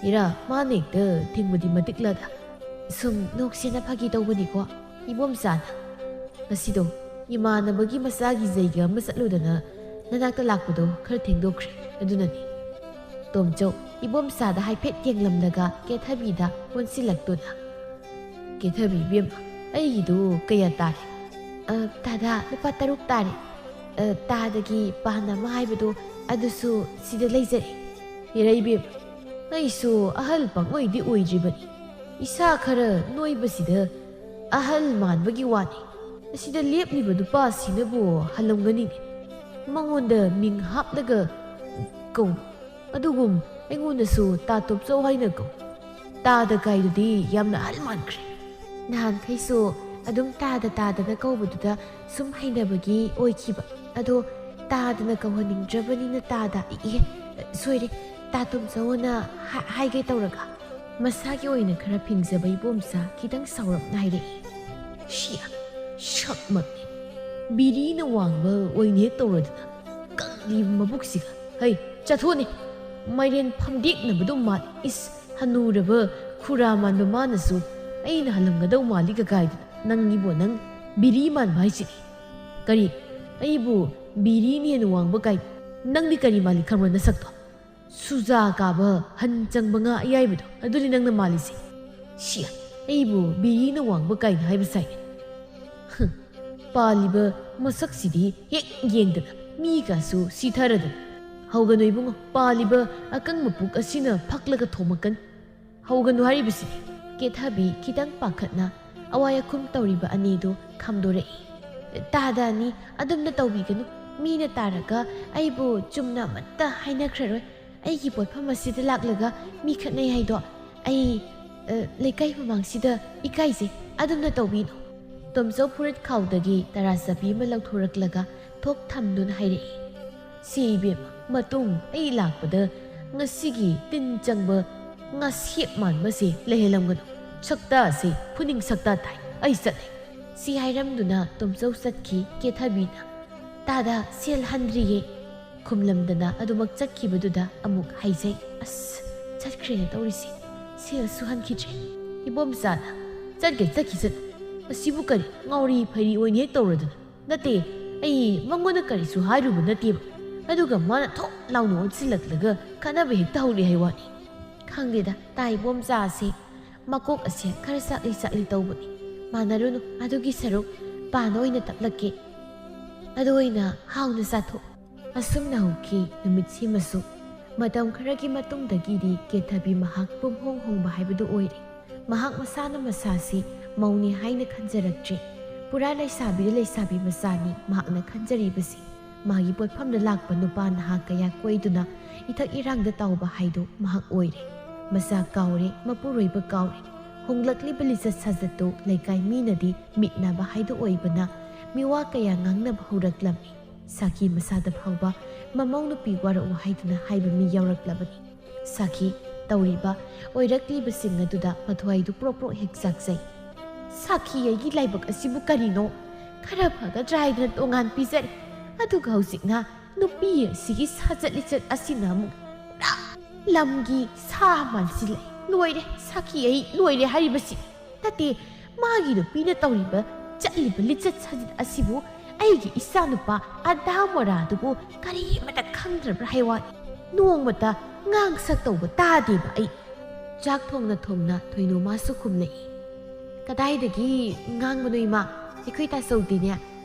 "ꯏꯔꯥ, ꯃꯥꯅ ꯍꯦꯛꯇ ꯊꯤꯡꯕꯗꯤ ꯃꯇꯤꯛ ꯂꯥꯗ꯫ ꯁꯨꯝ ꯅꯣꯛꯁꯦꯅ ꯐꯥꯒꯤ ꯇꯧꯕꯅꯤꯀꯣ꯫ ꯏꯕꯣꯝꯆꯥꯅ ꯉꯁꯤꯗꯣ ꯏꯃꯥꯟꯅꯕꯒꯤ ꯃꯆꯥꯒꯤ ꯖꯩꯒ ꯑꯃ ꯆꯠꯂꯨꯗꯅ ꯅꯅꯥꯛꯇ ꯂꯥꯛꯄꯗꯣ ꯈꯔ ꯊꯦꯡꯗꯣꯛꯈ꯭ꯔꯦ, ꯑꯗꯨꯅꯅꯤ꯫" ꯇꯣꯝꯆꯧ ꯏꯕꯣꯝꯆꯥꯗ ꯍꯥꯏꯐꯦꯠ ꯌꯦꯡꯂꯝꯂꯒ ꯀꯦꯊꯕꯤꯗ ꯑꯣꯟꯁꯤꯜꯂꯛꯇꯨꯅ, "ꯀꯦꯊꯕꯤ ꯏꯕꯦꯝꯃ, ꯑꯩꯒꯤꯗꯨ ꯀꯌꯥ ꯇꯥꯔꯦ?" "ꯑ, ꯇꯥꯗ, ꯂꯨꯄꯥ ꯇꯔꯨꯛ ꯇꯥꯔꯦ꯫ ꯑ, ꯇꯥꯗꯒꯤ ꯄꯥꯅ ꯑꯃ ꯍꯥꯏꯕꯗꯣ ꯑꯗꯨꯁꯨ ꯁꯤꯗ ꯂꯩꯖꯔꯦ꯫" "ꯍꯦꯔꯥ ꯏꯕꯦꯝꯃ, ꯑꯩꯁꯨ ꯑꯍꯜ ꯄꯪꯑꯣꯏꯗꯤ ꯑꯣꯏꯗ꯭ꯔꯤꯕꯅꯤ꯫ ꯏꯁꯥ ꯈꯔ ꯅꯣꯏꯕꯁꯤꯗ ꯑꯍꯜ ꯃꯥꯟꯕꯒꯤ ꯋꯥꯅꯤ꯫ ꯑꯁꯤꯗ ꯂꯦꯞꯂꯤꯕ ꯅꯨꯄꯥꯁꯤꯅꯕꯨ ꯍꯜꯂꯝꯒꯅꯤꯅꯦ꯫ ꯃꯉꯣꯟꯗ ꯃꯤꯡ ꯍꯥꯞꯂꯒ ꯀꯧ꯫ ꯑꯗꯨꯒꯨꯝ ꯑꯩꯉꯣꯟꯗꯁꯨ ꯇꯥ ꯇꯣꯝꯆꯧ ꯍꯥꯏꯅ ꯀꯧ꯫ ꯇꯥꯗ ꯀꯥꯏꯗꯨꯗꯤ ꯌꯥꯝꯅ ꯑꯍꯜ ꯃꯥꯟꯈ꯭ꯔꯦ꯫" ꯅꯍꯥꯟꯈꯩꯁꯨ ꯑꯗꯨꯝ ꯇꯥꯗ ꯇꯥꯗꯅ ꯀꯧꯕꯗꯨꯗ ꯁꯨꯝ ꯍꯩꯅꯕꯒꯤ ꯑꯣꯏꯈꯤꯕ꯫ ꯑꯗꯣ ꯇꯥꯗꯅ ꯀꯧꯍꯟꯅꯤꯡꯗ꯭ꯔꯕꯅꯤꯅ ꯇꯥꯗ, ꯏ, ꯏ, ꯁꯣꯏꯔꯦ, ꯇꯥ ꯇꯣꯝꯆꯧꯅ ꯍꯥ-, ꯍꯥꯏꯒꯦ ꯇꯧꯔꯒ꯫ ꯃꯁꯥꯒꯤ ꯑꯣꯏꯅ ꯈꯔ ꯐꯤꯡꯖꯕ ꯏꯕꯣꯝꯆꯥ ꯈꯤꯇꯪ ꯁꯥꯎꯔꯞꯅ ꯍꯥꯏꯔꯛꯏ, "ꯁꯤꯌꯥ, ꯁꯛꯃꯛꯅꯤ꯫ ꯕꯤꯔꯤꯅ ꯋꯥꯡꯕ ꯑꯣꯏꯅ ꯍꯦꯛ ꯇꯧꯔꯗꯅ, ꯀꯪꯂꯤꯕ ꯃꯕꯨꯛꯁꯤꯒ꯫ ꯍꯩ, ꯆꯠꯊꯣꯛꯅꯦ꯫ ꯃꯥꯏꯔꯦꯟ ꯐꯝꯗꯦꯛꯅꯕꯗꯣ ꯃꯥꯜꯂꯤ꯫ ꯏꯁ, ꯍꯅꯨꯔꯕ ꯈꯨꯔꯥ ꯃꯥꯟꯕ ꯃꯥꯅꯁꯨ ꯑꯩꯅ ꯍꯜꯂꯝꯒꯗꯧ ꯃꯥꯜꯂꯤꯒ ꯀꯥꯏꯗꯅ꯫ ꯅꯪꯒꯤꯕꯣ ꯅꯪ ꯕꯤꯔꯤ ꯃꯥꯟꯕ ꯍꯥꯏꯁꯤꯗꯤ꯫ ꯀꯔꯤ? ꯑꯩꯕꯨ ꯕꯤꯔꯤꯅ ꯍꯦꯟꯅ ꯋꯥꯡꯕ ꯀꯥꯏ? ꯅꯪꯗꯤ ꯀꯔꯤ ꯃꯥꯜꯂꯤ ꯈꯪꯕ꯭ꯔꯥ ꯅꯁꯛꯇꯣ? ꯁꯨꯖꯥ ꯀꯥꯕ ꯍꯟ ꯆꯪꯕ ꯉꯥ ꯑꯌꯥꯏꯕꯗꯣ, ꯑꯗꯨꯅꯤ ꯅꯪꯅ ꯃꯥꯜꯂꯤꯁꯦ꯫ ꯁꯤ, ꯑꯩꯕꯨ ꯕꯤꯔꯤꯅ ꯋꯥꯡꯕ ꯀꯥꯏꯅ ꯍꯥꯏꯕ ꯁꯥꯏꯅꯦ꯫ ꯍꯨꯝ, ꯄꯥꯜꯂꯤꯕ ꯃꯁꯛꯁꯤꯗꯤ ꯍꯦꯛ ꯌꯦꯡꯗꯅ ꯃꯤꯒꯁꯨ ꯁꯤꯊꯔꯗꯅ꯫ ꯍꯧꯒꯅꯨ ꯏꯕꯨꯡꯉꯣ, ꯄꯥꯜꯂꯤꯕ ꯑꯀꯪꯕ ꯄꯨꯛ ꯑꯁꯤꯅ ꯐꯛꯂꯒ ꯊꯣꯝꯃꯛꯀꯅꯤ꯫ ꯍꯧꯒꯅꯨ ꯍꯥꯏꯔꯤꯕꯁꯤꯗꯤ꯫" ꯀꯦꯊꯕꯤ ꯈꯤꯇꯪ ꯄꯥꯈꯠꯅ ꯑꯋꯥꯏ ꯑꯈꯨꯝ ꯇꯧꯔꯤꯕ ꯑꯅꯤꯗꯨ ꯈꯝꯗꯣꯔꯛꯏ꯫ "ꯇꯥꯗ ꯑꯅꯤ, ꯑꯗꯨꯝꯅ ꯇꯧꯕꯤꯒꯅꯨ꯫ ꯃꯤꯅ ꯇꯥꯔꯒ ꯑꯩꯕꯨ ꯆꯨꯝꯅ ꯑꯃꯠꯇ ꯍꯥꯏꯅꯈ꯭ꯔꯔꯣꯏ꯫ ꯑꯩꯒꯤ ꯄꯣꯠꯐꯝ ꯑꯁꯤꯗ ꯂꯥꯛꯂꯒ ꯃꯤ ꯈꯠꯅꯩ ꯍꯥꯏꯗꯣ ꯑꯩ, ꯑ, ꯂꯩꯀꯥꯏ ꯃꯃꯥꯡꯁꯤꯗ ꯏꯀꯥꯏꯖꯩ꯫ ꯑꯗꯨꯝꯅ ꯇꯧꯕꯤꯅꯨ꯫" ꯇꯣꯝꯆꯧ ꯐꯨꯔꯤꯠ ꯈꯥꯎꯗꯒꯤ ꯇꯔꯥ ꯆꯄꯤ ꯑꯃ ꯂꯧꯊꯣꯔꯛꯂꯒ ꯊꯣꯛ ꯊꯝꯗꯨꯅ ꯍꯥꯏꯔꯛꯏ, "ꯁꯤ ꯏꯕꯦꯝꯃ, ꯃꯇꯨꯡ ꯑꯩ ꯂꯥꯛꯄꯗ ꯉꯁꯤꯒꯤ ꯇꯤꯟ ꯆꯪꯕ ꯉꯥꯁꯦꯞ ꯃꯥꯟꯕꯁꯦ ꯂꯩꯍꯜꯂꯝꯒꯅꯨ꯫ ꯁꯛꯇꯥꯁꯦ ꯐꯨꯅꯤꯡ ꯁꯛꯇꯥ ꯇꯥꯏ꯫ ꯑꯩ ꯆꯠꯂꯦ꯫" ꯁꯤ ꯍꯥꯏꯔꯝꯗꯨꯅ ꯇꯣꯝꯆꯧ ꯆꯠꯈꯤ꯫ ꯀꯦꯊꯕꯤꯅ, "ꯇꯥꯗ, ꯁꯦꯜ ꯍꯟꯗ꯭ꯔꯤꯌꯦ꯫" ꯈꯨꯝꯂꯝꯗꯅ ꯑꯗꯨꯃꯛ ꯆꯠꯈꯤꯕꯗꯨꯗ ꯑꯃꯨꯛ ꯍꯥꯏꯖꯩ, "ꯑꯁ, ꯆꯠꯈ꯭ꯔꯦꯅ ꯇꯧꯔꯤꯁꯦ꯫ ꯁꯦꯜꯁꯨ ꯍꯟꯈꯤꯗ꯭ꯔꯦ꯫" ꯏꯕꯣꯝꯆꯥꯅ, "ꯆꯠꯀꯦ ꯆꯠꯈꯤꯁꯅꯨ꯫ ꯃꯁꯤꯕꯨ ꯀꯔꯤ ꯉꯥꯎꯔꯤ ꯐꯩꯔꯤ ꯑꯣꯏꯅ ꯍꯦꯛ ꯇꯧꯔꯗꯅ? ꯅꯠꯇꯦ, ꯑꯩ ꯃꯉꯣꯟꯗ ꯀꯔꯤꯁꯨ ꯍꯥꯏꯔꯨꯕ ꯅꯠꯇꯦꯕ꯫ ꯑꯗꯨꯒ ꯃꯥꯅ ꯊꯣꯛ ꯂꯥꯎꯅ ꯑꯣꯟꯁꯤꯜꯂꯛꯂꯒ ꯈꯠꯅꯕ ꯍꯦꯛꯇ ꯍꯧꯔꯦ ꯍꯥꯏ ꯋꯥꯅꯤ꯫" ꯈꯪꯗꯦꯗ, ꯇꯥ ꯏꯕꯣꯝꯆꯥꯁꯦ ꯃꯀꯣꯛ ꯑꯁꯦ ꯈꯔ ꯆꯥꯛꯂꯤ ꯆꯥꯛꯂꯤ ꯇꯧꯕꯅꯤ꯫ ꯃꯥꯟꯅꯔꯨꯅꯨ, ꯑꯗꯨꯒꯤ ꯁꯔꯨꯛ ꯄꯥꯟ ꯑꯣꯏꯅ ꯇꯞꯂꯛꯀꯦ꯫ ꯑꯗꯨ ꯑꯣꯏꯅ ꯍꯥꯎꯅ ꯆꯥꯊꯣꯛ꯫ ꯑꯁꯨꯝꯅ ꯍꯧꯈꯤ ꯅꯨꯃꯤꯠꯁꯤꯃꯁꯨ꯫ ꯃꯇꯝ ꯈꯔꯒꯤ ꯃꯇꯨꯡꯗꯒꯤꯗꯤ ꯀꯦꯊꯕꯤ ꯃꯍꯥꯛ ꯄꯨꯝꯍꯣꯡ ꯍꯣꯡꯕ ꯍꯥꯏꯕꯗꯨ ꯑꯣꯏꯔꯦ꯫ ꯃꯍꯥꯛ ꯃꯁꯥꯅ ꯃꯁꯥꯁꯤ ꯃꯧꯅꯤ ꯍꯥꯏꯅ ꯈꯟꯖꯔꯛꯇ꯭ꯔꯦ꯫ ꯄꯨꯔꯥ ꯂꯩꯁꯥꯕꯤꯗ ꯂꯩꯁꯥꯕꯤ ꯃꯆꯥꯅꯤ ꯃꯍꯥꯛꯅ ꯈꯟꯖꯔꯤꯕꯁꯤ꯫ ꯃꯥꯒꯤ ꯄꯣꯠꯐꯝꯗ ꯂꯥꯛꯄ ꯅꯨꯄꯥ ꯅꯍꯥ ꯀꯌꯥ ꯀꯣꯏꯗꯨꯅ ꯏꯊꯛ ꯏꯔꯥꯡꯗ ꯇꯥꯎꯕ ꯍꯥꯏꯗꯨ ꯃꯍꯥꯛ ꯑꯣꯏꯔꯦ꯫ ꯃꯆꯥ ꯀꯥꯎꯔꯦ, ꯃꯄꯨꯔꯣꯏꯕ ꯀꯥꯎꯔꯦ꯫ ꯍꯣꯡꯂꯛꯂꯤꯕ ꯂꯤꯆꯠ ꯁꯥꯖꯠꯇꯨ ꯂꯩꯀꯥꯏ ꯃꯤꯅꯗꯤ ꯃꯤꯠꯅꯕ ꯍꯥꯏꯗꯨ ꯑꯣꯏꯕꯅ ꯃꯤꯋꯥ ꯀꯌꯥ ꯉꯥꯡꯅꯕ ꯍꯧꯔꯛꯂꯝꯃꯤ꯫ ꯁꯥꯈꯤ ꯃꯁꯥꯗ ꯐꯥꯎꯕ ꯃꯃꯧ ꯅꯨꯄꯤ ꯋꯥꯔꯛꯎ ꯍꯥꯏꯗꯨꯅ ꯍꯥꯏꯕ ꯃꯤ ꯌꯥꯎꯔꯛꯂꯕꯅꯤ꯫ ꯁꯥꯈꯤ ꯇꯧꯔꯤꯕ ꯑꯣꯏꯔꯛꯂꯤꯕꯁꯤꯡ ꯑꯗꯨꯗ ꯃꯊ꯭ꯋꯥꯏꯗꯨ ꯄ꯭ꯔꯣꯛ ꯄ꯭ꯔꯣꯛ ꯍꯦꯛ ꯆꯥꯛꯆꯩ꯫ "ꯁꯥꯈꯤ, ꯑꯩꯒꯤ ꯂꯥꯏꯕꯛ ꯑꯁꯤꯕꯨ ꯀꯔꯤꯅꯣ? ꯈꯔ ꯐꯒꯗ꯭ꯔꯥ ꯍꯥꯏꯗꯅ ꯇꯣꯉꯥꯟ ꯄꯤꯖꯔꯦ꯫ ꯑꯗꯨꯒ ꯍꯧꯖꯤꯛꯅ ꯅꯨꯄꯤ ꯑꯁꯤꯒꯤ ꯁꯥꯖꯠ ꯂꯤꯆꯠ ꯑꯁꯤꯅ ꯑꯃꯨꯛ ꯄꯨꯔꯥ ꯂꯝꯒꯤ ꯁꯥ ꯃꯥꯟꯁꯤꯜꯂꯛꯑꯦ꯫ ꯂꯣꯏꯔꯦ, ꯁꯥꯈꯤ, ꯑꯩ ꯂꯣꯏꯔꯦ ꯍꯥꯏꯔꯤꯕꯁꯤ꯫ ꯅꯠꯇꯦ, ꯃꯥꯒꯤ ꯅꯨꯄꯤꯅ ꯇꯧꯔꯤꯕ ꯆꯠꯂꯤꯕ ꯂꯤꯆꯠ ꯁꯥꯖꯠ ꯑꯁꯤꯕꯨ ꯑꯩꯒꯤ ꯏꯆꯥꯅꯨꯄꯥ ꯑꯗꯥ ꯃꯣꯔꯥꯗꯨꯕꯨ ꯀꯔꯤꯃꯇ ꯈꯪꯗ꯭ꯔꯕ꯭ꯔꯥ ꯍꯥꯏ ꯋꯥꯅꯤ꯫ ꯅꯣꯡꯃꯇ ꯉꯥꯡ ꯁꯛ ꯇꯧꯕ ꯇꯥꯗꯦꯕ ꯑꯩ꯫" ꯆꯥꯛ ꯊꯣꯡꯅ ꯊꯣꯡꯅ ꯊꯣꯏꯅꯨꯃꯥꯁꯨ ꯈꯨꯝꯂꯛꯏ꯫ "ꯀꯗꯥꯏꯗꯒꯤ ꯉꯥꯡꯕꯅꯣ ꯏꯃꯥ? ꯑꯩꯈꯣꯏ ꯇꯥꯆꯧꯗꯤꯅꯦ,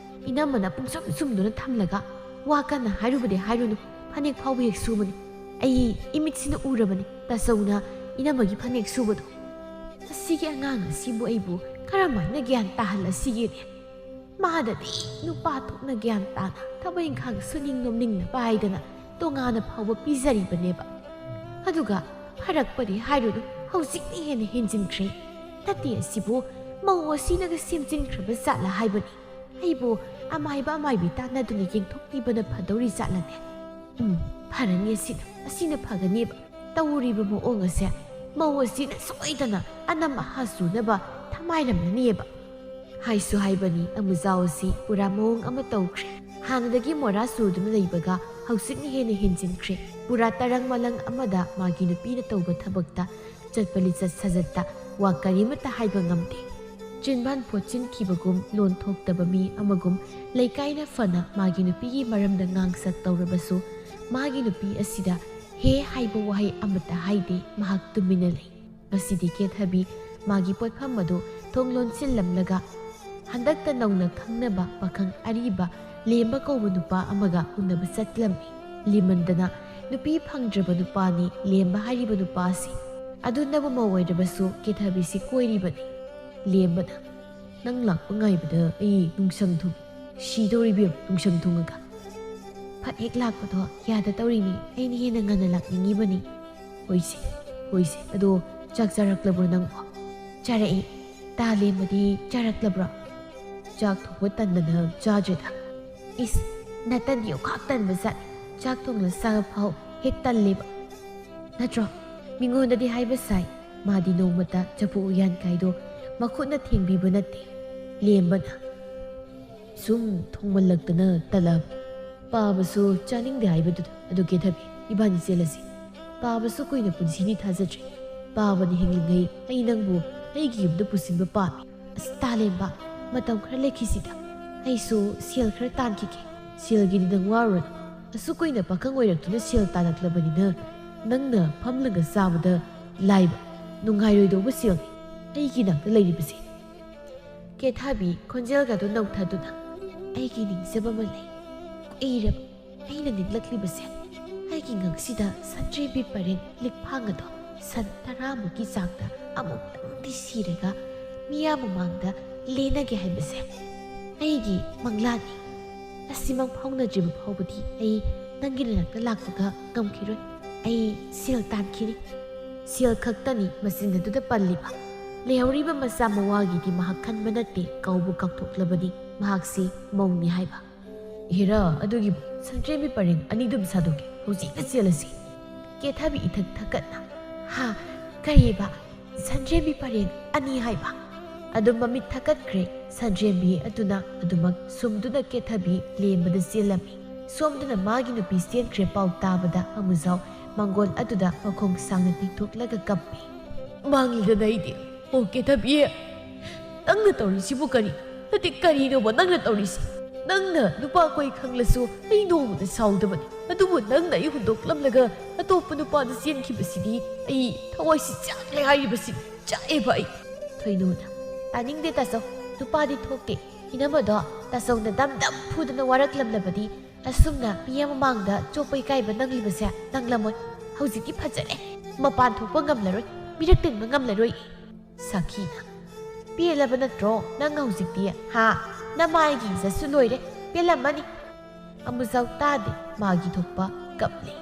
ꯏꯅꯝꯃꯅ ꯄꯨꯡꯁꯨꯝ ꯁꯨꯝꯗꯨꯅ ꯊꯝꯂꯒ ꯋꯥ ꯀꯟꯅ ꯍꯥꯏꯔꯨꯕꯗꯤ ꯍꯥꯏꯔꯨꯅꯨ, ꯐꯅꯦꯛ ꯐꯥꯎꯕ ꯍꯦꯛ ꯁꯨꯕꯅꯤ꯫ ꯑꯩ ꯏꯃꯤꯠꯁꯤꯅ ꯎꯔꯕꯅꯤ ꯇꯥꯆꯧꯅ ꯏꯅꯝꯃꯒꯤ ꯐꯅꯦꯛ ꯁꯨꯕꯗꯣ꯫ ꯃꯁꯤꯒꯤ ꯑꯉꯥꯡ ꯑꯁꯤꯕꯨ ꯑꯩꯕꯨ ꯀꯔꯝꯍꯥꯏꯅ ꯒ꯭ꯌꯥꯟ ꯇꯥꯍꯜꯂꯁꯤꯒꯦꯅꯦ? ꯃꯥꯗꯗꯤ ꯅꯨꯄꯥ ꯊꯣꯛꯅ ꯒ꯭ꯌꯥꯟ ꯇꯥꯅ ꯊꯕꯛ ꯏꯪꯈꯥꯡ ꯁꯨꯅꯤꯡ ꯅꯣꯝꯅꯤꯡꯅꯕ ꯍꯥꯏꯗꯅ ꯇꯣꯉꯥꯟꯅ ꯐꯥꯎꯕ ꯄꯤꯖꯔꯤꯕꯅꯦꯕ꯫ ꯑꯗꯨꯒ ꯐꯔꯛꯄꯗꯤ ꯍꯥꯏꯔꯨꯅꯨ, ꯍꯧꯖꯤꯛꯅ ꯍꯦꯟꯅ ꯍꯦꯟꯖꯤꯟꯈ꯭ꯔꯦ꯫ ꯅꯠꯇꯦ, ꯑꯁꯤꯕꯨ ꯃꯧ ꯑꯁꯤꯅꯒ ꯁꯦꯝꯖꯤꯟꯈ꯭ꯔꯕ ꯖꯥꯠꯂ ꯍꯥꯏꯕꯅꯤ꯫ ꯑꯩꯕꯨ ꯑꯃꯥꯏꯕ ꯑꯃꯥꯏꯕꯤ ꯇꯥꯟꯅꯗꯨꯅ ꯌꯦꯡꯊꯣꯛꯄꯤꯕꯅ ꯐꯗꯧꯔꯤ ꯖꯥꯠꯂꯅꯦ? ꯎꯝ, ꯐꯔꯅꯤ, ꯑꯁꯤꯅ, ꯑꯁꯤꯅ ꯐꯒꯅꯦꯕ꯫ ꯇꯧꯔꯤꯕ ꯃꯑꯣꯡ ꯑꯁꯦ ꯃꯧ ꯑꯁꯤꯅ ꯁꯣꯏꯗꯅ ꯑꯅꯝ ꯑꯍꯥ ꯆꯨꯅꯕ ꯊꯃꯥꯏꯔꯝꯂꯅꯤꯑꯕ꯫ ꯍꯥꯏꯁꯨ ꯍꯥꯏꯕꯅꯤ, ꯑꯃꯨꯖꯥꯎ ꯑꯁꯤ ꯄꯨꯔꯥ ꯃꯑꯣꯡ ꯑꯃ ꯇꯧꯈ꯭ꯔꯦ꯫ ꯍꯥꯟꯅꯗꯒꯤ ꯃꯣꯔꯥ ꯆꯨꯗꯨꯅ ꯂꯩꯕꯒ ꯍꯧꯖꯤꯛꯅ ꯍꯦꯟꯅ ꯍꯦꯟꯖꯤꯟꯈ꯭ꯔꯦ꯫ ꯄꯨꯔꯥ ꯇꯔꯪ ꯃꯂꯪ ꯑꯃꯗ ꯃꯥꯒꯤ ꯅꯨꯄꯤꯅ ꯇꯧꯕ ꯊꯕꯛꯇ, ꯆꯠꯄ ꯂꯤꯆꯠ ꯁꯥꯖꯠꯇ ꯋꯥ ꯀꯔꯤꯃꯠꯇ ꯍꯥꯏꯕ ꯉꯝꯗꯦ꯫ ꯆꯤꯟꯕꯥꯟ ꯐꯣꯠꯆꯤꯟꯈꯤꯕꯒꯨꯝ, ꯂꯣꯟ ꯊꯣꯛꯇꯕ ꯃꯤ ꯑꯃꯒꯨꯝ, ꯂꯩꯀꯥꯏꯅ ꯐꯅ ꯃꯥꯒꯤ ꯅꯨꯄꯤꯒꯤ ꯃꯔꯝꯗ ꯉꯥꯡꯁꯛ ꯇꯧꯔꯕꯁꯨ, ꯃꯥꯒꯤ ꯅꯨꯄꯤ ꯑꯁꯤꯗ "ꯍꯦ" ꯍꯥꯏꯕ ꯋꯥꯍꯩ ꯑꯃꯠꯇ ꯍꯥꯏꯗꯦ꯫ ꯃꯍꯥꯛ ꯇꯨꯃꯤꯟꯅ ꯂꯩ꯫ ꯉꯁꯤꯗꯤ ꯀꯦꯊꯕꯤ ꯃꯥꯒꯤ ꯄꯣꯠꯐꯝ ꯑꯗꯨ ꯊꯣꯡ ꯂꯣꯟꯁꯤꯜꯂꯝꯂꯒ, ꯍꯟꯗꯛꯇ ꯅꯧꯅ ꯈꯪꯅꯕ ꯄꯥꯈꯪ ꯑꯔꯤꯕ ꯂꯦꯝꯕ ꯀꯧꯕ ꯅꯨꯄꯥ ꯑꯃꯒ ꯎꯅꯕ ꯆꯠꯂꯝꯃꯤ꯫ ꯂꯤꯃꯟꯗꯅ ꯅꯨꯄꯤ ꯐꯪꯗ꯭ꯔꯕ ꯅꯨꯄꯥꯅꯤ ꯂꯦꯝꯕ ꯍꯥꯏꯔꯤꯕ ꯅꯨꯄꯥꯁꯤ꯫ ꯑꯗꯨꯅꯕꯨ ꯃꯧ ꯑꯣꯏꯔꯕꯁꯨ ꯀꯦꯊꯕꯤꯁꯤ ꯀꯣꯏꯔꯤꯕꯅꯤ꯫ ꯂꯦꯝꯕꯅ, "ꯅꯪ ꯂꯥꯛꯄ ꯉꯥꯏꯕꯗ ꯑꯩ ꯅꯨꯡꯁꯪ ꯊꯨꯡꯉꯤ꯫ ꯁꯤꯗꯧꯔꯤꯕꯦꯝ, ꯅꯨꯡꯁꯪ ꯊꯨꯡꯉꯒ꯫ ꯐꯠ ꯍꯦꯛ ꯂꯥꯛꯄꯗꯣ ꯌꯥꯗ ꯇꯧꯔꯤꯅꯤ, ꯑꯩꯅ ꯍꯦꯟꯅ ꯉꯟꯅ ꯂꯥꯛꯅꯤꯡꯉꯤꯕꯅꯤ꯫" "ꯍꯣꯏꯁꯦ, ꯍꯣꯏꯁꯦ, ꯑꯗꯣ ꯆꯥꯛ ꯆꯥꯔꯛꯂꯕ꯭ꯔꯣ ꯅꯪꯕꯣ?" "ꯆꯥꯔꯛꯏ꯫ ꯇꯥ ꯂꯦꯝꯕꯗꯤ ꯆꯥꯔꯛꯂꯕ꯭ꯔꯣ?" "ꯆꯥꯛ ꯊꯣꯡꯕ ꯇꯟꯗꯅ ꯆꯥꯗ꯭ꯔꯦꯗ꯫" "ꯏꯁ, ꯅꯇꯟꯗꯤ ꯑꯣꯈꯥꯛ ꯇꯟꯕ ꯖꯥꯠ꯫ ꯆꯥꯛ ꯊꯣꯡꯂ ꯆꯥꯕ ꯐꯥꯎ ꯍꯦꯛ ꯇꯜꯂꯦꯕ꯫ ꯅꯠꯇ꯭ꯔꯣ? ꯃꯤꯉꯣꯟꯗꯗꯤ ꯍꯥꯏꯕ ꯁꯥꯏ, ꯃꯥꯗꯤ ꯅꯣꯡꯃꯇ ꯆꯐꯨ ꯎꯌꯥꯟ ꯀꯥꯏꯗꯣ ꯃꯈꯨꯠꯅ ꯊꯦꯡꯕꯤꯕ ꯅꯠꯇꯦ꯫" ꯂꯦꯝꯕꯅ, "ꯁꯨꯝ ꯊꯣꯡꯃꯜꯂꯛꯇꯅ ꯇꯜꯂꯛꯑꯕ꯫ ꯄꯥꯕꯁꯨ ꯆꯥꯅꯤꯡꯗꯦ ꯍꯥꯏꯕꯗꯨꯗ꯫ ꯑꯗꯨ ꯀꯦꯊꯕꯤ, ꯏꯕꯥꯅꯤ ꯆꯦꯜꯂꯁꯤ꯫ ꯄꯥꯕꯁꯨ ꯀꯨꯏꯅ ꯄꯨꯟꯁꯤꯅꯤ ꯊꯥꯖꯗ꯭ꯔꯦ꯫ ꯄꯥꯕꯅ ꯍꯤꯡꯂꯤꯉꯩ ꯑꯩ ꯅꯪꯕꯨ ꯑꯩꯒꯤ ꯌꯨꯝꯗ ꯄꯨꯁꯤꯟꯕ ꯄꯥꯝꯃꯤ꯫" "ꯑꯁ, ꯇꯥꯂꯦꯝꯕ, ꯃꯇꯝ ꯈꯔ ꯂꯩꯈꯤꯁꯤꯗ꯫ ꯑꯩꯁꯨ ꯁꯦꯜ ꯈꯔ ꯇꯥꯟꯈꯤꯒꯦ꯫ ꯁꯦꯜꯒꯤꯗꯤ ꯅꯪ ꯋꯥꯔꯨꯔꯅꯨ꯫ ꯑꯁꯨꯛ ꯀꯨꯏꯅ ꯄꯥꯈꯪ ꯑꯣꯏꯔꯛꯇꯨꯅ ꯁꯦꯜ ꯇꯥꯜꯂꯛꯂꯕꯅꯤꯅ ꯅꯪꯅ ꯐꯝꯂꯒ ꯆꯥꯕꯗ ꯂꯥꯏꯕ, ꯅꯨꯡꯉꯥꯏꯔꯣꯏꯗꯧꯕ ꯁꯦꯜꯅꯤ ꯑꯩꯒꯤ ꯅꯥꯛꯇ ꯂꯩꯔꯤꯕꯁꯦ꯫" ꯀꯦꯊꯕꯤ ꯈꯣꯟꯖꯦꯜꯒꯗꯨ ꯅꯧꯊꯗꯨꯅ, "ꯑꯩꯒꯤ ꯅꯤꯡꯖꯕ ꯑꯃ ꯂꯩ꯫ ꯀꯨꯏꯔꯕ ꯑꯩꯅ ꯅꯤꯡꯂꯛꯂꯤꯕꯁꯦ꯫ ꯑꯩꯒꯤ ꯉꯛꯁꯤꯗ ꯁꯟꯇ꯭ꯔꯦꯝꯕꯤ ꯄꯔꯦꯡ ꯂꯤꯛꯐꯥꯡ ꯑꯗꯣ ꯁꯟ ꯇꯔꯥꯃꯨꯛꯀꯤ ꯆꯥꯡꯗ ꯑꯃꯨꯛꯇꯪꯗꯤ ꯁꯤꯔꯒ ꯃꯤꯌꯥꯝ ꯃꯃꯥꯡꯗ ꯂꯦꯟꯅꯒꯦ ꯍꯥꯏꯕꯁꯦ ꯑꯩꯒꯤ ꯃꯪꯂꯥꯟꯅꯤ꯫ ꯑꯁꯤꯃꯛ ꯐꯥꯎꯅꯗ꯭ꯔꯤꯕ ꯐꯥꯎꯕꯗꯤ ꯑꯩ ꯅꯪꯒꯤ ꯅꯥꯛꯇ ꯂꯥꯛꯄꯒ ꯉꯝꯈꯤꯔꯣꯏ꯫ ꯑꯩ ꯁꯦꯜ ꯇꯥꯟꯈꯤꯅꯤ꯫" ꯁꯦꯜ ꯈꯛꯇꯅꯤ ꯃꯆꯤꯟ ꯑꯗꯨꯗ ꯄꯜꯂꯤꯕ꯫ ꯂꯩꯍꯧꯔꯤꯕ ꯃꯆꯥ ꯃꯋꯥꯒꯤꯗꯤ ꯃꯍꯥꯛ ꯈꯟꯕ ꯅꯠꯇꯦ, ꯀꯧꯕ ꯀꯥꯎꯊꯣꯛꯂꯕꯅꯤ ꯃꯍꯥꯛꯁꯤ ꯃꯧꯅꯤ ꯍꯥꯏꯕ꯫ ꯍꯦꯔꯥ, ꯑꯗꯨꯒꯤꯕꯨ ꯁꯟꯗ꯭ꯔꯦꯝꯕꯤ ꯄꯔꯦꯡ ꯑꯅꯤꯗꯨꯝ ꯁꯥꯗꯣꯛꯀꯦ, ꯍꯧꯖꯤꯛꯇ ꯆꯦꯜꯂꯁꯤ꯫ ꯀꯦꯊꯕꯤ ꯏꯊꯛ ꯊꯛꯀꯠꯅ, "ꯍꯥ, ꯀꯔꯤꯕ? ꯁꯟꯗ꯭ꯔꯦꯝꯕꯤ ꯄꯔꯦꯡ ꯑꯅꯤ ꯍꯥꯏꯕ?" ꯑꯗꯨꯝ ꯃꯃꯤꯠ ꯊꯛꯀꯠꯈ꯭ꯔꯦ ꯁꯟꯗ꯭ꯔꯦꯝꯕꯤ ꯑꯗꯨꯅ꯫ ꯑꯗꯨꯃꯛ ꯁꯨꯝꯗꯨꯅ ꯀꯦꯊꯕꯤ ꯂꯦꯝꯕꯗ ꯆꯦꯜꯂꯝꯃꯤ꯫ ꯁꯣꯝꯗꯅ ꯃꯥꯒꯤ ꯅꯨꯄꯤ ꯆꯦꯟꯈ꯭ꯔꯦ ꯄꯥꯎ ꯇꯥꯕꯗ ꯑꯃꯨꯖꯥꯎ ꯃꯪꯒꯣꯜ ꯑꯗꯨꯗ ꯃꯈꯣꯡ ꯁꯥꯡꯅ ꯇꯤꯡꯊꯣꯛꯂꯒ ꯀꯞꯄꯤ꯫ "ꯃꯥꯡꯂꯤꯗꯅ ꯑꯩꯗꯤ꯫ ꯑꯣ ꯀꯦꯊꯕꯤ, ꯅꯪꯅ ꯇꯧꯔꯤꯁꯤꯕꯨ ꯀꯔꯤ? ꯅꯠꯇꯦ, ꯀꯔꯤꯅꯣꯕ ꯅꯪꯅ ꯇꯧꯔꯤꯁꯤ? ꯅꯪꯅ ꯅꯨꯄꯥ ꯀꯣꯏ ꯈꯪꯂꯁꯨ ꯑꯩ ꯅꯣꯡꯃꯗ ꯁꯥꯎꯗꯕꯅꯤ꯫ ꯑꯗꯨꯕꯨ ꯅꯪꯅ ꯑꯩ ꯍꯨꯟꯗꯣꯛꯂꯝꯂꯒ ꯑꯇꯣꯞꯄ ꯅꯨꯄꯥꯗ ꯆꯦꯟꯈꯤꯕꯁꯤꯗꯤ ꯑꯩ ꯊꯋꯥꯏꯁꯤ ꯆꯥꯛꯂꯦ ꯍꯥꯏꯔꯤꯕꯁꯤꯅꯤ꯫ ꯆꯥꯛꯑꯦꯕ ꯑꯩ꯫" ꯊꯣꯏꯅꯨꯅ, "ꯇꯥꯅꯤꯡꯗꯦ ꯇꯥꯆꯧ, ꯅꯨꯄꯥꯗꯤ ꯊꯣꯛꯇꯦ꯫ ꯏꯅꯝꯃꯗꯣ ꯇꯥꯆꯧꯅ ꯗꯝ ꯗꯝ ꯐꯨꯗꯅ ꯋꯥꯔꯛꯂꯝꯂꯕꯗꯤ ꯑꯁꯨꯝꯅ ꯃꯤ ꯃꯃꯥꯡꯗ ꯆꯣꯞꯄ ꯏꯀꯥꯏꯕ ꯅꯪꯂꯤꯕꯁꯦ ꯅꯪꯂꯝꯃꯣꯏ꯫ ꯍꯧꯖꯤꯛꯇꯤ ꯐꯖꯔꯦ꯫ ꯃꯄꯥꯟ ꯊꯣꯛꯄ ꯉꯝꯂꯔꯣꯏ, ꯃꯤꯔꯛ ꯇꯤꯟꯕ ꯉꯝꯂꯔꯣꯏ꯫" ꯁꯥꯈꯤꯅ, "ꯄꯦꯜꯂꯕ ꯅꯠꯇ꯭ꯔꯣ ꯅꯪ ꯍꯧꯖꯤꯛꯇꯤ? ꯍꯥ? ꯅꯃꯥꯏꯒꯤ ꯏꯖꯠꯁꯨ ꯂꯣꯏꯔꯦ꯫ ꯄꯦꯜꯂꯝꯃꯅꯤ꯫" ꯑꯃꯨꯖꯥꯎ ꯇꯥꯗꯦ, ꯃꯥꯒꯤ ꯊꯣꯛꯄ ꯀꯞꯂꯤ꯫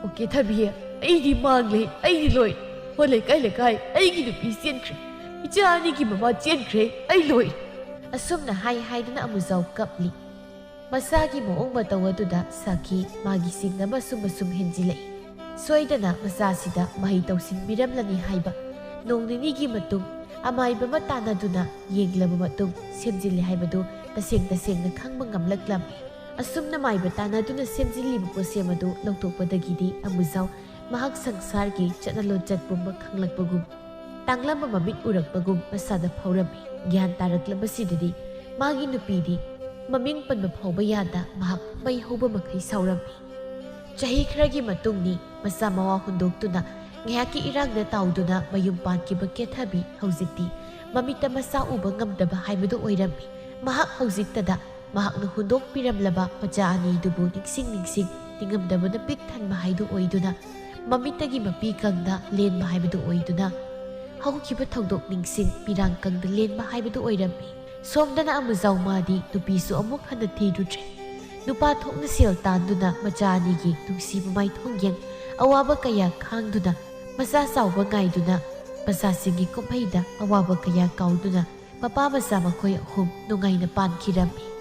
"ꯑꯣ ꯀꯦꯊꯕꯤ, ꯑꯩꯗꯤ ꯃꯥꯡꯂꯦ, ꯑꯩꯗꯤ ꯂꯣꯏꯔꯦ꯫ ꯍꯣ ꯂꯩꯀꯥꯏ ꯂꯩꯀꯥꯏ, ꯑꯩꯒꯤ ꯅꯨꯄꯤ ꯆꯦꯟꯈ꯭ꯔꯦ, ꯏꯆꯥ ꯑꯅꯤꯒꯤ ꯃꯃꯥ ꯆꯦꯟꯈ꯭ꯔꯦ, ꯑꯩ ꯂꯣꯏꯔꯦ꯫" ꯑꯁꯨꯝꯅ ꯍꯥꯏ ꯍꯥꯏꯗꯨꯅ ꯑꯃꯨꯖꯥꯎ ꯀꯞꯂꯤ꯫ ꯃꯆꯥꯒꯤ ꯃꯑꯣꯡ ꯃꯇꯧ ꯑꯗꯨꯗ ꯁꯥꯈꯤ ꯃꯥꯒꯤ ꯆꯤꯡꯅꯕ ꯑꯁꯨꯝ ꯑꯁꯨꯝ ꯍꯦꯟꯖꯤꯜꯂꯛꯏ꯫ ꯁꯣꯏꯗꯅ ꯃꯆꯥꯁꯤꯗ ꯃꯍꯩ ꯇꯧꯁꯤꯟꯕꯤꯔꯝꯂꯅꯤ ꯍꯥꯏꯕ꯫ ꯅꯣꯡ ꯅꯤꯅꯤꯒꯤ ꯃꯇꯨꯡ ꯑꯃꯥꯏꯕ ꯑꯃ ꯇꯥꯟꯅꯗꯨꯅ ꯌꯦꯡꯂꯕ ꯃꯇꯨꯡ ꯁꯦꯝꯖꯤꯜꯂꯦ ꯍꯥꯏꯕꯗꯨ ꯇꯁꯦꯡ ꯇꯁꯦꯡꯅ ꯈꯪꯕ ꯉꯝꯂꯛꯂꯝꯃꯤ꯫ ꯑꯁꯨꯝꯅ ꯃꯥꯏꯕ ꯇꯥꯟꯅꯗꯨꯅ ꯁꯦꯝꯖꯤꯜꯂꯤꯕ ꯄꯣꯠꯁꯦꯝ ꯑꯗꯨ ꯂꯧꯊꯣꯛꯄꯗꯒꯤꯗꯤ ꯑꯃꯨꯖꯥꯎ ꯃꯍꯥꯛ ꯁꯪꯁꯥꯔꯒꯤ ꯆꯠꯅ ꯂꯣꯟꯆꯠ ꯄꯨꯝꯕ ꯈꯪꯂꯛꯄꯒꯨꯝ, ꯇꯥꯡꯂꯝꯕ ꯃꯃꯤꯠ ꯎꯔꯛꯄꯒꯨꯝ ꯃꯁꯥꯗ ꯐꯥꯎꯔꯝꯃꯤ꯫ ꯒ꯭ꯌꯥꯟ ꯇꯥꯔꯛꯂꯕꯁꯤꯗꯗꯤ ꯃꯥꯒꯤ ꯅꯨꯄꯤꯗꯤ ꯃꯃꯤꯡ ꯄꯟꯕ ꯐꯥꯎꯕ ꯌꯥꯗ ꯃꯍꯥꯛ ꯃꯩ ꯍꯧꯕ ꯃꯈꯩ ꯁꯥꯎꯔꯝꯃꯤ꯫ ꯆꯍꯤ ꯈꯔꯒꯤ ꯃꯇꯨꯡꯅꯤ ꯃꯆꯥ ꯃꯋꯥ ꯍꯨꯟꯗꯣꯛꯇꯨꯅ ꯉꯥꯏꯍꯥꯛꯀꯤ ꯏꯔꯥꯡꯗ ꯇꯥꯎꯗꯨꯅ ꯃꯌꯨꯝ ꯄꯥꯟꯈꯤꯕ ꯀꯦꯊꯕꯤ ꯍꯧꯖꯤꯛꯇꯤ ꯃꯃꯤꯠꯇ ꯃꯆꯥ ꯎꯕ ꯉꯝꯗꯕ ꯍꯥꯏꯕꯗꯨ ꯑꯣꯏꯔꯝꯃꯤ꯫ ꯃꯍꯥꯛ ꯍꯧꯖꯤꯛꯇꯗ ꯃꯍꯥꯛꯅ ꯍꯨꯟꯗꯣꯛꯄꯤꯔꯝꯂꯕ ꯃꯆꯥ ꯑꯅꯤꯗꯨꯕꯨ ꯅꯤꯡꯁꯤꯡ ꯅꯤꯡꯁꯤꯡ ꯅꯤꯡꯉꯝꯗꯕꯅ ꯄꯤꯛ ꯊꯟꯕ ꯍꯥꯏꯗꯨ ꯑꯣꯏꯗꯨꯅ, ꯃꯃꯤꯠꯇꯒꯤ ꯃꯄꯤ ꯀꯪꯗ ꯂꯦꯟꯕ ꯍꯥꯏꯕꯗꯨ ꯑꯣꯏꯗꯨꯅ, ꯍꯧꯈꯤꯕ ꯊꯧꯗꯣꯛ ꯅꯤꯡꯁꯤꯡ ꯄꯤꯔꯥꯡ ꯀꯪꯗ ꯂꯦꯟꯕ ꯍꯥꯏꯕꯗꯨ ꯑꯣꯏꯔꯝꯃꯤ꯫ ꯁꯣꯝꯗꯅ ꯑꯃꯨꯖꯥꯎ ꯃꯥꯗꯤ ꯅꯨꯄꯤꯁꯨ ꯑꯃꯨꯛ ꯍꯟꯅ ꯊꯤꯔꯨꯗ꯭ꯔꯦ꯫ ꯅꯨꯄꯥ ꯊꯣꯛꯅ ꯁꯦꯜ ꯇꯥꯟꯗꯨꯅ ꯃꯆꯥ ꯑꯅꯤꯒꯤ ꯅꯨꯡꯁꯤꯕ ꯃꯥꯏꯊꯣꯡ ꯌꯦꯡ ꯑꯋꯥꯕ ꯀꯌꯥ ꯈꯥꯡꯗꯨꯅ ꯃꯆꯥ ꯆꯥꯎꯕ ꯉꯥꯏꯗꯨꯅ ꯃꯆꯥꯁꯤꯡꯒꯤ ꯀꯨꯝꯍꯩꯗ ꯑꯋꯥꯕ ꯀꯌꯥ ꯀꯥꯎꯗꯨꯅ ꯃꯄꯥ ꯃꯆꯥ ꯃꯈꯣꯏ ꯑꯍꯨꯝ ꯅꯨꯡꯉꯥꯏꯅ ꯄꯥꯟꯈꯤꯔꯝꯃꯤ꯫